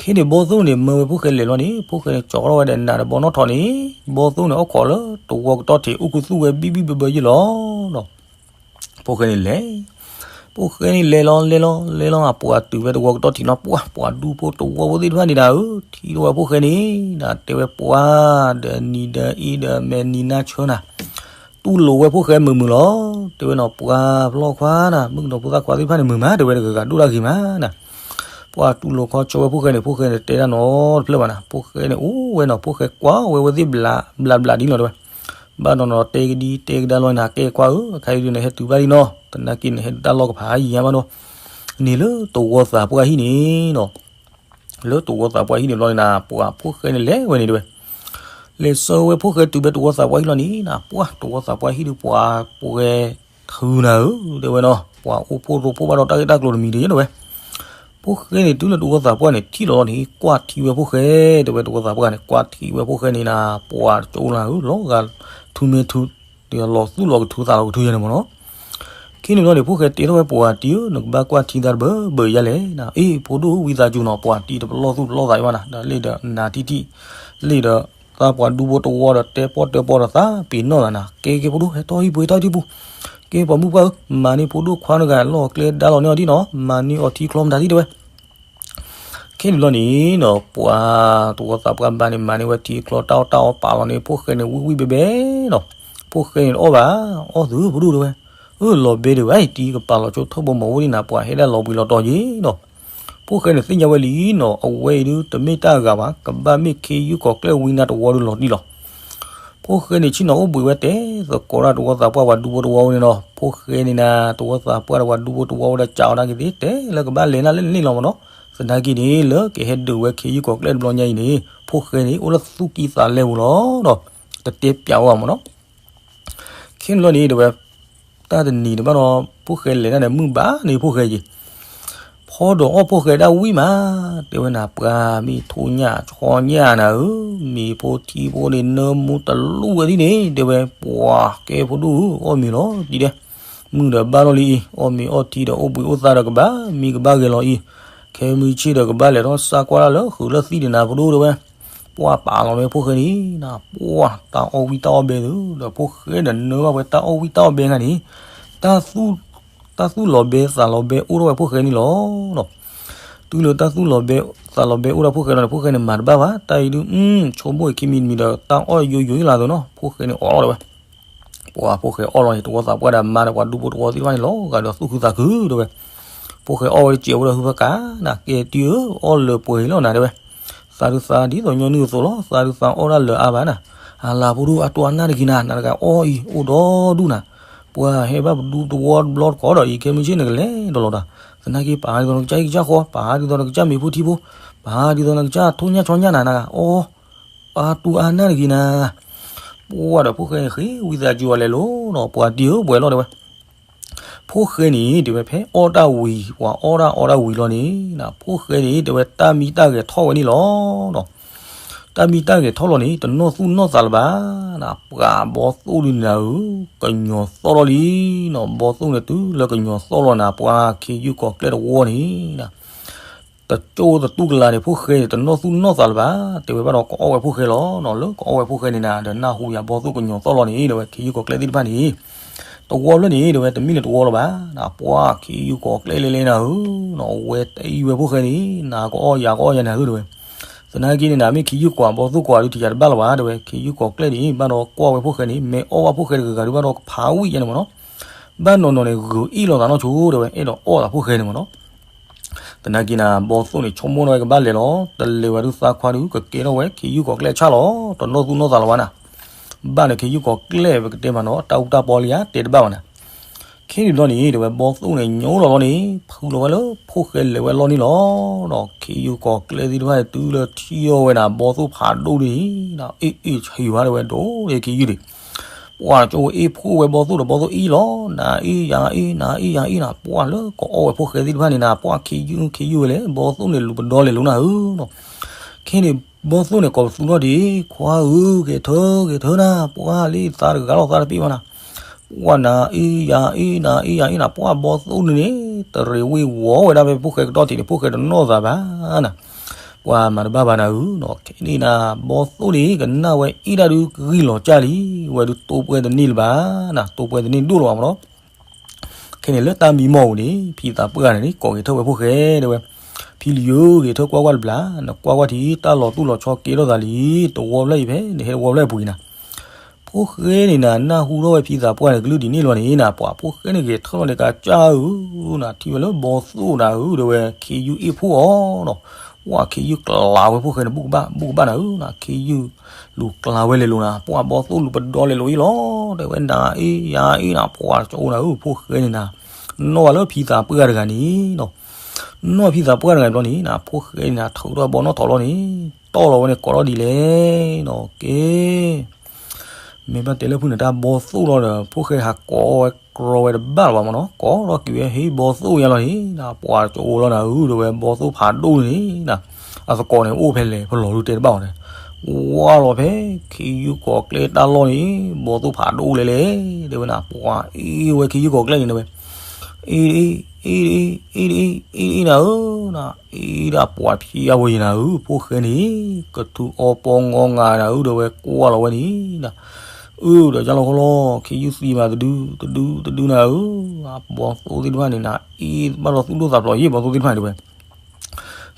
ခဲန့ၣ်ဘီသိၣ်န့ၣ် မၢဝဲဖိၣ်ဃဲလဲၤလီၤန့ၣ် ဖိၣ်ဃဲန့ၣ်ကၠီထီၣ်ဝဲဒီးနးတဘီနီၣ်ထီၣ်န့ၣ် ဘီသိၣ်န့ၣ်အိၣ်ခိးလၢတဝီကတီၢ်ထံး အိၣ်ခူသူၣ်ဝဲဘံၣ်ဘံၣ်ဘၢဘၢယဲလီၤနီၤ. ဖိၣ်ဃဲန့ၣ်လဲၤ, ဖိၣ်ဃဲန့ၣ်လဲၤလီၤ လဲၤလီၤ လဲၤလီၤ အပှၤတုၤဖဲတဝီကတီၢ်ထံးနီၤ ပှၤ ပှၤဒူဖိတဝီဖိသ့ၣ်တဖၣ်န့ၣ်နၤဧၢ, ထံၣ်ထီၣ်ဝဲဖိၣ်ဃဲန့ၣ် နၤတဲဝဲပှၤ ဒီးနံၤဒီးအ့ဒီးမဲာ်နံၤနါဆၢနၤ တူၢ်လိာ်ဝဲဖိၣ်ဃဲမုာ်မုာ်လီၤ. တဲဝဲနီၤ ပှၤဖျီၣ်ခွါနၤ မုၣ်ကနီၤဖိသၣ်ခွါသ့ၣ်တဖၣ်န့ၣ် မုာ်မး တဲဝဲတဂၤဂၤဒိၣ်တၢ်ဂ့ၤမးနၤ. ပှၤတူၢ်လိာ်ခီဆၢဝဲဖိၣ်ဃဲန့ၣ် ဖိၣ်ဃဲန့ၣ်တဲတၢ်နီတဖျၢၣ်ဘၣ်နၤ ဖိၣ်ဃဲန့ၣ်အိၣ်ဝဲနီၤ ဖိၣ်ဃဲကွၢ်ဝဲဝဲသ့ၣ်ဘျးဘျးဒ်လီၤတဲဝဲ ဘၣ်နီၤနီၤတဲကဒံတဲကဒါလီၤနၤ ကဲကွၢ်ဧၢ အခါအံၤဒုးနဟဲတုၤဘၣ်လံနီၤ သနာ်က့နဟဲဒၣ်လီၢ်ကဖးယံၤညါဘၣ်နီၤ န့ၣ်လၢတဝီသးပှၢ်ဟံၣ်န့ၣ်နီၤ လၢတဝီသးပှၢ်ဟံၣ်န့ၣ်ဘျီန့ၣ်နၤ ပှၤဖိၣ်ဃဲန့ၣ်လဲၤဝဲန့ၣ်တဲဝဲ လဲၤဆှၢဝဲဖိၣ်ဃဲတုၤဖဲတဝီသးပှၢ်ဟံၣ်လီၤန့ၣ်နၤ ပှၤတဝီသးပှၢ်ဟံၣ်ဒုးပှၤပှဲၤထုနၤဧၢ တဲဝဲနီၤ ပှၤအိၣ်ဖှိၣ်ရိဖှိၣ်ဘၣ်ဒီးတၢ်ဂ့ၢ်တၢ်ကျိၤတမံၤဒ်တဲဝဲ ဖိၣ်ဃဲန့ၣ်တုၤလၢတဝီသးပှၢ်န့ၣ် ထံၣ်လီၤလီၤန့ၣ် ကွၢ်ထံဝဲဖိၣ်ဃဲ တဲဝဲတဝီသးပှၢ်န့ၣ် ကွၢ်ထံဝဲဖိၣ်ဃဲန့ၣ်နၤ ပှၤကၠိလၢဧၢ လီၤဂာ်ထူမ့ၢ်ထူ လီၤသူၣ်လီၤကထူသးလီၤကထူယဲန့ၣ်မ့ၢ်နီၤ ခဲန့ၣ်ဘျီန့ၣ် ဖိၣ်ဃဲတဲထီၣ်ဝဲပှၤတံၤဧၢ နကဘၣ်ကွၢ်ထံသးတဘၢဘၢယဲလဲၣ်နၤ အ့ ဖိဒိၣ်ဝံသးစူၤနီၤ ပှၤတံၤတပလီၢ်သူၣ်ပလီၢ်သးယဲဘၣ်နၤ ဒီးလ့ၣ်ဒီးနၤထံၣ်ထံၣ် လ့ၣ်ဒီးသးပှၤဒူဖိတဝီဒီးတဲပီၣ်တဲပီၣ်ဒီးသးပ့ၤနီၣ်သးနၤ ကဲကဲဖိဒိၣ် ဟဲထီၣ်ဟံၣ်ပှ့ၤထီၣ်ထံပူၤ ကဲပှၤမုၣ်ပှၢ်ဧၢ မၤန့ၢ်ဖိဒိၣ်ခွါတဂၤလီၢ်ကျဲဒါလီၤန့ၢ်အီၤဒ်နီၤ မၤန့ၢ်အီၤထံချီမတၤဒ်တဲဝဲ ခဲန့ၣ်ဘျီန့ၣ်နီၤ ပှၤတဝီသးပှၢ်ဘါန့ၣ် မၤန့ၢ်ဝဲထံချီတၢ်အီၣ်တၢ်အီပာ်လီၤန့ၢ် ဖိၣ်ဃဲန့ၣ်ဝံၣ်ဝံၣ်ဘဲဘဲနီၤ ဖိၣ်ဃဲန့ၣ်တအီၣ်ဘၣ် အီၣ်သုဖိဒိၣ်တဲဝဲ အၢ လီၤဘဲဒံးဝဲ အံၤတံၤကပာ်လီၤကၠိထီၣ်ဘိမီၤဝဲဒံးနၤ ပှၤဟဲဒၣ်လီၤဘှံးလီၤတီၤယ့ၣ်နီၤ ဖိၣ်ဃဲန့ၣ်သ့ၣ်ညါဝဲလံနီၤ အဝဲအံၤဒုးတမ့ၢ်တၢ်အဂၤဘၣ် ကဘၣ်မ့ၢ်ခ့ယုၢ်ကီၤကျဲၣ်ဝံနါတဝီဒုးလီၤတံၢ်လီၤ ဖိၣ်ဃဲန့ၣ်ဆ့ၣ်နီၤအိၣ်ဘှံးဝဲတဲ သကိးတၢ်တဝီသးပှၢ်ပှၤဒူဖိတဝီဝဲန့ၣ်နီၤ ဖိၣ်ဃဲန့ၣ်နၤ တဝီသးပှၢ်ဒီးပှၤဒူဖိတဝီဝဲဒီး ကးအီၤနာ်က့ၤသ့ တဲလၢကဘၣ်လဲၤနၢ်လၢန့ၣ်လီၤမ့ၢ်နီၤ သနာ်က့န့ၣ် လၢကဟဲဒုးဝဲခ့ယုၢ်ကီၤကျဲၣ်တဘျီညါအံၤန့ၣ် ဖိၣ်ဃဲန့ၣ် အိၣ်လၢသူၣ်ကံၢ်သးလဲပူၤလီၤနီၤ တတဲပျးဝဲဘၣ်မ့ၢ်နီၤ ခဲန့ၣ်ဘျီန့ၣ် တဲဝဲ တၢ်တနံၤတဘၣ်ဒီး ဖိၣ်ဃဲလဲၤတၢ်န့ၣ် မုၢ်ဘၣ်န့ၣ်ဖိၣ်ဃဲယ့ၤ ဖီဒီးအီၣ်ဖိၣ်ဃဲဒၣ်ဝံၣ်မး တဲဝဲနၤ ပှၤမ့ၢ်ထိၣ်ညၣ်ဆီညၣ်နၤဧၢ မ့ၤဖိထံဖိန့ၣ် နၢမူတလူၢ်ဝဲဒ်န့ၣ် တဲဝဲ ပှၤကဲဖိဒိၣ်ဧၢ အီၣ်မ့ၤလီၤတံၢ်ဒဲး မုၢ်ဒီးဘၣ်လီၤလံအံၤ အီၣ်မ့ၤအီၣ်ထံဒီးအိၣ်ဘှံးအိၣ်သါဒီးကဘၣ်မံကဘၣ်ဂဲၤလီၤအံၤ ခဲမုၢ်ဆ့ၣ်ဒီးကဘၣ်လဲၤထီၣ်စၢ်ကွၢ်တၢ်လၢဃုာ်လၢသံၣ်ဒံးနၤဖိဒိၣ်တဲဝဲ ပှၤပာ်လီၤဝဲဖိၣ်ဃဲန့ၣ် နပှၤတၢ်အီၣ်ဝံၣ်တၢ်အီၣ်ဘဲသု ဒီးဖိၣ်ဃဲဒီးနၢဘၣ်ဝဲတၢ်အီၣ်ဝံၣ်တၢ်အီၣ်ဘဲခါန့ၣ် တၢ်သူၣ်လီၤဘဲသးလီၤဘဲအိၣ်ထီၣ်ဝဲဖိၣ်ဃဲန့ၣ်လီၤ. တုၤလၢတၢ်သူၣ်လီၤဘဲသးလီၤဘဲအိၣ်ထီၣ်ဖိၣ်ဃဲလီၤန့ၣ် ဖိၣ်ဃဲန့ၣ်မၤတဘၣ်ဘၣ် တၢ်အံၤဒုး ဆိကမိၣ်အံၤခံမံၤတမံၤဒီးတၢ်အီၣ်ယိယိလၢအသိးနီၤ ဖိၣ်ဃဲန့ၣ်အီၣ်လီၤဝဲ ပှၤဖိၣ်ဃဲအီၣ်လီၤန့ၣ် တဝီသးပှၢ်ဒီးမါဒီးပှၤဒူဖိတဝီသ့ၣ်တဖၣ်န့ၣ်လီၤ ဂာ်ဒီးသူၣ်ခုသးခုတဲဝဲ ဖိၣ်ဃဲအီၣ်ဝဲတစဲးဝဲဒီးဟုဖးကးနၤ ကဲတံၤဧၢ အီၣ်လၢပှဲၤလီၤနၤတဲဝဲ သးဒုးသးဒ်သိးညီနုၢ်အသိးလီၤ သးဒုးသးအီၣ်ဒၣ်လၢအါဘၣ်နၤ အလၤဖိဒိၣ်အတိၢ်အနၢ်တဂ့ၤနၤ နတဂၤအီၣ်အံၤအိၣ်ဒီဒူၣ်နၤ ပှၤဟဲဘၣ်ပဒူတဝီတဘျီတခီဒီးအံၤ ခဲမုၢ်ဆ့ၣ်နကလဲၤဒီးလီၤတၢ် သနာ်က့ပာ်ဒ်သိးနကစၢ်ဟံၣ်ကစၢ်ဃီ ပာ်ဒ်သိးနကစၢ်မ့ၤဖိထံဖိ ပာ်ဒ်သိးနကစၢ်ထိၣ်ညၣ်ဆီညၣ်နၤ နဂၤအီၣ် အါတူၢ်အါနၢ်တဂ့ၤနၤ ပှၢ်ဒီးဖိၣ်ဃဲန့ၣ်ဃ့ဝံသးစူၤအီၤလဲၤလိၤနီၤ, ပှၤတံၤဧၢ ပှဲၤလီၤတဲဝဲ. ဖိၣ်ဃဲန့ၣ် တဲဝဲ ဖဲအီၣ်တၢ်ဝံၤ ပှၤအီၣ်တၢ်အီတၢ်ဝံၤလီၤန့ၣ် ဖိၣ်ဃဲန့ၣ် တဲဝဲ တၢ်မံတၢ်ဂဲၤထီၣ်ဝဲန့ၣ်လီၤ. တၢ်မံတၢ်ဂဲၤထီၣ်လီၤန့ၣ် တနီၢ်သူၣ်နီၢ်သးလၢၤဘၣ်နီၤ, ပှၤဘီသိၣ်ဒုန့ၣ်နၤဧၢ, ကညီၤသီၣ်လီၤလံနီၤ, ဘီသိၣ်န့ၣ်တုၤလၢကညီၤသီၣ်လီၤနၤ, ပှၤခ့ယုၢ်ကီၤကျဲၢ်တဝီန့ၣ် တကၠိတတူၢ်ကလာ်န့ၣ် ဖိၣ်ဃဲန့ၣ် တနီၢ်သူၣ်နီၢ်သးလၢၤဘၣ်, တဲဝဲဘၣ်ဒီး ကအီၣ်ဝဲဖိၣ်ဃဲလီၤနီၤ, လၢကအီၣ်ဝဲဖိၣ်ဃဲန့ၣ်နၤ ဒီးနၢ်ဟူယၤ ဘီသိၣ်ကညီၤသီၣ်လီၤန့ၣ် တဲဝဲ ခ့ယုၢ်ကီၤကျဲၢ်သ့ၣ်တဖၣ်န့ၣ် တဝီဖျၢၣ်န့ၣ် တဲဝဲ တမ့ၢ်လၢတဝီလၢၤဘၣ်နီၤ, ပှၤခ့ယုၢ်ကီၤကျဲၢ်လဲၤလဲၤနၤဧၢနီၤ, အဝဲတအံၤဝဲဖိၣ်ဃဲန့ၣ် နၤကအီၣ်ယၤကအီၣ်ယၤနၤဧၢ တဲဝဲ. သနာ်က့န့ၣ်နၤ မ့ၢ်ခ့ယုၢ်ကီၤ ဘီသိၣ်ကီၤဒုးထံၣ်ယၤတဘၣ်လၢၤဘၣ် တဲဝဲ, ခ့ယုၢ်ကီၤကျဲၢ်န့ၣ် ဘၣ်ဒီးကွၢ်ဝဲဖိၣ်ဃဲန့ၣ် မ့ၢ်အီၣ်ဘၣ်ဖိၣ်ဃဲတဂၤဂၤဒုး ဘၣ်ဒီးကဖးဝံၣ်ယဲန့ၣ်မ့ၢ်နီၤ, ဘၣ်နီၤနီၤန့ၣ် ဂုာ်အ့ၣ်လိာ်သးနီၢ်ဆိ တဲဝဲ အဲၣ်ဒိးအီၣ်သးဖိၣ်ဃဲန့ၣ်မ့ၢ်နီၤ. သနာ်က့နၤ ဘီသိၣ်န့ၣ် ဆိကမိၣ်ထီၣ်ဝဲကဘၣ်လဲၤလီၤ, တလဲၤဝဲဒုးသါခွါဒုး ကကဲထီၣ်ဝဲခ့ယုၢ်ကီၤကျဲၢ်ဆၣ်လီၤ, တနီၢ်သူၣ်နီၢ်သးလၢၤဘၣ်နၤ, ဘၣ်န့ၣ်ခ့ယုၢ်ကီၤကျဲၢ် ပကတဲမ့ၢ်နီၤ တၢ်အူတၢ်ပီလံဧါ တဲတဘၣ်ဘၣ်နၤ. ခဲန့ၣ်ဘျီန့ၣ် တဲဝဲ ဘီသိၣ်န့ၣ် ညိလီၤလီၤန့ၣ် ဖုးလီၤဝဲလၢဖိၣ်ဃဲလဲၤဝဲလီၢ်န့ၣ်လီၤနီၤ, ခ့ယုၢ်ကီၤကျဲၢ်သ့ၣ်တဖၣ်န့ၣ် တုၤလၢထံၣ်အီၣ်ဝဲနၤ ဘီသိၣ်ဖးဒိၣ်န့ၣ် အ့ၣ်အ့ၣ်ဆံးဝဲ တဲဝဲ ဒိၣ်န့ၣ်ခ့ယုၢ်န့ၣ် ပှၤကၠိအ့ၣ်ဖှိၣ်ဝဲဘီသိၣ်ဒီး ဘီသိၣ်အ့ၣ်လီၤ, နၤအ့ၣ်ယၤအ့ၣ် နၤအ့ၣ်ယၤအ့ၣ်နၤ, ပှၤလၢကအီၣ်ဝဲဖိၣ်ဃဲသ့ၣ်တဖၣ်န့ၣ်နၤ ပှၤခ့ယုၢ်ခ့ယုၢ်ဝဲလဲၣ်, ဘီသိၣ်န့ၣ်လူၤပဒီလဲၤလိၤနၤဧၢနီၤ. ခဲန့ၣ် ဘီသိၣ်န့ၣ် ကိးပသူထီၣ်ဒံး ခွါဧၢ ဂဲၤထၢဂဲၤထၢနၤ, ပှၤလၢသးတဂၤလီၤ သးတပ့ၢ်ဘၣ်နၤ, ပှၤနၤအ့ၣ်ယၤအ့ၣ် နၤအ့ၣ်ယၤအ့ၣ်နၤ, ပှၤဘီသိၣ်န့ၣ်န့ၣ် တရံးဝ့ၤဝီၤဝဲဒၣ်ဖဲဖိၣ်ဃဲကတီၢ်ထံးန့ၣ် ဖိၣ်ဃဲတနီၣ်သးဘၣ်နၤ, ပှၤမၤတဘၣ်ဘၣ်နၤဧၢနီၤ. ခဲန့ၣ်နၤ ဘီသိၣ်န့ၣ် ကနၣ်ဝဲအ့ၣ်ဒၣ်ဒုး ဂံၢ်လီၤကၢ်လံ, ဝဲဒုးတိၢ်ပှဲၤတန့ၢ်လၢၤဘၣ်နၤ, တိၢ်ပှဲၤတန့ၢ်ဒိၣ်လၢၤဘၣ်မ့ၢ်နီၤ. ခဲန့ၣ်လၢတၢ်မံမီၢ်ပူၤန့ၣ် ဖံသးပှၢ်န့ၣ် ကိးဂဲၤထၢၣ်ဝဲဖိၣ်ဃဲ တဲဝဲ, ဖံလံၤဧၢ ဂဲၤထၢၣ်ကွၢ်ကွၢ်တဘျီ, နကွၢ်ကွၢ်ထံ တၢ်လီၤတူၢ်လီၤဆီကဲထီၣ်သးလံ, တဝီဖျၢၣ်အံၤဖဲ နဟဲတဝီဖျၢၣ်အပူၤအံၤနၤ, ဖိၣ်ဃဲန့ၣ်နၤ နၢ်ဟူထီၣ်ဝဲဖံသးပှၢ်န့ၣ် ကလုၢ်ဒ်န့ၣ်လီၤန့ၣ်နၤ, ပှၤဖိၣ်ဃဲန့ၣ်ဂဲၤထၢၣ်လီၤန့ၣ် ကစၢ်ဧၢနၤ, ထံၣ်ဝဲလၢဘီသိၣ်နၤဧၢ တဲဝဲ ခ့ယုၢ်အ့ၣ်ဖှိၣ်အီၤနီၤ, ပှၤခ့ယုၢ်ကျးဝဲဖိၣ်ဃဲန့ၣ် ဘူၣ်ကဘၣ် ဘူၣ်ကဘၣ်နၤဧၢနၤ, ခ့ယုၢ်လူၤကျးဝဲလဲၤလိၤနၤ, ပှၤဘီသိၣ်လူၤပဒီလဲၤလိၤအံၤလီၤ, တဲဝဲ နၤအ့ၣ်ယၤအ့ၣ်နၤ, ပှၤကၠိနၤဧၢ ဖိၣ်ဃဲန့ၣ်နၤ, နီၣ်ဝဲလၢဖံသးပှၢ်တဂၤန့ၣ်နီၤ, နီၣ်ဖံသးပှၢ်တဂၤန့ၣ်ဘျီန့ၣ်နၤ ဖိၣ်ဃဲန့ၣ်နၤ ထုးထီၣ်ဘီနီၣ်ထိးလီၤန့ၣ် တီၢ်လီၤဝဲန့ၣ် ကိးထီၣ်ဒ်လဲၣ်နီၤ, ကဲ မ့ၢ်ဘၣ်တဲလၢဖုၣ်န့ၣ် တၢ်ဘီသိၣ်လီၤဒီး ဖိၣ်ဃဲဟးကိးဝဲကြီဝဲတဘၣ်လၢၤဘၣ်မ့ၢ်နီၤ, ကိးထီၣ်က့ၤဝဲ ဟ့ၣ်ဘီသိၣ်ယါလီၤန့ၣ်နၤ, ပှၤကၠိလီၤနၤဧၢ တဲဝဲ ဘီသိၣ်ဖးဒိၣ်န့ၣ်နၤ, အသကိးန့ၣ်အိၣ်ဖဲလဲၣ် ပလီၤဒုတဲတဘၣ်အီၤန့ၣ်, ဝါလီၤဖဲ ခ့ယုၢ်ကီၤကျဲၢ်တၢ်လီၢ်န့ၣ် ဘီသိၣ်ဖးဒိၣ်လဲၣ်လဲၣ် တဲဝဲနၤ, ပှၤအ့ၣ်ဝဲခ့ယုၢ်ကီၤကျဲၢ်န့ၣ် တဲဝဲ အ့ၣ် အ့ၣ် အ့ၣ် အ့ၣ် အ့ၣ် အ့ၣ် အ့ၣ်နၤဧၢနၤ, အ့ၣ်ဒၣ်ပှၤဖံးအဝဲအံၤနၤဧၢ ဖိၣ်ဃဲန့ၣ်, ကထူအီပီငီငါနၤဧၢ တဲဝဲ ကွၢ်လီၤဝဲန့ၣ်, အၢ ဒီးယါလီၤဃီလီၤ ခ့ယုၢ်သံမးတဒု တဒု တဒုနၤဧၢ, ဘီသိၣ်သ့ၣ်တဖၣ်န့ၣ်နၤ အ့ၣ်ဘၣ်လီၤသူၣ်ဒိၣ်သးဖျိးယံာ် ဘီသိၣ်သ့ၣ်တဖၣ်န့ၣ် တဲဝဲ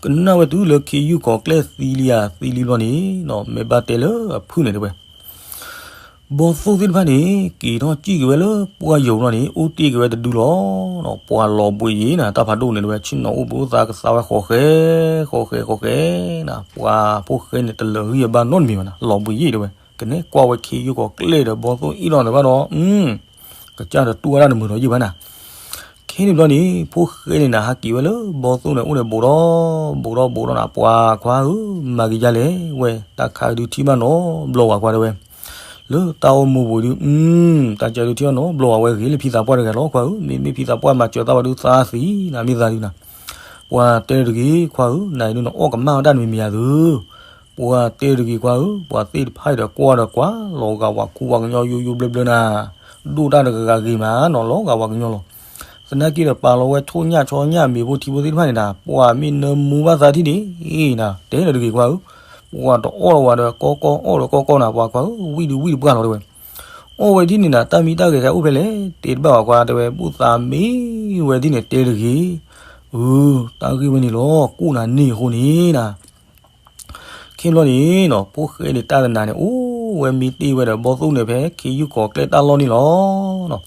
ကနၣ်ဝဲတုၤလၢခ့ယုၢ်ကီၤကျဲၢ်သံလံဧါ သံလံဘျီန့ၣ်နီၤ, မ့ၢ်ဘၣ်တဲလၢအဖုၣ်န့ၣ် တဲဝဲ ဘီသိၣ်သ့ၣ်တဖၣ်န့ၣ် က့ၤထီၣ်စံၣ်က့ၤဝဲလၢပှၢ်ယိာ်ဘျီန့ၣ် အိၣ်တ့ၢ်က့ၤဝဲတဒုလီၤ. ပှၤလီၤဘှံးယံၤနၤ တၢ်ဖးဒိၣ်န့ၣ် တဲဝဲ ဆ့ၣ်နီၤအိၣ်ဘှံးအိၣ်သါကသါဝဲဃီဃဲ ဃီဃဲ ဃီဃဲနၤ, ပှၤဖိၣ်ဃဲန့ၣ် တလၢာ်ဂံၢ်အဘါနီတမံၤဘၣ်နၤ လီၤဘှံးယံၤ တဲဝဲ ကနဲကွၢ်ဝဲခ့ယုၢ်ကီၤကျဲၢ်ဒီးဘီသိၣ်အ့ၣ်လီၤန့ၣ်ဘၣ်ဒီး ကစၢ်တတူၢ်ဝဲဒၣ်တမုာ်ဒီးယံာ်ဘၣ်နၤ ခဲန့ၣ်ဘျီန့ၣ် ဖိၣ်ဃဲန့ၣ်နၤ ဟးက့ၤဝဲလၢဘီသိၣ်န့ၣ်အိၣ်န့ၣ် ဘူးဒီး ဘူးဒီးဘူးဒီးနၤ ပှၤခွါဧၢ မၤက့ၤယါလဲၣ်ဝဲ တၢ်ခါဒုးထံၣ်ဘၣ်နီတဘျီဝဲခွါ တဲဝဲ လၢတၢ်အိၣ်မူပူၤဒုး တၢ်ကဲဒုးထံၣ်ဘၣ်နီတဘျီဝဲ ဂ့ၤလၢဖံသးပှၢ်တဂၤလီၤ ခွါဧၢ မ့မ့ၢ်ဖံသးပှၢ်မၤစၢၤသးဘၣ်ဒုးသးသံနၤ မ့ၢ်သးဒုးနၤ ပှၤတဲတဂ့ၤ ခွါဧၢ နၤအံၤဒုးနအီၣ်ကမၣ်ဝဲတၢ်တမံၤမံၤဧါသု ပှၤတဲတဂ့ၤ ခွါဧၢ ပှၤသ့ၣ်တဖၣ်အံၤဒီးကွၢ်ဒီးကွၢ် လီၤဂာ်ဝၤခူဝၤကညီယိယိဘျၢဘျၢနၤ ဒိၣ်တၢ်တဂၤဂ့ၤမးနီၤ လီၤဂာ်ဝၤကညီလီၤ. သနာ်က့ဒီးပာ်လီၤဝဲဆိၣ်ညၣ်ဆီညၣ်မ့ၤဖိထံဖိသ့ၣ်တဖၣ်န့ၣ်နၤ ပှၤမ့ၢ်နၢမူဘၣ်သးထံၣ်န့ၣ်နၤ တဲတဂ့ၤ ခွါဧၢ ပှၤတအီၣ်လီၤဝဲဒီးကီကီ အီၣ်ဒီးကီကီနၤ ပှၤခွါဧၢ ဝံၣ်ဒုးဝံၣ်တပှၢ်လီၤ တဲဝဲ အီၣ်ဝဲထံၣ်န့ၣ်နၤ တၢ်မံတၢ်ဂဲၤကအိၣ်ဖဲလဲၣ် တဲတဘၣ်ဝဲခွါ တဲဝဲ ဘူၣ်သးမံဝဲထံၣ်န့ၣ် တဲတဂ့ၤ အၢ တၢ်ဂ့ၢ်ဝဲန့ၣ်လီၤ ကူၣ်နၤန့ၢ်အဃိန့ၣ်နၤ ခဲဘျီန့ၣ်နီၤ ဖိၣ်ဃဲန့ၣ်တၢ်တနၤန့ၣ် အိၣ်ဝဲမ့ၢ်တ့ၢ်ဝဲဒီးဘီသိၣ်န့ၣ်ဖဲ ခ့ယုၢ်ကီၤကျဲၢ်တၢ်လီၢ်န့ၣ်လီၤ.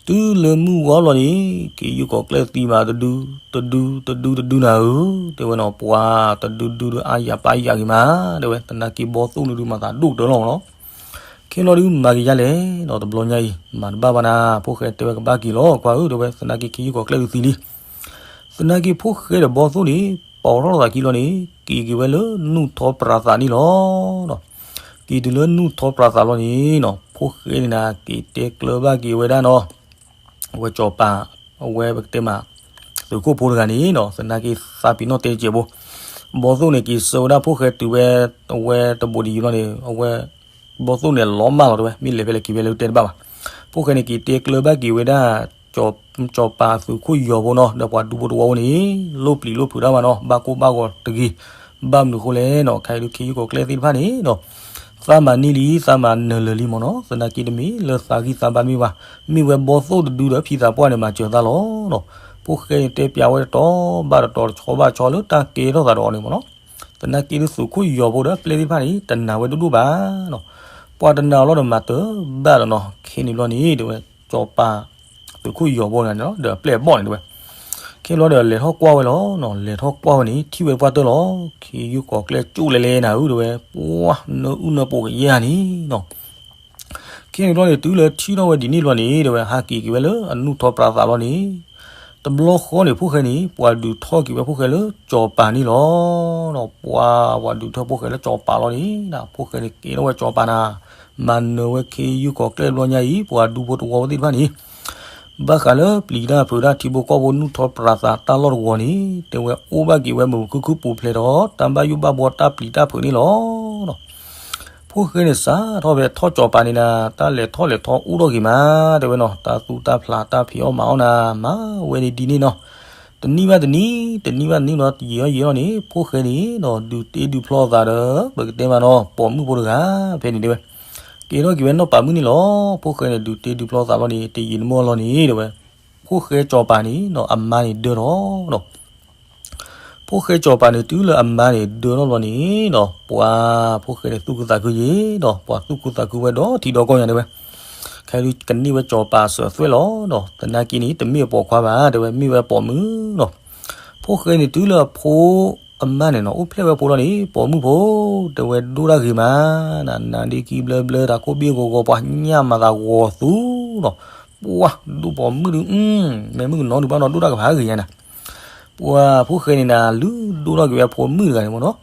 တုၤလၢမုၢ်ဝါဘျီန့ၣ် ခ့ယုၢ်ကီၤကျဲၢ်သံမးတဒု တဒု တဒု တဒုနၤဧၢ, တဲဝဲနီၤ ပှၤတဒုဒုဒုအါယၤပာ်ယၤဂ့ၤမး, တဲဝဲ သနာ်က့ဘီသိၣ်န့ၣ်ဒုးမၤသးဒိၣ်ကတၢၢ်လီၤနီၤ. ခဲဘျီဒုးမၤက့ၤယါလဲၣ်နီၤ တဘျီညါအံၤ မၤတဘၣ်ဘၣ်နၤ, ဖိၣ်ဃဲတဲဝဲကဘၣ်က့ၤလီၤ ကွၢ်ဧၢ တဲဝဲ သနာ်က့ခ့ယုၢ်ကီၤကျဲၢ်ဒုးသံလံ သနာ်က့ဖိၣ်ဃဲဒီးဘီသိၣ်န့ၣ် ပိာ်ထီၣ်လိာ်သးခံလီၤန့ၣ် က့ၤက့ၤဝဲလၢနူၢ်ထီပြးသးန့ၣ်လီၤ. က့ၤတုၤလၢနူၢ်ထီပြးသးလီၤန့ၣ်နီၤ, ဖိၣ်ဃဲန့ၣ်နၤ က့ၤတဲကျၢၤဘၣ်က့ၤဝဲဒၣ်နီၤ, အဝဲစီၤပၤ, အဝဲပကတဲမး, သုးခိၣ်ဖိတဂၤန့ၣ်နီၤ, သနာ်က့သးပ့ၤနီၣ်တဲစဲးဘိ, ဘီသိၣ်န့ၣ်က့ၤဆှၢဝဲဒၣ်ဖိၣ်ဃဲတုၤဝဲ, အဝဲတဘူးတယံၤလီၤန့ၣ် အဝဲ, ဘီသိၣ်န့ၣ်လီၤမၢ်လီၤတဲဝဲ, မ့ၢ်လဲၤဖဲလဲၣ်က့ၤဖဲလဲၣ်တဲတဘၣ်ဘၣ်. ဖိၣ်ဃဲန့ၣ်က့ၤတဲကျၢၤဘၣ်က့ၤဝဲဒၣ် စီၤပၤသုးခိၣ်ယီၤဖိနီၤ, ဒီးပှၤဒူဖိတဝီဖိန့ၣ်, လိၣ်ပျံၤလိၣ်ဖုးတၢ်မးနီၤ, ဘၣ်ကိၢ်ဘၣ်ဂီၤတဂ့ၤ, ဘၣ်မနုၤဃိလဲၣ်နီၤ, ခဲအံၤဒုးခ့ယုၢ်ကီၤကျဲသ့ၣ်တဖၣ်န့ၣ်နီၤ, သးမၤန့ၢ်လံ သးမၤနၢၤလၢာ်လံမ့ၢ်နီၤ, သနာ်က့တမ့ၢ်လၢသးဂံၢ်သးဘါတမ့ၢ်ဘၣ်, မ့ၢ်ဝဲဘီသိၣ်တဒုဒီးဖံသးပှၢ်န့ၣ်မၤစၢၤသးလီၤနီၤ. ဖိၣ်ဃဲန့ၣ်တဲပျးဝဲတတီၤဘၣ်တတီၤ တဆီဘၣ်ဆီလၢတၢ်ကဲထီၣ်သးဒီးအီၤန့ၣ်မ့ၢ်နီၤ. သနာ်က့ဒုးသုးခိၣ်ယီၤဖိဒီးအပျဲၢ်သ့ၣ်တဖၣ်န့ၣ် တနာ်ဝဲဒိၣ်ဒိၣ်ဘၣ်နီၤ, ပှၤတနာ်အီၤလီၤဒီးမၤတၢ်ဘၣ်လီၤနီၤ. ခဲန့ၣ်ဘျီန့ၣ် တဲဝဲ, စီၤပၤသုးခိၣ်ယီၤဖိန့ၣ်ဒီးအပျဲၢ်အဘီၣ်န့ၣ်တဲဝဲ, ခဲန့ၣ်ဘျီဒီးလဲၤထီၣ်ကွၢ်ဝဲလီၤနီၤ, လဲၤထီၣ်ကွၢ်ဝဲန့ၣ် ထံၣ်ဝဲပှၢ်တၢၢ်လီၤ, ခ့ယုၢ်ကီၤကျဲကၠိၣ်လဲၤလဲၤနၤဧၢတဲဝဲ, ပှၢ်နၢအုၣ်နၢပှိၤကယဲၢ်ဧါန့ၣ်နီၤ. ခဲန့ၣ်ဘျီန့ၣ် တုၤလၢထံၣ်ထီၣ်ဝဲဒ်န့ၣ်ဘျီန့ၣ် တဲဝဲ ဟးက့ၤက့ၤဝဲလၢအနူၢ်ထီပြးသးလီၤန့ၣ်, တဘျီဃီန့ၣ် ဖိၣ်ဃဲန့ၣ် ပှၤဒုးထီၣ်က့ၤဝဲဖိၣ်ဃဲလၢစီၤပၤန့ၣ်လီၤနီၤ. ပှၤ, ပှၤဒုးထီၣ်ဖိၣ်ဃဲလၢစီၤပၤလီၤန့ၣ်, ဖိၣ်ဃဲန့ၣ်က့ၤထီၣ်ဝဲစီၤပၤနၤ, မၤနၢၤဝဲခ့ယုၢ်ကီၤကျဲဘျီညါအံၤ ပှၤဒူဖိတဝီဖိသ့ၣ်တဖၣ်န့ၣ် ဘၣ်ဃးလၢပျံၤတၢ်ဖုးတၢ်ထံဖိကီၢ်ဖိနူၢ်ထီပြးသးတၢ်လီၢ်တဝီန့ၣ် တဲဝဲအိၣ်ဘၣ်က့ၤဝဲမုာ်မုာ်ခုၣ်ခုၣ်ပူၤဖျဲးဒီး တၢ်ဘၣ်ယိၣ်ဘၣ်ဘှီတၢ်ပျံၤတၢ်ဖုးန့ၣ်လီၤနီၤ. ဖိၣ်ဃဲန့ၣ်စးထီၣ်ဖဲထီၣ်စီၤပၤန့ၣ်နၤ တၢ်လဲၤထီၣ်လဲၤထီအိၣ်ထီၣ်ဂ့ၤမး တဲဝဲနီၤ, တၢ်သူတၢ်ဖျးတၢ်ဖံးအီၣ်မၤအီၣ်နၤ မၤဝဲန့ၣ်ဒ်န့ၣ်နီၤ. တနံၣ်ဘၣ်တနံၣ်, တနံၣ်ဘၣ်တနံၣ်နီၤ တယံာ်အီၣ်ယံာ်အီၣ်န့ၣ် ဖိၣ်ဃဲန့ၣ်နီၤ ဒုးတ့ဒုးဖျီသးဒီး ပကတဲမးနီၤ ပိာ်မုၣ်ဖိတဂၤ ဖဲန့ၣ်တဲဝဲ ကဲထီၣ်က့ၤဝဲနီၢ်ပၤမုၣ်န့ၣ်လီၤ. ဖိၣ်ဃဲန့ၣ် ဒုးတ့ဒုးဖျီသးလီၤန့ၣ် တယံာ်တမီၢ်လီၤန့ၣ် တဲဝဲ, ဖိၣ်ဃဲစီၤပၤန့ၣ်နီၤ အမါန့ၣ်ဒၢထီၣ်နီၤ. ဖိၣ်ဃဲစီၤပၤန့ၣ် တုၤလၢအမါန့ၣ်ဒၢထီၣ်လီၤန့ၣ်နီၤ ပှၤ, ဖိၣ်ဃဲန့ၣ်သူၣ်ခုသးခုယံာ်နီၤ, ပှၤသူၣ်ခုသးခုဝဲဒီးထံဒီကီၢ်ညါတဲဝဲ, ခဲဒုးကန့ၢ်ဝဲစီၤပၤအစၢၤအသွဲၣ်လီၤနီၤ. သနာ်က့န့ၣ် တမ့ၢ်အပိာ်ခွါဘၣ် တဲဝဲ မ့ၢ်ဝဲပိာ်မုၣ်နီၤ. ဖိၣ်ဃဲန့ၣ်တုၤလၢအဖိ အမါန့ၣ်နီၤ အိၣ်ဖျဲၣ်ဝဲဖိလီၤန့ၣ် ပိာ်မုၣ်ဖိ တဲဝဲဒိၣ်တၢ်ဂ့ၤမး, နၤနၤဒ့ခံဘျၢဘျၢ တၢ်ခိၣ်ဘ့ၣ်ဂီၤဂီၤ ပှၤညၣ်မၤသးဂီၤသူနီၤ, ပှၤဒိၣ်ပိာ်မုၣ်ဒုး, မ့ၢ်မုၣ်ကနီၤဒုးဘၣ်နီၤ ဒိၣ်တၢ်ကဖးဂ့ၤညါနၤ. ပှၤဖိၣ်ဃဲန့ၣ်နၤ လုၢ်ဒိၣ်ထီၣ်က့ၤဝဲဖိမုၣ်တဂၤန့ၣ်မ့ၢ်နီၤ,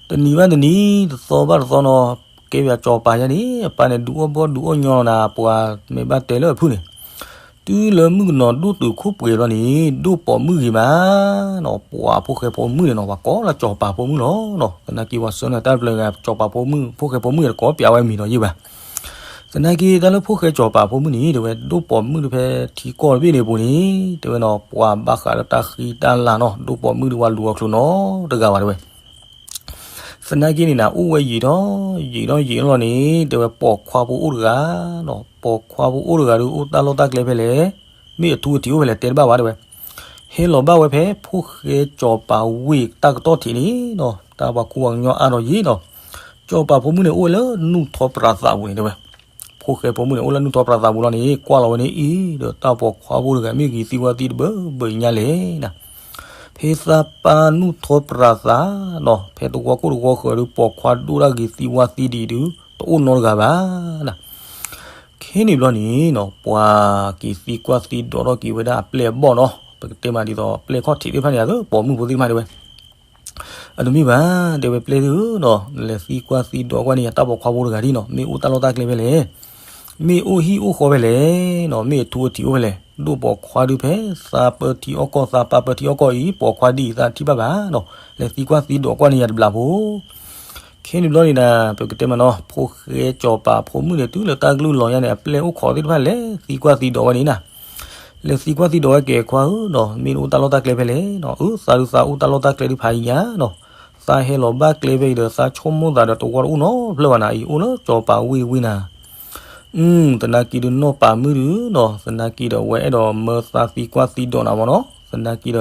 တနံၤဘၣ်တနံၤ တသီဘၣ်တသီနီၤ, ကဲပၠးစီၤပၤယါန့ၣ် အပၢ်န့ၣ်ဒုးအီၣ်ဘီဒုးအီၣ်ညီလီၤနၤ, ပှၤမ့ၢ်ဘၣ်တဲလၢအဖုၣ်န့ၣ် တုၤလၢမုၣ်ကနီၤဒိၣ်တုာ်ခိၣ်ပှဲၤလီၤန့ၣ် ဒိၣ်ပိာ်မုၣ်ဂ့ၤမးနီၤ, ပှၤဖိၣ်ဃဲဖိမုၣ်န့ၣ်နီၤ ပှၤကိးလၢစီၤပၤဖိမုၣ်လီၤနီၤ. သနာ်က့ပှၤဆၢနၤတၢ်တဖျၢၣ်ဂၤ စီၤပၤဖိမုၣ် ဖိၣ်ဃဲဖိမုၣ်တကိးပၠးဝဲမံၤဒီးယ့ၢ်ဘၣ်. သနာ်က့တၢ်လၢဖိၣ်ဃဲစီၤပၤဖိမုၣ်န့ၣ် တဲဝဲ ဒိၣ်ပိာ်မုၣ်တဖဲထံကီၢ်တဘ့ၣ်န့ၣ်အပူၤန့ၣ် တဲဝဲနီၤ ပှၤဘၣ်ဃးလၢတၢ်ဃံတၢ်လၤနီၤ ဒိၣ်ပိာ်မုၣ်ဒုးဝဲလူၤအီၤချိၣ်နီတဂၤဘၣ်တဲဝဲ သနာ်က့န့ၣ်နၤ အိၣ်ဝဲယံာ်ထီၣ်, ယံာ်ထီၣ်ယံာ်ထီၣ်လီၤန့ၣ် တဲဝဲပိာ်ခွါဖိအိၣ်တဂၤနီၤ, ပိာ်ခွါဖိအိၣ်တဂၤဒီး အိၣ်တၢ်လီၢ်တၢ်ကျဲဖဲလဲၣ်, မ့ၢ်အထူအထံးအိၣ်ဖဲလဲၣ် တဲတဘၣ်ဘၣ်တဲဝဲ, ဟဲလီၤဘၣ်ဝဲဖဲဖိၣ်ဃဲစီၤပၤဝ့ၢ်တၢ်ကတီၢ်ထံးန့ၣ်နီၤ, တၢ်ပှၤခူပှၤကညီအါထီၣ်ယံာ်နီၤ, စီၤပၤဖိမုၣ်န့ၣ် အိၣ်ဝဲလၢနူၢ်ထီပြးသးပူၤန့ၣ်တဲဝဲ ဖိၣ်ဃဲဖိမုၣ်န့ၣ် အိၣ်လၢနူၢ်ထီပြးသးပူၤလီၤန့ၣ် ကွၢ်လီၤဝဲန့ၣ်အံၤ ဒီးတၢ်ပိာ်ခွါဖိတဂၤ မ့ၢ်ဂ့ၤသံဝါသံတဘၢဘၢညါလဲၣ်နၤ, ဖဲသးပၢ်နူၢ်ထီပြးသးနီၤ ဖဲတဝီခိၣ်တဝီဃၢၤဒီး ပိာ်ခွါဒိၣ်တၢ်ဂ့ၤသံဝါသံဒံးဒုး တအိၣ်နီတဂၤဘၣ်နၤ. ခဲန့ၣ်ဘျီန့ၣ်နီၤ ပှၤက့ၤသံကွၢ်သံဒိးထီၣ်က့ၤဝဲဒၣ်အပျဲၢ်အဘီၣ်နီၤ, ပကတဲမးဒ်သိး ပျဲၢ်ခီၣ်ထံးသ့ၣ်တဖၣ်န့ၣ် ပိာ်မုၣ်ဖိသ့ၣ်တဖၣ်တဲဝဲ အတမ့ၢ်ဘၣ် တဲဝဲပျဲၢ်သုဧၢနီၤ, လဲၤသံကွၢ်သံဒိးကွၢ်န့ၢ်ယၤတၢ်ပိာ်ခွါဖိတဂၤဒ်နီၤ, မ့ၢ်အိၣ်တၢ်လီၢ်တၢ်ကျဲဖဲလဲၣ်, မ့ၢ်အိၣ်ဟံၣ်အိၣ်ဃီဖဲလဲၣ်နီၤ, မ့ၢ်အထူအထံးအိၣ်ဖဲလဲၣ်, ဒိၣ်ပိာ်ခွါဒုးဖဲ သးပၢထံအီၣ်ကီၢ် သးပၢထံအီၣ်ကီၢ်အံၤ ပိာ်ခွါဒ်အံၤသးထံၣ်ဘၣ်ဘၣ်နီၤ, လဲၤသံကွၢ်သံဒိးကွၢ်န့ၢ်ယၤတဘျီဖိ ခဲန့ၣ်ဘျီန့ၣ်ဒီး ပကတဲမးနီၤ ဖိၣ်ဃဲစီၤပၤဖိမုၣ်န့ၣ် တုၤလၢတၢ်ကလုၢ်လီၤညါန့ၣ် အပျဲၢ်အိၣ်ခိးသ့ၣ်တဖၣ်လဲၤသံကွၢ်သံဒိးဝဲန့ၣ်နၤ, လဲၤသံကွၢ်သံဒိးဝဲကဲခွါဧၢနီၤ, မ့ၢ်နအိၣ်တၢ်လီၢ်တၢ်ကျဲဖဲလဲၣ်နီၤ, အၢ သးဒုးသးအိၣ်တၢ်လီၢ်တၢ်ကျဲဒုးဖးယံၤညါနီၤ, သးဟဲလီၤဘၣ်ကျဲဖဲအံၤဒီး သးဆိကမိၣ်သးဒီးတဝီတအိၣ်နီတဖျၢၣ်ဘၣ်နၤ, အံၤအိၣ်လၢစီၤပၤဝ့ၢ်ဝ့ၢ်နၤ သနာ်က့ဒုးနီၢ်ပၤမုၣ်ဒုးနီၤ, သနာ်က့ဒီး အဝဲအဲၣ်ဒိးမၢသးသံကွၢ်သံဒိးနၤမ့ၢ်နီၤ, သနာ်က့ဒီး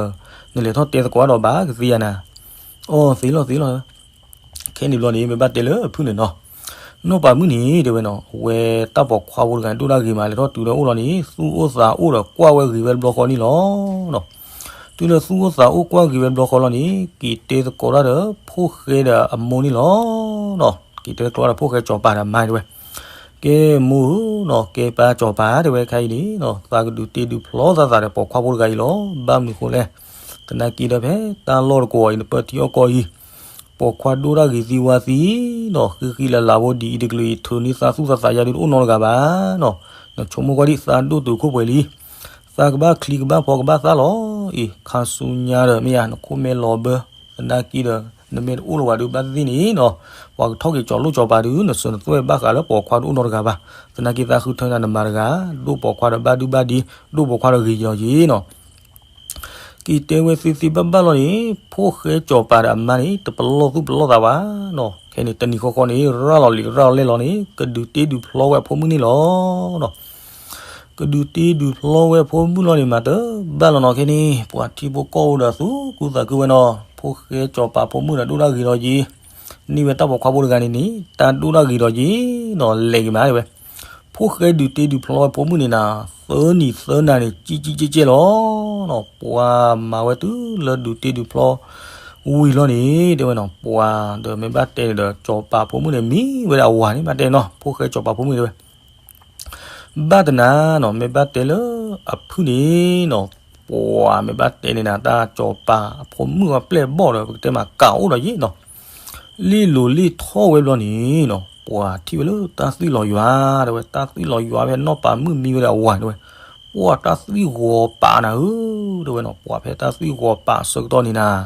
နလဲၤထီၣ်တဲသကိးဒီးဘၣ်ကသ့ဧါနၤ, အီ သ့လီၤသ့လီၤ, ခဲန့ၣ်ဘျီန့ၣ် မ့ၢ်ဘၣ်တဲလၢအဖုၣ်န့ၣ်နီၤ, နီၢ်ပၤမုၣ်န့ၣ် တဲဝဲနီၤ, အဝဲတၢ်ပိာ်ခွါဖိတဂၤန့ၣ် ဒိၣ်တၢ်ဂ့ၤမး လဲၤထီၣ်တုၤဒီးအိၣ်လီၤန့ၣ် သူၣ်အိၣ်သးအိၣ်ဒီးကွၢ်ဝဲဂ့ၤဝဲတဘျီဃီန့ၣ်လီၤ. တုၤလၢသူၣ်အိၣ်သးအိၣ်ကွၢ်ဂ့ၤဝဲတဘျီဃီလီၤန့ၣ် က့ၤတဲသကိးတၢ်ဒီးဖိၣ်ဃဲဒီးအမိၢ်န့ၣ်လီၤ. က့ၤတဲသကိးတၢ်ဒီးဖိၣ်ဃဲစီၤပၤဒီးမါတဲဝဲ, ကဲမိၢ်ဧၢနီၤ, ကဲပၢ်စီၤပၤတဲဝဲ ခဲအံၤန့ၣ် သးကဒုးတ့ဒုးဖျီသးသးဒီးပိာ်ခွါဖိတဂၤအံၤလီၤ. ဘၣ်မနုၤဃိလဲၣ်, သနာ်က့ဒီးဖဲတၢ်လီၢ်တကိးအံၤ နပၢထံအီၣ်ကီၢ်အံၤ ပိာ်ခွါဒိၣ်တၢ်ဂ့ၤသံဝါသံနီၤ, ဃံဃံလၤလၤဖိဒ်အံၤတကလုာ်အံၤ ထုးန့ၢ်သးသူၣ်သးသးယါဒုးတအိၣ်နီတဂၤဘၣ်နီၤ. နဆိကမိၣ်ကွၢ်ဒံး သးဒိၣ်တုာ်ခိၣ်ပှဲၤလံ, သးကဘၣ်ချံကဘၣ်ဖီကဘၣ်သၣ်လီၤအံၤ, ခါဆူညါဒီးမ့ၢ်ယါ နခိၣ်မဲလီၤဘၢ, သနာ်က့ဒီး နမ့ၢ်တအိၣ်လၢၤဝဲဒုးဘၣ်သ့ၣ်သ့ၣ်န့ၣ်နီၤ, ပှၤကထီၣ်က့ၤကၠီၤလိၣ်ကၠီၤပၤဒုး နစၢၤနသွဲၣ်ဘၣ်ဃးလၢပိာ်ခွါတအိၣ်နီတဂၤဘၣ်. သနာ်က့သးဃုထၢနၤနမၤတဂၤ, ဒိၣ်ပိာ်ခွါဒီးဘၣ်ဒုဘၣ်ဒံ, ဒိၣ်ပိာ်ခွါဒီးဂ့ၤက့ၤလီၤက့ၤနီၤ. က့ၤတဲဝဲသ့သ့ဘၣ်ဘၣ်လီၤန့ၣ် ဖိၣ်ဃဲကၠီၤပၤဒီးအမါန့ၣ် တပလီၢ်သူၣ်ပလီၢ်သးဘၣ်နီၤ. ခဲန့ၣ် တနံၤဃီဃီန့ၣ် ရၤလီၤလံာ်ရၤလီၤလဲၢ်လီၤန့ၣ် ကဒုးတ့ဒုးဖျီဝဲအဖိမုၣ်န့ၣ်လီၤနီၤ. ကဒုးတ့ဒုးဖျီဝဲအဖိမုၣ်လီၤန့ၣ် မၤတဘၣ်လီၤနီၤ. ခဲန့ၣ် ပှၤထံဖိကီၢ်ဖိဒီးသူၣ်ခုသးခုဝဲနီၤ, ဖိၣ်ဃဲကၠီၤပၤဖိမုၣ်ဒီးဒိၣ်တၢ်ဂ့ၤလီၤက့ၤ, န့ၢ်ဝဲတၢ်ပိာ်ခွါဖိတဂၤန့ၣ်န့ၣ် တၢ်ဒိၣ်တၢ်ဂ့ၤလီၤက့ၤနီၤ, လဲၤက့ၤမးတဲဝဲ. ဖိၣ်ဃဲဒုးတ့ဒုးဖျီဝဲဖိမုၣ်န့ၣ်နၤ, သၢနံၤသၢနၤန့ၣ် ကံကံကဲကဲလီၤနီၤ. ပှၤမၤဝဲတုၤလၢဒုးတ့ဒုးဖျီဝံၤလီၤန့ၣ် တဲဝဲနီၤ, ပှၤဒီးမ့ၢ်ဘၣ်တဲန့ၣ်ဒီး ကၠီၤပၤဖိမုၣ်န့ၣ် မံဝဲဒၣ်အဝၤန့ၣ် ဘၣ်တဲနီၤ, ဖိၣ်ဃဲကၠီၤပၤဖိမုၣ်တဲဝဲ ဘၣ်တနၤနီၤ, မ့ၢ်ဘၣ်တဲလၢအဖုၣ်န့ၣ်နီၤ, ပှၤမ့ၢ်ဘၣ်တဲန့ၣ်နၤ, တၢ်ကၠီၤပၤအဖိမုၣ်အပျဲၢ်ဘီၣ်ဒီး ပကတဲမးကးအိၣ်ဒီးယ့ၣ်နီၤ. လ့ၣ်လိၤလ့ၣ်ထီၣ်ဝဲဘျီန့ၣ်နီၤ, ပှၤထံၣ်ဝဲလၢတၢ်သွံၣ်လီၤယွၤ တဲဝဲ, တၢ်သွံၣ်လီၤယွၤဖဲနီၢ်ပၤမုၣ်မံဝဲဒၣ်အဝၤတဲဝဲ, ပှၤတၢ်သွံၣ်ဂီၤပာ်နၤဧၢ တဲဝဲနီၤ. ပှၤဖဲတၢ်သွံၣ်ဂီၤပာ်အဆၢကတီၢ်န့ၣ်နၤ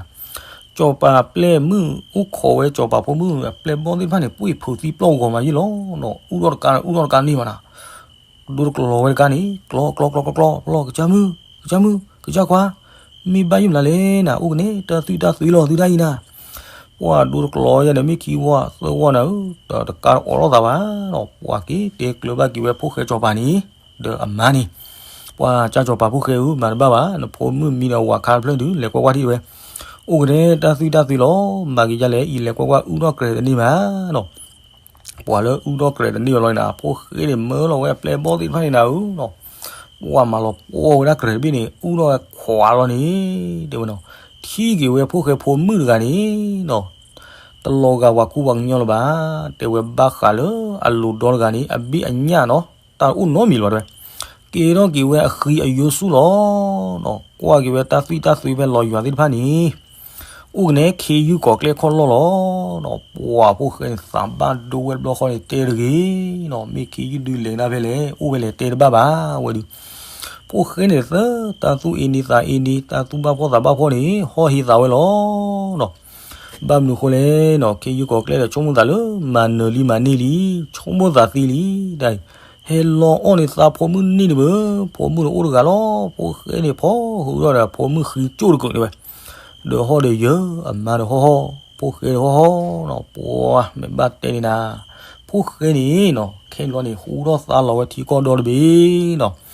ကၠီၤပၤအပျဲၢ်မုၣ် အိၣ်ခိးဝဲကၠီၤပၤဖိမုၣ်အပျဲၢ်ဘီၣ်သ့ၣ်တဖၣ်န့ၣ် ပှ့ၢ်ဖုးသံပျီၢ်ဂီၤမးယ့ၣ်လီၤနီၤ. အူၣ်ထီၣ်တကါန့ၣ် အူၣ်ထီၣ်တကါန့ၢ်မးနၤ, ဒိတကျီၤဝဲတကါန့ၣ် ကျီကျီကျီကျီကျီ ပျီၢ် ကစၢ်မုၣ် ကစၢ်မုၣ် ကစၢ်ခွါ, မ့ၢ်ဘၣ်ယုၢ်မနုၤလဲၣ်နၤ, အိၣ်ကန့ၣ် တၢ်သွံၣ်တၢ်သွံၣ်လီၤသုဒၣ်အံၤနၤ. ပှၤဒိတကျီၤယါန့ၣ် မ့ၢ်ခံဝီသၢဝီနၤဧၢ, တကါတအိးထီၣ်သးဘၣ်နီၤ. ပှၤက့ၤတဲကျၢၤဘၣ်က့ၤဝဲဖိၣ်ဃဲကၠီၤပၤန့ၣ် ဒီးအမါန့ၣ်, ပှၤကၢ်ကၠီၤပၤဖိၣ်ဃဲဧၢ, မၤတဘၣ်ဘၣ်, နဖိမုၣ်မံဒီးဝၤခါတဖျၢၣ်ဒုး လဲၤကွၢ်ကွၢ်ထံၣ်ဝဲ, အိၣ်ကန့ၣ် တၢ်သွံၣ်တၢ်သွံၣ်လီၤ, မၤက့ၤယါလဲၣ်, အံၤလဲၤကွၢ်ကွၢ် အူၣ်ထီၣ်ကြဲးတန့ၢ်မးနီၤ. ပှၤလၢအူၣ်ထီၣ်ကြဲးတန့ၢ်အီၤလီၤန့ၣ်နၤ, ဖိၣ်ဃဲန့ၣ် မၢလီၤဝဲအပျဲၢ်ဘီၣ်သ့ၣ်တဖၣ်န့ၣ်နၤဧၢနီၤ. ပှၤမၤလီၤပှီၢ်ဝဲဒၣ်ကြဲးတဘ့ၣ်န့ၣ် အူၣ်ထီၣ်ဝဲခွးလီၤန့ၣ် တဲဝဲနီၤ. ထံၣ်က့ၤဝဲဖိၣ်ဃဲဖိမုၣ်တဂၤန့ၣ်နီၤ, တလီၤဂာ်ပှၤကူပှၤကညီလၢၤဘၣ်, တဲဝဲဘၣ်ဃးလၢအလိၤဒီတဂၤန့ၣ် အဘ့ၣ်အညၣ်နီၤ, တၢ်အိၣ်နီတမံၤလၢၤဘၣ်တဲဝဲ. ကဲထီၣ်က့ၤဝဲအဃံအယိဆူၣ်လီၤနီၤ. ကွၢ်က့ၤဝဲတၢ်သွံၣ်တၢ်သွံၣ်ဖဲလီၤယွၤသ့ၣ်တဖၣ်န့ၣ် အိၣ်ကန့ၣ် ခ့ယုၢ်ကီၤကျဲၢ်ခီၣ်လီၢ်လီၤနီၤ. ပှၤဖိၣ်ဃဲန့ၣ် သးဘၣ်ဒိဝဲတဘျီဃီန့ၣ် တဲတဂ့ၤနီၤ, မ့ၢ်ခ့ယုၢ်ဒုးလဲၤနၢ်ဖဲလဲၣ် အိၣ်ဖဲလဲၣ်တဲတဘၣ်ဘၣ်ဝဲဒုး. ဖိၣ်ဃဲန့ၣ်သၢ တၢ်သူၣ်အ့န့သးအ့န့ တၢ်သူၣ်ဘၣ်ဖှီၣ်သးဘၣ်ဖှီၣ်န့ၣ် ဟီၣ်ဟ့သးဝဲလီၤနီၤ. ဘၣ်မနုၤဃိလဲၣ်နီၤ, ခ့ယုၢ်ကီၤကျဲၢ်ဒီးဆိကမိၣ်သးလၢ မၤနၢၤလံမၤန့ၢ်လံ, ဆိကမိၣ်သးသ့လံ, တၢ်အံၤ ဟဲလီအီၣ်န့ၢ်သးဖိမုၣ်န့ၢ်တဘၣ်, ဖိမုၣ်န့ၣ်အိၣ်တဂၤလီၤ. ဖိၣ်ဃဲန့ၣ်ဖီၣ်ဟုးထီၣ်ဒီး ဖိမုၣ်ဃံကၠိၣ်တကုာ်န့ၣ်ဝဲ, ဒီးဟီၣ်ဒီးယၢၤ, အမါဒီးဟီၣ်ဟီၣ်, ဖိၣ်ဃဲဒီးဟီၣ်ဟီၣ်နီၤ. ပှၤမ့ၢ်ဘၣ်တဲန့ၣ်နၤ, ဖိၣ်ဃဲန့ၣ်နီၤ ခဲဘျီန့ၣ် ဟူထီၣ်သါလီၤဝဲထံကီၢ်ဒီတဘ့ၣ်နီၤ.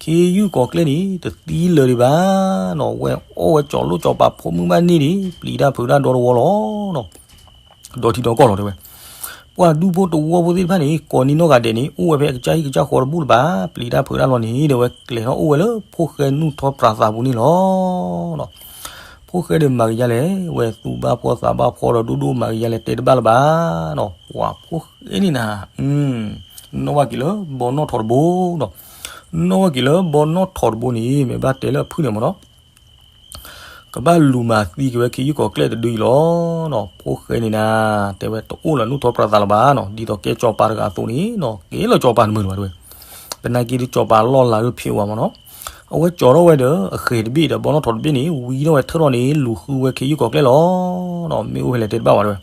ခ့ယုၢ်ကီၤကျဲၢ်န့ၣ် တသံလၢၤဒံးဘၣ်နီၤ, ဝဲအီၣ်ဝဲကၠီၤလိၣ်ကၠီၤပၤဖိမုၣ်ဘၣ်န့ၢ်ဒံး ပျံၤတၢ်ဖုးတၢ်ဒီတဝီလီၤနီၤ. ဒီထံဒီကီၢ်လီၤတဲဝဲ. ပှၤဒူဖိတဝီဖိသ့ၣ်တဖၣ်န့ၣ် ကိးနံၤနီၢ်ဂၤဒဲးန့ၣ် အိၣ်ဝဲဖဲအကစၢ်ဟံၣ်ကစၢ်ဃီတဘူၣ်လၢၤဘၣ်, ပျံၤတၢ်ဖုးတၢ်လီၤန့ၣ် ဒီးဝဲကျဲၤထီၣ်အိၣ်ဝဲလၢဖိၣ်ဃဲနူၢ်ထီပြးသးပူၤန့ၣ်လီၤ. ဖိၣ်ဃဲဒီးမၤက့ၤယါလဲၣ်, ဝဲသူၣ်ဘၣ်ဖှီၣ်သးဘၣ်ဖှီၣ်ဒီးဒိၣ်ဒိၣ်မၤက့ၤယါလဲၣ်တဲတဘၣ်လၢၤဘၣ်နီၤ. ပှၤဖိၣ်ဃဲန့ၣ်နၤ, နီၣ်ဘၣ်က့ၤလၢဘီနီၣ်ထိးတဘိနီၤ. နီၣ်ဘၣ်က့ၤလၢဘီနီၣ်ထိးတဘိန့ၣ် မ့ၢ်ဘၣ်တဲလၢအဖုၣ်န့ၣ်မ့ၢ်နီၤ ကဘၣ်လူၤမၤသံက့ၤဝဲခ့ယုၢ်ကီၤကျဲၢ်တဒုအံၤလီၤနီၤ. ဖိၣ်ဃဲန့ၣ်နၤ, တဲဝဲတအိၣ်လၢနူၢ်ထီပြးသးလၢၤဘၣ်နီၤ, ဒ်သိးကဲကၠီၤပၤတဂၤအသိးန့ၣ်နီၤ, ကဲလၢကၠီၤပၤတမုာ်လၢၤဘၣ်တဲဝဲ. သနာ်က့ဒုးကၠီၤပၤလီၢ်လၤဒုးဖံးဝဲမ့ၢ်နီၤ. အဝဲကၠီၤထီၣ်ဝဲဒီးအဃဲၤတဘ့ၣ်ဒီးဘီနီၣ်ထိးတဘ့ၣ်န့ၣ် ဝံထီၣ်ဝဲထၢၣ်ထီၣ်န့ၣ် လူၤဃုဝဲခ့ယုၢ်ကီၤကျဲၢ်လီၤနီၤ. မ့ၢ်အိၣ်ဖဲလဲၣ်တဲတဘၣ်ဝဲတဲဝဲ.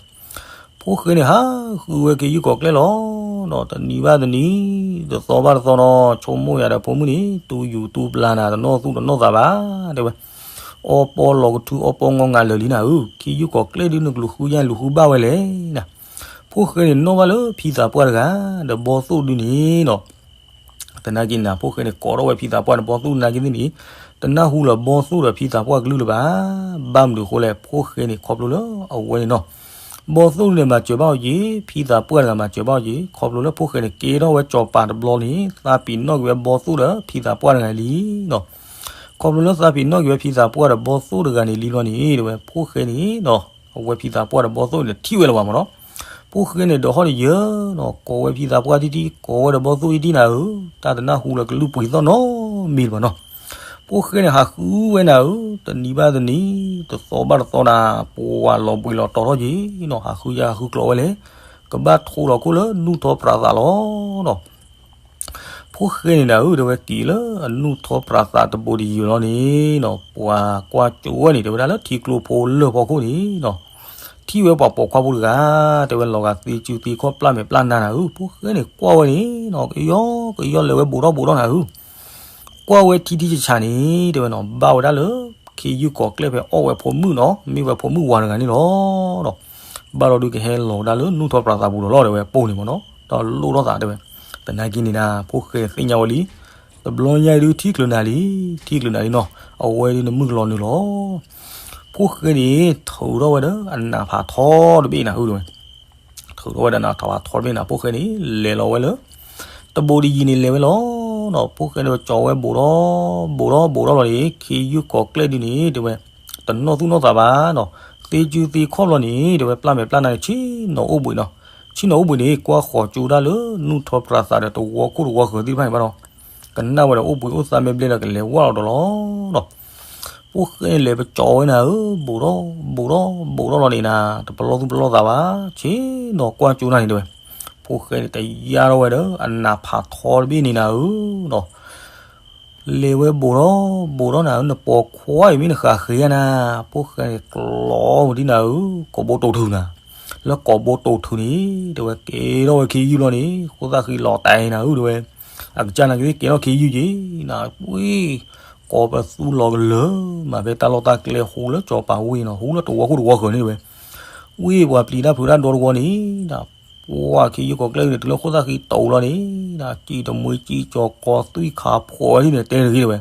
ဖိၣ်ဃဲန့ၣ်ဟးဃုဝဲခ့ယုၢ်ကီၤကျဲၢ်လီၤနီၤ, တနံၤဘၣ်တနံၤ, တသီဘၣ်တသီနီၤ, ဆိကမိၣ်ယၤဒီးဖိမုၣ်န့ၣ် တူၢ်ယူၤတူၢ်ပျၢ်နၤ တနီၣ်သူၣ်တနီၣ်သးဘၣ်တဲဝဲ. အီပီလီၤကထု အီပီငီငၤလၢာ်လံနၤဧၢ, ခ့ယုၢ်ကီၤကျဲၢ်ဒုးနကလူၤဃုယါလူၤဃုဘၣ်ဝဲလဲၣ်နၤ. ဖိၣ်ဃဲန့ၣ်နီၣ်ဘၣ်လၢဖံသးပှၢ်တဂၤ ဒီးဘီသိၣ်ဒုန့ၣ်နီၤ. သနာ်က့နၤ ဖိၣ်ဃဲန့ၣ် ကိးထီၣ်ဝဲဖံသးပှၢ်ဒီးဘီသိၣ်နာ်က့သ့ၣ်န့ၣ် တနၢ်ဟူလၢၤဘီသိၣ်ဒီးဖံသးပှၢ်ကလုၢ်လၢၤဘၣ်. ဘၣ်မနုၤအဃိလဲၣ် ဖိၣ်ဃဲန့ၣ် ခီဖျိလၢအဝဲန့ၣ်နီၤ, ဘီသိၣ်န့ၣ်မၤစၢၤဘၣ်အီၤက့ၤ, ဖံသးပှၢ်တဂၤမၤစၢၤဘၣ်အီၤက့ၤ, ခီဖျိလၢဖိၣ်ဃဲန့ၣ် ကဲထီၣ်ဝဲကၠီၤပၤတဘျီန့ၣ် သးပ့ၤနီၣ်က့ၤဝဲဘီသိၣ်ဒီးဖံသးပှၢ်တဂၤလံနီၤ. ခီဖျိလၢသးပ့ၤနီၣ်က့ၤဝဲဖံသးပှၢ်ဒီးဘီသိၣ်တဂၤန့ၣ်လံလီၤန့ၣ် တဲဝဲ ဖိၣ်ဃဲန့ၣ်နီၤ အဝဲဖံသးပှၢ်ဒီးဘီသိၣ်န့ၣ် ထံၣ်ဝဲလၢၤဘၣ်မ့ၢ်နီၤ. ဖိၣ်ဃဲန့ၣ် ဒီးဟီၣ်ဒီးယၢၤနီၤ, ကိးဝဲဖံသးပှၢ်တံၢ်တံၢ်, ကိးဝဲဒီးဘီသိၣ်တံၢ်တံၢ်နၤဧၢ, တၢ်တနၢ်ဟူလၢၤကလုၢ်ပှ့ၤသီၣ်နီတမံၤလၢၤဘၣ်နီၤ. ဖိၣ်ဃဲန့ၣ်ဟးဃုဝဲနၤဧၢ, တနံၤဘၣ်တနံၤ, တသီဘၣ်တသီနၤ, ပှၤလီၤဘှံးလီၤတီၤထီၣ်က့ၤနီၤ, ဟးဃုယၤဟးဃုကျိးဝဲလဲၣ်, ကဘၣ်ထိးလီၤခိၣ်လၢနူၢ်ထီပြးသးလီၤနီၤ. ဖိၣ်ဃဲန့ၣ်နၤဧၢ တဲဝဲ က့ၤလၢအနူၢ်ထီပြးသးတဘိးတယံၤလီၤန့ၣ်နီၤ, ပှၤကွၢ်ကၠိဝဲန့ၣ်တဲဝဲဒၣ်လၢထံကျိဖိလၢၢ်ဖီခိၣ်န့ၣ်နီၤ, ထံၣ်ဝဲပှၤပိာ်ခွါဖိတဂၤ, တဲဝဲလီၤဂာ်သ့စုသ့ခီၣ်ပျၢ်မဲာ်ပျၢ်နါနၤဧၢ, ဖိၣ်ဃဲန့ၣ်ကွၢ်ဝဲန့ၣ်နီၤ, ကယီကယီလဲၤဝဲဘူးထီၣ်ဘူးထီၣ်နၤဧၢ ကွၢ်ဝဲထံထံဆးဆးန့ၣ် တဲဝဲနီၤ, ဘၣ်ဝဲဒၣ်လၢ ခ့ယုၢ်ကိးကျဲၢ်ဖဲအီၣ်ဝဲဖိမုၣ်နီၤ, မ့ၢ်ဝဲဖိမုၣ်ဝၤတဂၤန့ၣ်လီၤ. ဘၣ်ဒီးဒုးကဟဲလီၤဝဲဒၣ်လၢနူၢ်ထီပြးသးပူၤဒီးလီၤ တဲဝဲပိၢ်န့ၣ်မ့ၢ်နီၤ, ဒီးလိၣ်ထီၣ်သးတဲဝဲ, သနာ်က့န့ၣ်ဒၣ် ဖိၣ်ဃဲသ့ၣ်ညါဝဲလံ, တဘျီညါအံၤဒုးထံၣ်ချုးနၤလံ, ထံၣ်ချုးနၤလံနီၤ, အဝဲဒုးနမုၢ်ကလီၤနုာ်လီၤ. ဖိၣ်ဃဲန့ၣ်ထုးထီၣ်ဝဲဒီးအနးဖးထီတဘ့ၣ်နၤဧၢ တဲဝဲ ထုးထီၣ်ဝဲဒီးနးဖးထီတဘ့ၣ်နၤ, ဖိၣ်ဃဲန့ၣ် လဲၤလီၤဝဲလၢ တဘိးတယံၤန့ၣ်လဲၤဝဲလီၤနီၤ, ဖိၣ်ဃဲန့ၣ်ကၠီၤဝဲဘူးထီၣ် ဘူးထီၣ်ဘူးထီၣ်လီၤန့ၣ် ခ့ယုၢ်ကိးကျဲၢ်ဒုးန့ၣ် တဲဝဲ တနီၣ်သူၣ်နီၣ်သးဘၣ်နီၤ, သ့စုသ့ခီၣ်ဘျီန့ၣ် တဲဝဲပျၢ်မဲာ်ပျၢ်နါန့ၣ် ဆ့ၣ်နီၤအိၣ်ဘှံးနီၤ, ဆ့ၣ်နီၤအိၣ်ဘှံးန့ၣ် ကွၢ်ဃီၤကၠိဒၣ်လၢနူၢ်ထီပြးသးဒီးတဝီခိၣ်တဝီဃၢၤသ့ၣ်တဖၣ်န့ၣ်ဘၣ်နီၤ, ကနၣ်ဝဲဒီးအိၣ်ဘှံးအိၣ်သါမဲာ်ဘျဲၣ်ဒီးကလဲၤဝဲလီၤဒီးလီၤနီၤ. ဖိၣ်ဃဲန့ၣ်လဲၤပကၠီၤဝဲနၤဧၢ, ဘူးထီၣ် ဘူးထီၣ် ဘူးထီၣ်လီၤန့ၣ်နၤ, တပလီၢ်သူၣ်ပလီၢ်သးဘၣ်, ဆ့ၣ်နီၤကွၢ်ကၠိနၤန့ၣ်တဲဝဲ, ဖိၣ်ဃဲန့ၣ်တယါထီၣ်ဝဲဒီးအနးဖးထီတဘ့ၣ်န့ၣ်နၤဧၢနီၤ လဲၤဝဲဘူးထီၣ် ဘူးထီၣ်နၤဧၢ, နပိာ်ခွါအံၤမ့ၢ်နဃၣ်ဃ့ဧါနၤ, ဖိၣ်ဃဲန့ၣ်ကျီဝဲဒ်နၤဧၢ, ကိာ်ဘိတိၢ်ထုးနၤ, လၢကိာ်ဘိတိၢ်ထုးန့ၣ် တဲဝဲကဲထီၣ်ဝဲခ့ယုၢ်ဘျီန့ၣ် ဃိသၣ်ဃံလီၤတဲာ်နၤဧၢ တဲဝဲ, အကစၢ်နာ်က့ၤကဲထီၣ်ခ့ယုၢ်က့ၤနၤ, ဝ့ၢ် ကိးပသူလီၤကလၢာ် မၤဖဲတၢ်လီၢ်တၢ်ကျဲဟူလၢကၠီၤပၤဝ့ၢ်နီၤ, ဟူလၢတဝီခိၣ်တဝီဃၢၤန့ၣ်တဲဝဲ, ဝ့ၢ်ပှၤပျံၤတၢ်ဖုးတၢ်ဒီတဝီန့ၣ် ပှၤခ့ယုၢ်ကိးကျဲၢ်န့ၣ် တုၤလၢဃိသၣ်ဃံတိာ်လီၤန့ၣ် ကံၣ်တမှံကံၣ်ကၠီၤကီသွံၣ်ခးဖှီၣ်ဝဲဒ်န့ၣ်တဲတဂ့ၤတဲဝဲ,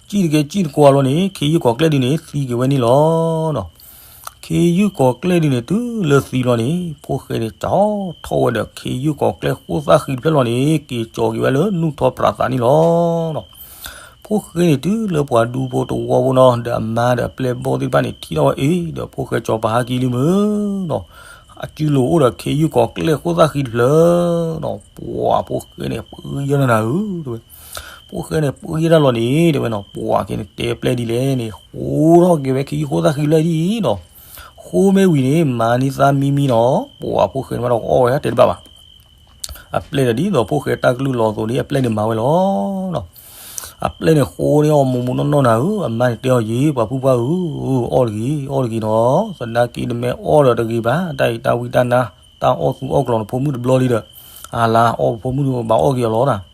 ကံၣ်တကဲကံၣ်တကွါလီၤန့ၣ် ခ့ယုၢ်ကိးကျဲၢ်ဒုးန့ၣ် သံက့ၤဝဲန့ၣ်လီၤနီၤ. ခ့ယုၢ်ကိးကျဲၢ်ဒုးန့ၣ် တုၤလၢသံလီၤန့ၣ် ဖိၣ်ဃဲန့ၣ် ကၠီထီၣ်ဝဲဒီးခ့ယုၢ်ကိးကျဲၢ်ဃိသၣ်ဃံတဖျၢၣ်လီၤန့ၣ် က့ၤကၠီၤက့ၤဝဲလၢနူၢ်ထီပြးသးန့ၣ်လီၤနီၤ. ဖိၣ်ဃဲန့ၣ် တုၤလၢပှၤဒူဖိတဝီဖိနီၤ ဒီးအမါဒီးအပျဲၢ်ဘီၣ်သ့ၣ်တဖၣ်န့ၣ် ထံၣ်ထီၣ်ဝဲအံၤ ဒီးဖိၣ်ဃဲကၠီၤပၤဟးက့ၤလံမုၢ်နီၤ, အစုလိၤအိၣ်ဒီးခ့ယုၢ်ကိးကျဲၢ်ဃိသၣ်ဃံတဖျၢၣ်နီၤ, ပှၤဖိၣ်ဃဲန့ၣ် ပှ့ၤယဲၢ်နၤဧၢ တဲဝဲ, ဖိၣ်ဃဲန့ၣ် ပှ့ၤယဲၢ်တၢ်လီၤန့ၣ် တဲဝဲနီၤ, ပှၤက့ၤန့ၣ် တဲပျဲၢ်ဒ်လဲၣ်န့ၣ် ဃိထီၣ်က့ၤဝဲခ့ယုၢ်ဃိသၣ်ဃံတဖျၢၣ်ဒ်အံၤနီၤ, ဃိမ့ၢ်ဝံၤန့ၣ် မၤန့ၢ်သးမံမံနီၤ, ပှၤဖိၣ်ဃဲန့ၣ်မးဒီးကအီၣ်ဝဲတဲတဘၣ်ဘၣ် အပျဲၢ်ဒီးဒ်သိးဖိၣ်ဃဲတၢ်ကလုၢ်လီၤအသိးန့ၣ် အပျဲၢ်န့ၣ်မၤဝဲလီၤနီၤ. အပျဲၢ်န့ၣ်ဃိန့ၢ်အီၣ်မူးမူးနီၢ်နီၢ်နၤဧၢ, အမါန့ၣ်တဲအီၤယံၤ ပှၤဖုပှၢ်ဧၢ, အီၣ်တဂ့ၤ အီၣ်တဂ့ၤနီၤ, သနာ်က့နမ့ၢ်အီၣ်ဒီးတဂ့ၤဘၣ်, တၢ်အံၤတၢ်ဝံတၢ်နါ တၢ်အီၣ်သူအီၣ်ကျီၤနဖိမုၣ်တဘျီလံဒီး, အလါအီၣ်ဖိမုၣ်ဘၣ်အီၣ်က့ၤအီၤလီၤနီၤ.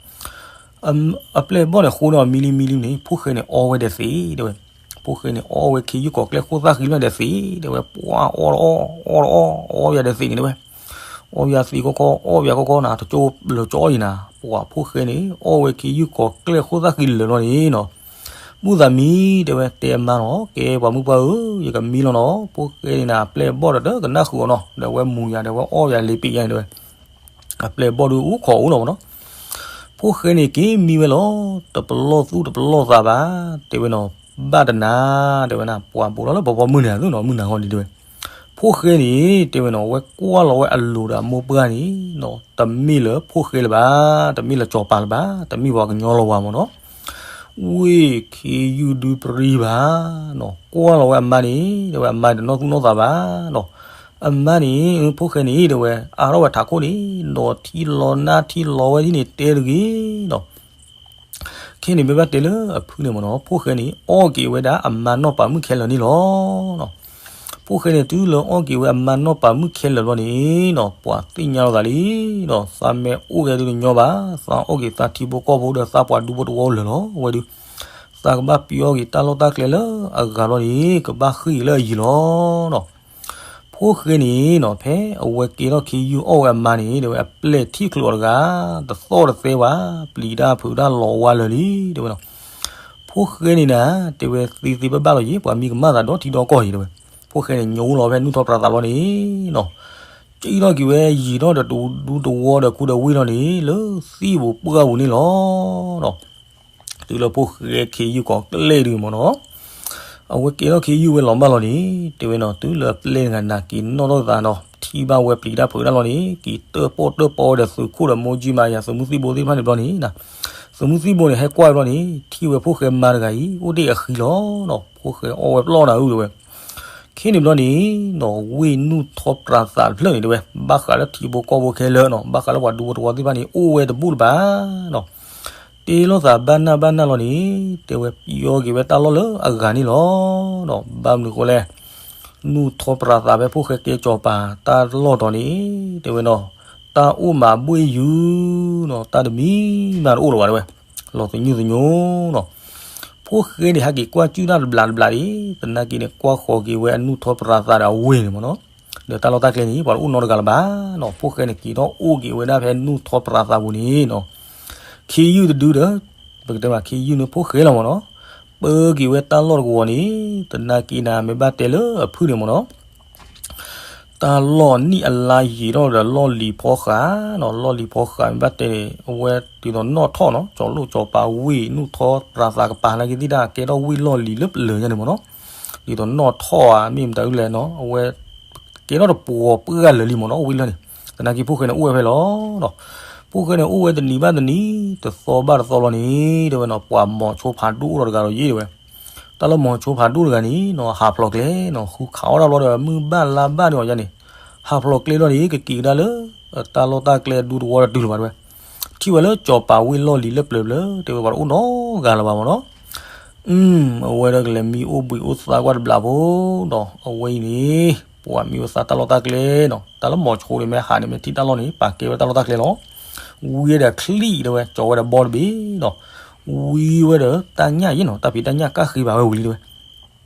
အပျဲၢ်ဘီၣ်န့ၣ် ဃိန့ၢ်အီၤမံလံမံလံန့ၣ် ဖိၣ်ဃဲန့ၣ်အီဝဲဒီးသံး တဲဝဲ, ဖိၣ်ဃဲန့ၣ်အီဝဲခ့ယုၢ်ကိးကျဲၢ်ဃိသၣ်ဃံတဖျၢၣ်ဒီးသံး တဲဝဲ, ပှၤအီၣ်တအီၣ် အီၣ်တအီၣ် အီဝဲဒီးသံးန့ၣ် တဲဝဲ, အီဝဲသံးခီခီ အီဝဲခီခီနၤ တကၠိလၢကၠီအီၣ်ယံၤနၤ, ပှၤဖိၣ်ဃဲန့ၣ် အီဝဲခ့ယုၢ်ကိးကျဲၢ်ဃိသၣ်ဃံလၢာ်လီၤန့ၣ်နီၤ. မုၢ်သးမံ တဲဝဲ တဲအမါနီၤ, ကဲပှၤမုၣ်ပှၢ်ဧၢ, ယကမံလီၤနီၤ, ဖိၣ်ဃဲန့ၣ်နၤ အပျဲၢ်ဘီၣ်ဒီးတကနၣ်ဃုာ်အီၤနီၤ, ဒီးအဝဲမူၤယၤ ဒီးအဝဲအီၣ်ယၤလ့ၤပ့ၤယၤန့ၣ် တဲဝဲ အပျဲၢ်ဘီၣ်ဒုးအိၣ်ခိးအိၣ်လီၤမးနီၤ. ဖိၣ်ဃဲန့ၣ်က့ၤမံဝဲလီၤ, တပလီၢ်သူၣ်တပလီၢ်သးဘၣ်, တဲဝဲနီၤ, ဘၣ်တနၤ တဲဝဲနၤ, ပှၤဘူးထီၣ်လၢပှၤပိာ်မုၣ်န့ၣ်နီၤ, မုၢ်နၤဂီၢ်ဒံးတဲဝဲ. ဖိၣ်ဃဲန့ၣ် တဲဝဲနီၤ, အဝဲကွၢ်လီၤဝဲအလိၤဒီးအမိၢ်ပှၢ်န့ၣ်နီၤ, တမ့ၢ်လၢဖိၣ်ဃဲလၢၤဘၣ်, တမ့ၢ်လၢကၠီၤပၤလၢၤဘၣ်, တမ့ၢ်ပှၤကညီလီၤဝဲမးနီၤ. ဝ့ၢ်ခ့ယုၢ်ဒုးပြံဘၣ်နီၤ, ကွၢ်လီၤဝဲအမါန့ၣ် တဲဝဲအမါန့ၣ်တနီၢ်သူၣ်နီၢ်သးဘၣ်နီၤ. အမါန့ၣ် ဖိၣ်ဃဲန့ၣ် တဲဝဲ အါထီၣ်ဝဲထးခိၣ်န့ၣ် ဒီးထံလီၤနၢ်ထံလီၤဝဲဒ်န့ၣ်တဲတဂ့ၤနီၤ. ခဲန့ၣ်မ့ၢ်ဘၣ်တဲလၢအဖုန့ၣ်မးနီၤ, ဖိၣ်ဃဲန့ၣ် အီၣ်က့ၤဝဲဒၣ်အမါနီၢ်ပၤမုၣ်ခဲလၢာ်န့ၣ်လီၤ. ဖိၣ်ဃဲန့ၣ် တုၤလၢအီၣ်က့ၤဝဲအမါနီၢ်ပၤမုၣ်ခဲလၢာ်ဘျီန့ၣ်နီၤ, ပှၤသ့ၣ်ညါလီၤသးလံနီၤ, သးမ့ၢ်အိၣ်က့ၤဒုးတညီဘၣ်, သးအီၣ်က့ၤသးထံဖိကီၢ်ဖိဒီးသးပှၤဒူဖိတဝီလၢာ်လီၤဝဲဒုး, သးကဘၣ်ပျီအီၣ်က့ၤတၢ်လီၢ်တၢ်ကျဲလၢအဂၤဘျီန့ၣ် ကဘၣ်ဃ့ၢ်လၢအယံၤလီၤနီၤ. ဖိၣ်ဃဲန့ၣ်နီၤ, ဖဲအဝဲကဲထီၣ်ခ့ယုၢ်အီၣ်ဝဲအမါန့ၣ် တဲဝဲအပျဲၢ်ထံၣ်ချုးအီၤတဂၤ, တသီၣ်တသဲဝဲ, ပျံၤတၢ်ဖုးတၢ်လီၤဝါလၢာ်လံ တဲဝဲနီၤ. ဖိၣ်ဃဲန့ၣ်နၤ, တဲဝဲသ့သ့ဘၣ်ဘၣ်လီၤယံၤ, ပှၤမံကမၣ်သးဒီးထံဒီးကီၢ်ယံၤ တဲဝဲ. ဖိၣ်ဃဲန့ၣ် ညိလီၤဖဲနူၢ်ထီၣ်ပြးသးလီၤန့ၣ်နီၤ, ကံၣ်ထီၣ်က့ၤဝဲယံၤထီၣ်ဒီးဒူတဝီဒီးခူဒီးဝ့ၢ်လီၤန့ၣ် လၢသံၣ်ပူၤပှၢ်ပူၤန့ၣ်လီၤနီၤ. တုၤလၢဖိၣ်ဃဲခ့ယုၢ်ကိးကျဲၢ်ဒုးမးနီၤ, အဝဲကဲထီၣ်ခ့ယုၢ်ဝဲလီၤဘၣ်လီၤန့ၣ် တဲဝဲနီၤ, တုၤလၢအပျဲၢ်တဂၤနၤက့ၤနီၣ်ထီၣ်သးနီၤ, ထံၣ်ဘၣ်ဝဲပျံၤတၢ်ဖုးတၢ်လီၤန့ၣ် က့ၤတၢၣ်ပီၣ်တၢၣ်ပီဝဲဒီးသုးခိၣ်ဒီးမိၢ်ကၠံမၤယၤ သုးမုၢ်သံၣ်ဘိသ့ၣ်တဖၣ်န့ၣ်ဘျီန့ၣ်နီၤ, သုးမုၢ်သံၣ်ဘိန့ၣ် ဟဲကွၢ်ဘျီန့ၣ် ထံၣ်ဝဲဖိၣ်ဃဲမါတဂၤအံၤ အိၣ်တ့ၢ်အဃံလီၤနီၤ. ဖိၣ်ဃဲအီၣ်ဝဲပျီၢ်နၤအုၣ်တဲဝဲ. ခဲန့ၣ်ဘျီန့ၣ်နီၤ ဝ့ၢ်နူၢ်ထီပြးသးတဖျၢၣ်န့ၣ်တဲဝဲ ဘၣ်ဃးလၢထံဖိကီၢ်ဖိခဲလၢာ်နီၤ ဘၣ်ဃးလၢပှၤဒူဖိတဝီသ့ၣ်တဖၣ်န့ၣ် အိၣ်ဝဲတဘူၣ်တဘၣ်နီၤ. တ့လိာ်သးဘၣ်နၢ်ဘၣ်နၢ်လီၤန့ၣ် တဲဝဲပျီက့ၤဝဲတၢ်လီၢ်လၢအဂၤန့ၣ်လီၤ. ဘၣ်မနုၤဃိလဲၣ် နူၢ်ထီပြးသးဖဲဖိၣ်ဃဲကဲစီၤပၤတၢ်လီၢ်တီၤန့ၣ် တဲဝဲနီၤ တၢ်အိၣ်မးဘှ့ၣ်ယုာ်နီၤ တၢ်တမံၤမးတအိၣ်လၢၤဘၣ်တဲဝဲ လီၤသညိၣ်သညိနီၤ. ဖိၣ်ဃဲန့ၣ် ဟဲက့ၤကွၢ်ကၠုၣ်တၢ်တဘျးတဘျးဒံး သနာ်က့န့ၣ် ကွၢ်ဃီၤက့ၤဝဲအနူၢ်ထီပြးသးဒီးအဝ့ၢ်န့ၣ်မ့ၢ်နီၤ. ဒီးတၢ်လီၢ်တၢ်ကျဲန့ၣ် ပှၤတအိၣ်နီတဂၤလၢၤဘၣ်နီၤ. ဖိၣ်ဃဲန့ၣ် က့ၤထီၣ်အိၣ်က့ၤဝဲဒၣ်ဖဲနူၢ်ထီပြးသးပူၤန့ၣ်နီၤ ခ့ယုၢ်တဒုဒီး ပကတဲမးခ့ယုၢ်န့ၣ်ဖိၣ်ဃဲလီၤမ့ၢ်နီၤ. ပၢက့ၤဝဲတၢ်လီၢ်တကဝီၤန့ၣ် သနာ်က့နၤ မ့ၢ်ဘၣ်တဲလၢအဖုၣ်န့ၣ်မ့ၢ်နီၤ တၢ်လီၢ်နံၣ်အလါယံာ်ထီၣ်ဒီးလီၢ်လံၤဖီဃးနီၤ လီၢ်လံၤဖီဃးမ့ၢ်ဘၣ်တဲန့ၣ် အဝဲဒ်သိးနီၣ်ထီၣ်နီၤ ကၠီလိၣ်ကၠီပၤဝ့ၢ် နူၢ်ထီပြးသးကပၤနာ်က့သ့ၣ်တၢ် ကဲထီၣ်ဝ့ၢ်လီၢ်လံၤလၢပျၢၤညါန့ၣ်မ့ၢ်နီၤ. ဒ်သိးနီၣ်ထီၣ်ဧါ မ့ၢ်မတၤဒ်လဲၣ်နီၤ အဝဲ ကဲထီၣ်တပှီၤပှၢ်ဂၤလၢာ်လံမ့ၢ်နီၤ ဝ့ၢ်လၢန့ၣ် သနာ်က့ဖိၣ်ဃဲန့ၣ်အိၣ်ဝဲဖဲလီၤနီၤ. ဖိၣ်ဃဲန့ၣ်အိၣ်ဝဲတနံၤဘၣ်တနံၤ တသီဘၣ်တသီလီၤန့ၣ် တဲဝဲနီၤ ပှၤမိၤဆိဖးဒိၣ်အိၣ်ဒီးတဂၤဒီးယ့ၢ်တဲဝဲ တၢ်လၢမိၤဆိဖးဒိၣ်တဂၤန့ၣ်နီၤ ဟးဖျိးကျဲနီၤ ဃုခးအီၣ်တၢ်ဘျီဒီး မုၢ်ဘၣ်လါဘၣ်န့ၣ်အီၤယါန့ၣ် ဟးဖျိးကျဲဘျီန့ၣ် ကက့ၤကဒါလၢ တၢ်လီၢ်တၢ်ကျဲဒူတဝီတတုၤလၢၤဘၣ်တဲဝဲ ထံၣ်ဝဲလၢကၠီၤပၤဝ့ၢ်လီၢ်လံၤလၢပျၢၤပျၢၤ တဲဝဲပှၤတအိၣ်နီတဂၤလၢၤဘၣ်မ့ၢ်နီၤ. အဝဲဒၣ်ကလဲၤမံအိၣ်ဘှံးအိၣ်သါကွၢ်တဘျးဖိဒီး အဝဲအံၤန့ၣ် ပှၤမံအိၣ်သါတၢ်လီၢ်တၢ်ကျဲနီၤ တၢ်လၢမိၤဆိန့ၣ် မ့ၢ်ဟးန့ၣ် မ့ၢ်ထံၣ်တၢ်လီၢ်န့ၣ် ပာ်ကဲဝဲတၢ်လီၢ်တၢ်ကျဲလီၤ. ဝံဝဲဒီးချံၣ်တဲဝဲ ကၠီၤဝဲဒီးဘီတဘ့ၣ်ဒီး ဝံဝဲဒီးတၢ်ညၣ်ယ့ၣ်နီၤ တၢ်ဖံးတၢ်ညၣ်ကၣ်ဃ့ဘၣ်ဝဲဝံၤလံတဲဝဲ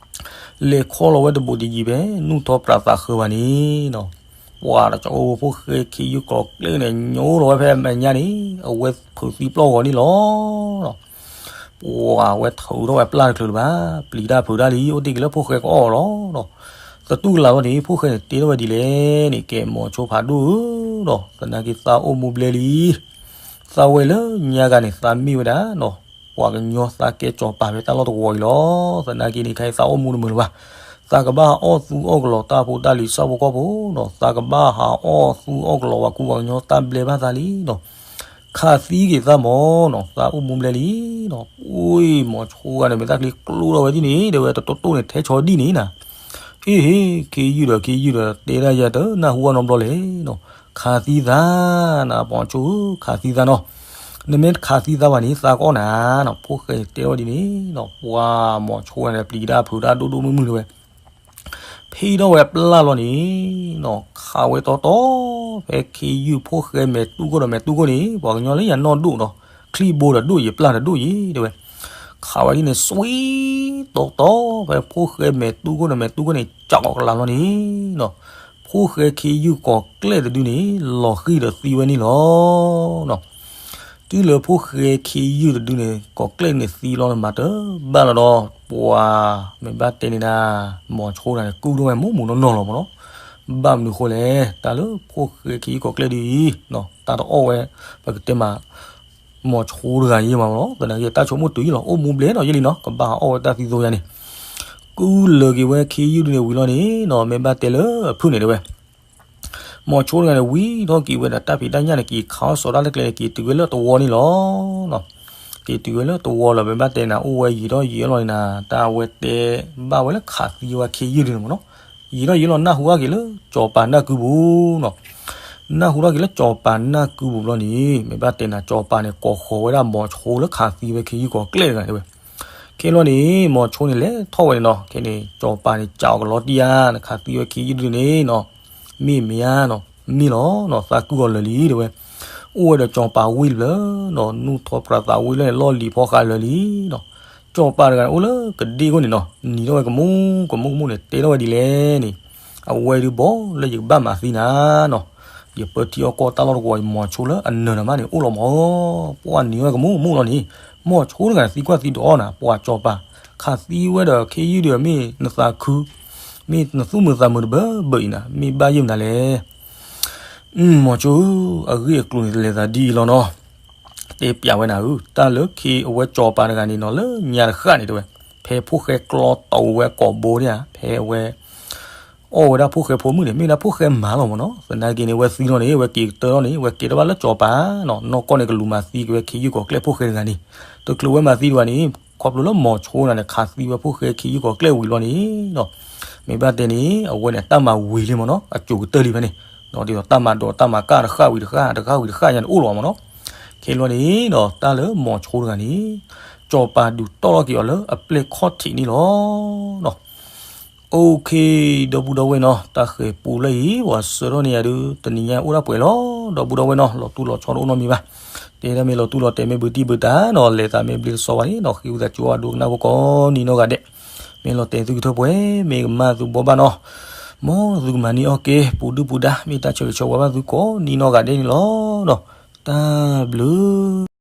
လဲၤခီလီၤဝဲတဘူးတယံၤဖဲ နူၢ်ထီပြးသးဃၢၤဘၣ်န့ၣ်နီၤ ပှၤတကၠီၤအိၣ်ဖိၣ်ဃဲခ့ယုၢ်ကီၤကျဲၢ်န့ၣ် ညိလီၤဝဲဖဲအမဲာ်ညါန့ၣ် အဝဲဖုးသံပျီၢ်ဂီၤန့ၣ်လီၤ. ပှၤဝဲထုးထီၣ်ဝဲပျၢ်တချုးလၢၤဘၣ် ပျံၤတၢ်ဖုးတၢ်လံ အိၣ်တ့ၢ်က့ၤလၢဖိၣ်ဃဲကအီၣ်လီၤ. သတူၢ်ကလာ်လီၤန့ၣ် ဖိၣ်ဃဲန့ၣ်တဲထီၣ်ဝဲဒ်လဲၣ်န့ၣ် ကဲမိၤဆိဖးဒိၣ်ဧၢဒီး သနာ်က့သးအိၣ်မူဘျဲလံ သးဝဲလၢညါဂၤန့ၣ် သးမ့ၢ်ဝဲဒၣ်နီၤ ပှၤကညီသးကဲကၠီၤပၤဖဲတၢ်လီၢ်တဝီၤအံၤလီၤ. သနာ်က့န့ၣ် ခဲအံၤသးအိၣ်မူတမုာ်လၢၤဘၣ်. သးကဘၣ်ဟးအီၣ်သူအီၣ်ကလီၤတၢ်ဖိတၢ်လံၤဆၣ်ဖိကီၢ်ဖိနီၤ သးကဘၣ်ဟးအီၣ်သူအီၣ်ကလီၤပှၤကူပှၤကညီတၢ်ဘျဲဘၣ်သးလံနီၤ ခးသံက့ၤသးမ့ၢ်နီၤ သးအိၣ်မူဘျဲလံနီၤ. အိၣ်မိၤဆိဂၤန့ၣ် မ့ၢ်တၢ်ချံကျိထီၣ်ဝဲဒ်န့ၣ် တဲဝဲတတိၢ်တိၢ်န့ၣ် ထဲဆီဒံၣ်န့ၣ်နၤ ဟ့ၣ်ဟ့ၣ် ခ့ယုၢ်ဒီးခ့ယုၢ်ဒီး တဲဒၣ်ယၤတနၢ်ဟူအနီတဘျီလဲၣ်နီၤ ခးသံသးနၤ မိၤဆိဧၢ ခးသံသးနီၤ နမ့ၢ်တခးသံသးဘၣ်န့ၣ် သးကအီၣ်နၤနီၤ ဖိၣ်ဃဲတဲထီၣ်ဝဲဒ်န့ၣ်နီၤ ပှၤမိၤဆိန့ၣ် ပျံၤကဒါဖုးတၢ်ဒိၣ်ဒိၣ်မုၢ်မုၢ်လၢၤဝဲ ဖံးထီၣ်ဝဲပျၢ်လီၤန့ၣ်နီၤ ခးဝဲတီတီ ဖဲခ့ယုၢ်ဖိၣ်ဃဲမဲာ်တူၢ်ခိၣ်ဒီးမဲာ်တူၢ်ခိၣ်န့ၣ် ပှၤကညီလၢယၤနီၢ်ဒိၣ်ဒီး ချံၣ်ဘိဒီးဒိၣ်ယံၤ ပျၢ်ဒီးဒိၣ်ယံၤ တဲဝဲ ခးဝဲဒ်န့ၣ် စွံတီတီ ဖဲဖိၣ်ဃဲမဲာ်တူၢ်ခိၣ်ဒီးမဲာ်တူၢ်ခိၣ်န့ၣ် ကးအီၤကလၤလီၤန့ၣ်နီၤ ဖိၣ်ဃဲခ့ယုၢ်ကီၤကျဲၢ်တဒုန့ၣ် လီၤဃံၤဒီးသံဝဲန့ၣ်လီၤနီၤ တုၤလၢဖိၣ်ဃဲခ့ယုၢ်တဒုန့ၣ် ကီၤကျဲၢ်န့ၣ်သံလီၤန့ၣ် မၤတဘၣ်လီၤဒီး ပှၤမ့ၢ်ဘၣ်တဲန့ၣ်ဒၣ် မိၤဆိတဂၤန့ၣ် ကုၢ်ထီၣ်ဝဲမူးမူးနီၢ်နီၢ်လီၤမ့ၢ်နီၤ. ဘၣ်မနုၤဃိလဲၣ် တၢ်လၢဖိၣ်ဃဲခ့ယုၢ်ကီၤကျဲၢ်ဒ်အံၤ တၢ်တအီၣ်ဝဲ ပကတဲမး မိၤဆိတဂၤယံၤမးလီၤ. သနာ်က့တၢ်ဆိကမိၣ်တုၤယံၤလီၤ အိၣ်မူဘျဲနီၤယဲလံနီၤ ကဘၣ်ဟးအီၣ်ဝဲတၢ်သံသိယါန့ၣ် ကုၢ်လၢာ်က့ၤဝဲခ့ယုၢ်ဒုန့ၣ်ဝံၤလီၤန့ၣ်နီၤ မ့ၢ်ဘၣ်တဲလၢအဖုၣ်န့ၣ်တဲဝဲ မိၤဆိတဂၤန့ၣ် ဝံၤထီၣ်က့ၤဝဲဒီးတၢ်ဖံးတၢ်ညၣ်န့ၣ် က့ၤခးအီၣ်စီၤတၢ်လၢကျဲန့ၣ် က့ၤတုၤဝဲလၢတဝီန့ၣ်လီၤ. က့ၤတုၤဝဲလၢတဝီလီၤ မ့ၢ်ဘၣ်တဲနၤ အိၣ်ဝဲယံာ်ထီၣ်ယံာ်အလီၢ်န့ၣ်နၤ တၢ်အဝဲတဲဘၣ်ဝဲလၢခးသံဝဲခ့ယုၢ်ဒုန့ၣ်မ့ၢ်နီၤ. ယံာ်ထီၣ်ယံာ်လီၤ နၢ်ဟူထီၣ်က့ၤလၢစီၤပၤနၢ်ကုပူၤနီၤ. နၢ်ဟူထီၣ်က့ၤလၢစီၤပၤနၢ်ကုပူၤဘျီန့ၣ် မ့ၢ်ဘၣ်တဲနၤ စီၤပၤန့ၣ် ကိးဃီၤဝဲဒၣ်မိၤဆိလၢခးသံဝဲခ့ယုၢ်ကီၤကျဲၢ်တဂၤန့ၣ်ဝဲ ခဲလီၤန့ၣ် မိၤဆိန့ၣ်လဲၤထီၣ်ဝဲန့ၣ်နီၤ. ခဲန့ၣ် စီၤပၤန့ၣ် ကးအီၤကလီတံၢ်ဧါ နခးသံဝဲခ့ယုၢ်ဒုန့ၣ်နီၤ. မ့ၢ်မ့ၢ်ဧါနီၤ မ့ၢ်လီၤနီၤ သးကုၢ်အီၤလၢာ်လံတဲဝဲ. အိၣ်ဝဲဒီးစီၤပၤဝ့ၢ်လၢနီၤ နူၢ်ထီပြးသးဝ့ၢ်လၢန့ၣ် လီၢ်လံၤဖီဃးလၢာ်လံနီၤ. စီၤပၤတဂၤန့ၣ် အိၣ်လၢကဒ့ခိၣ်န့ၣ်နီၤ နံၤထီၣ်ဝဲကမူၣ်ကမူၣ်ကမူၣ်န့ၣ် တဲထီၣ်ဝဲဒ်လဲၣ်န့ၣ် အဝဲဒုးဘီလၢယကဘၣ်မၤသံနၤနီၤ. ယပၢထံအီၣ်ကီၢ်တၢ်လီၢ်တကွီၤ ယမိၤဆိလၢအနၢၤနၤမးန့ၣ် အိၣ်လီၤမး. ပှၤနံၤထီၣ်ဝဲကမူၣ်ကမူၣ်လီၤန့ၣ် မိၤဆိတဂၤန့ၣ် သံကွၢ်သံဒိးအီၤနၤ ပှၤစီၤပၤ ခးသံဝဲဒီးခ့ယုၢ်ဒုး မ့ၢ်နသးခု မ့ၢ်နသူၣ်မုာ်သးမုာ်တဘၢဘၢအံၤနၤ မ့ၢ်ဘၣ်ယိၣ်မနုၤလဲၣ်. မိၤဆိဧၢ အဂ့ၢ်အကျိၤန့ၣ် တလဲၤသးဒ်အံၤလီၤနီၤ. တဲပျးဝဲနၤဧၢ တၢ်လၢခ့အဝဲစီၤပၤတဂၤန့ၣ်နီၤ လၢညါတဃၣ်န့ၣ်တဲဝဲ ဖဲဖိၣ်ဃဲကျီတီဝဲကိာ်ဘိန့ၣ်ဧါ ဖဲအဝဲ အီၣ်ဝဲဒၣ်ဖိၣ်ဃဲဖိမုၣ်န့ၣ် မ့ၢ်ဝဲဒၣ်ဖိၣ်ဃဲမၤလီၤမ့ၢ်နီၤ. သနာ်က့န့ၣ် ဝဲသံလီၤန့ၣ် ဝဲက့ၤကတၢၢ်လီၤန့ၣ် ဝဲကဲထီၣ်ဘၣ်လၢစီၤပၤနီၤ. နီၢ်ကီၢ်န့ၣ် ကလူၤမၤသံက့ၤဝဲခ့ယုၢ်ကီၤကျဲၢ်ဖိၣ်ဃဲတဂၤန့ၣ်, တချုးဝဲမၤသံတဂၤန့ၣ် ခီဖျိလၢမိၤဆိန့ၣ် ခးသံဝဲဖိၣ်ဃဲခ့ယုၢ်ကီၤကျဲၢ်ဝံၤလီၤန့ၣ်နီၤ. မ့ၢ်ဘၣ်တဲန့ၣ် အဝဲန့ၣ် တၢ်မၤဝံၤလံမ့ၢ်နီၤ, အကိၤကတၢၢ်လံဖဲန့ၣ်, ဒ်သိးတၢ်မၤဒိးတၢ်မၤကၣ်တဃၣ်ဝံၤတဃၣ် တဃၣ်ဝံၤတဃၣ်ညါန့ၣ်အိၣ်လီၤမ့ၢ်နီၤ. ခဲလီၤန့ၣ်ဒီး တၢ်လၢမိၤဆိတဂၤန့ၣ် စီၤပၤဒုးတီၢ်ထီၣ်က့ၤအီၤလၢအပျဲၢ်ခီၣ်ထံးန့ၣ်လီၤ. OK, ဒီပုၢ်ဒီဝဲၢ်နီၤ, တၢ်ဃဲၤပူလၢအံၤ ပှၤဆှၢထီၣ်န့ၢ်ယၤဒုး တနံၤညါအိၣ်ဒၣ်ပှဲၤလီၤ. ဒီပုၢ်ဒီဝဲၢ်နီၤ, လီၤတူၢ်လီၤဆီတအိၣ်နီတမံၤဘၣ်. တဲဒၣ်မ့ၢ်လီၤတူၢ်လီၤတဲာ် မ့ၢ်ဘုတံၢ်ဘုတၢ်နီၤ, လဲၤသးမ့ၢ်ဘျ့တဆီဘၣ်န့ၣ်နီၤ, ဃ့ဝံသးစူၤအဒိကနၣ်ဖိကိးနံၤနီၢ်ဂၤဒဲး. မ့ၢ်လီၤတဲာ်သုကထၢၣ်ပှဲၤ, မ့ၢ်ကမၣ်သုဘီဘၣ်နီၤ, မ်သုကမၤန့ၢ်အီၣ်က့ၤ ပူၤဒုၣ်ပူၤဒါ, မ့ၢ်တၢ်ဆၢဂ့ၤဆၢဝါဘၣ်သုကိးနံၤနီၢ်ဂၤဒဲးန့ၣ်လီၤ. တၢ်ဘျုး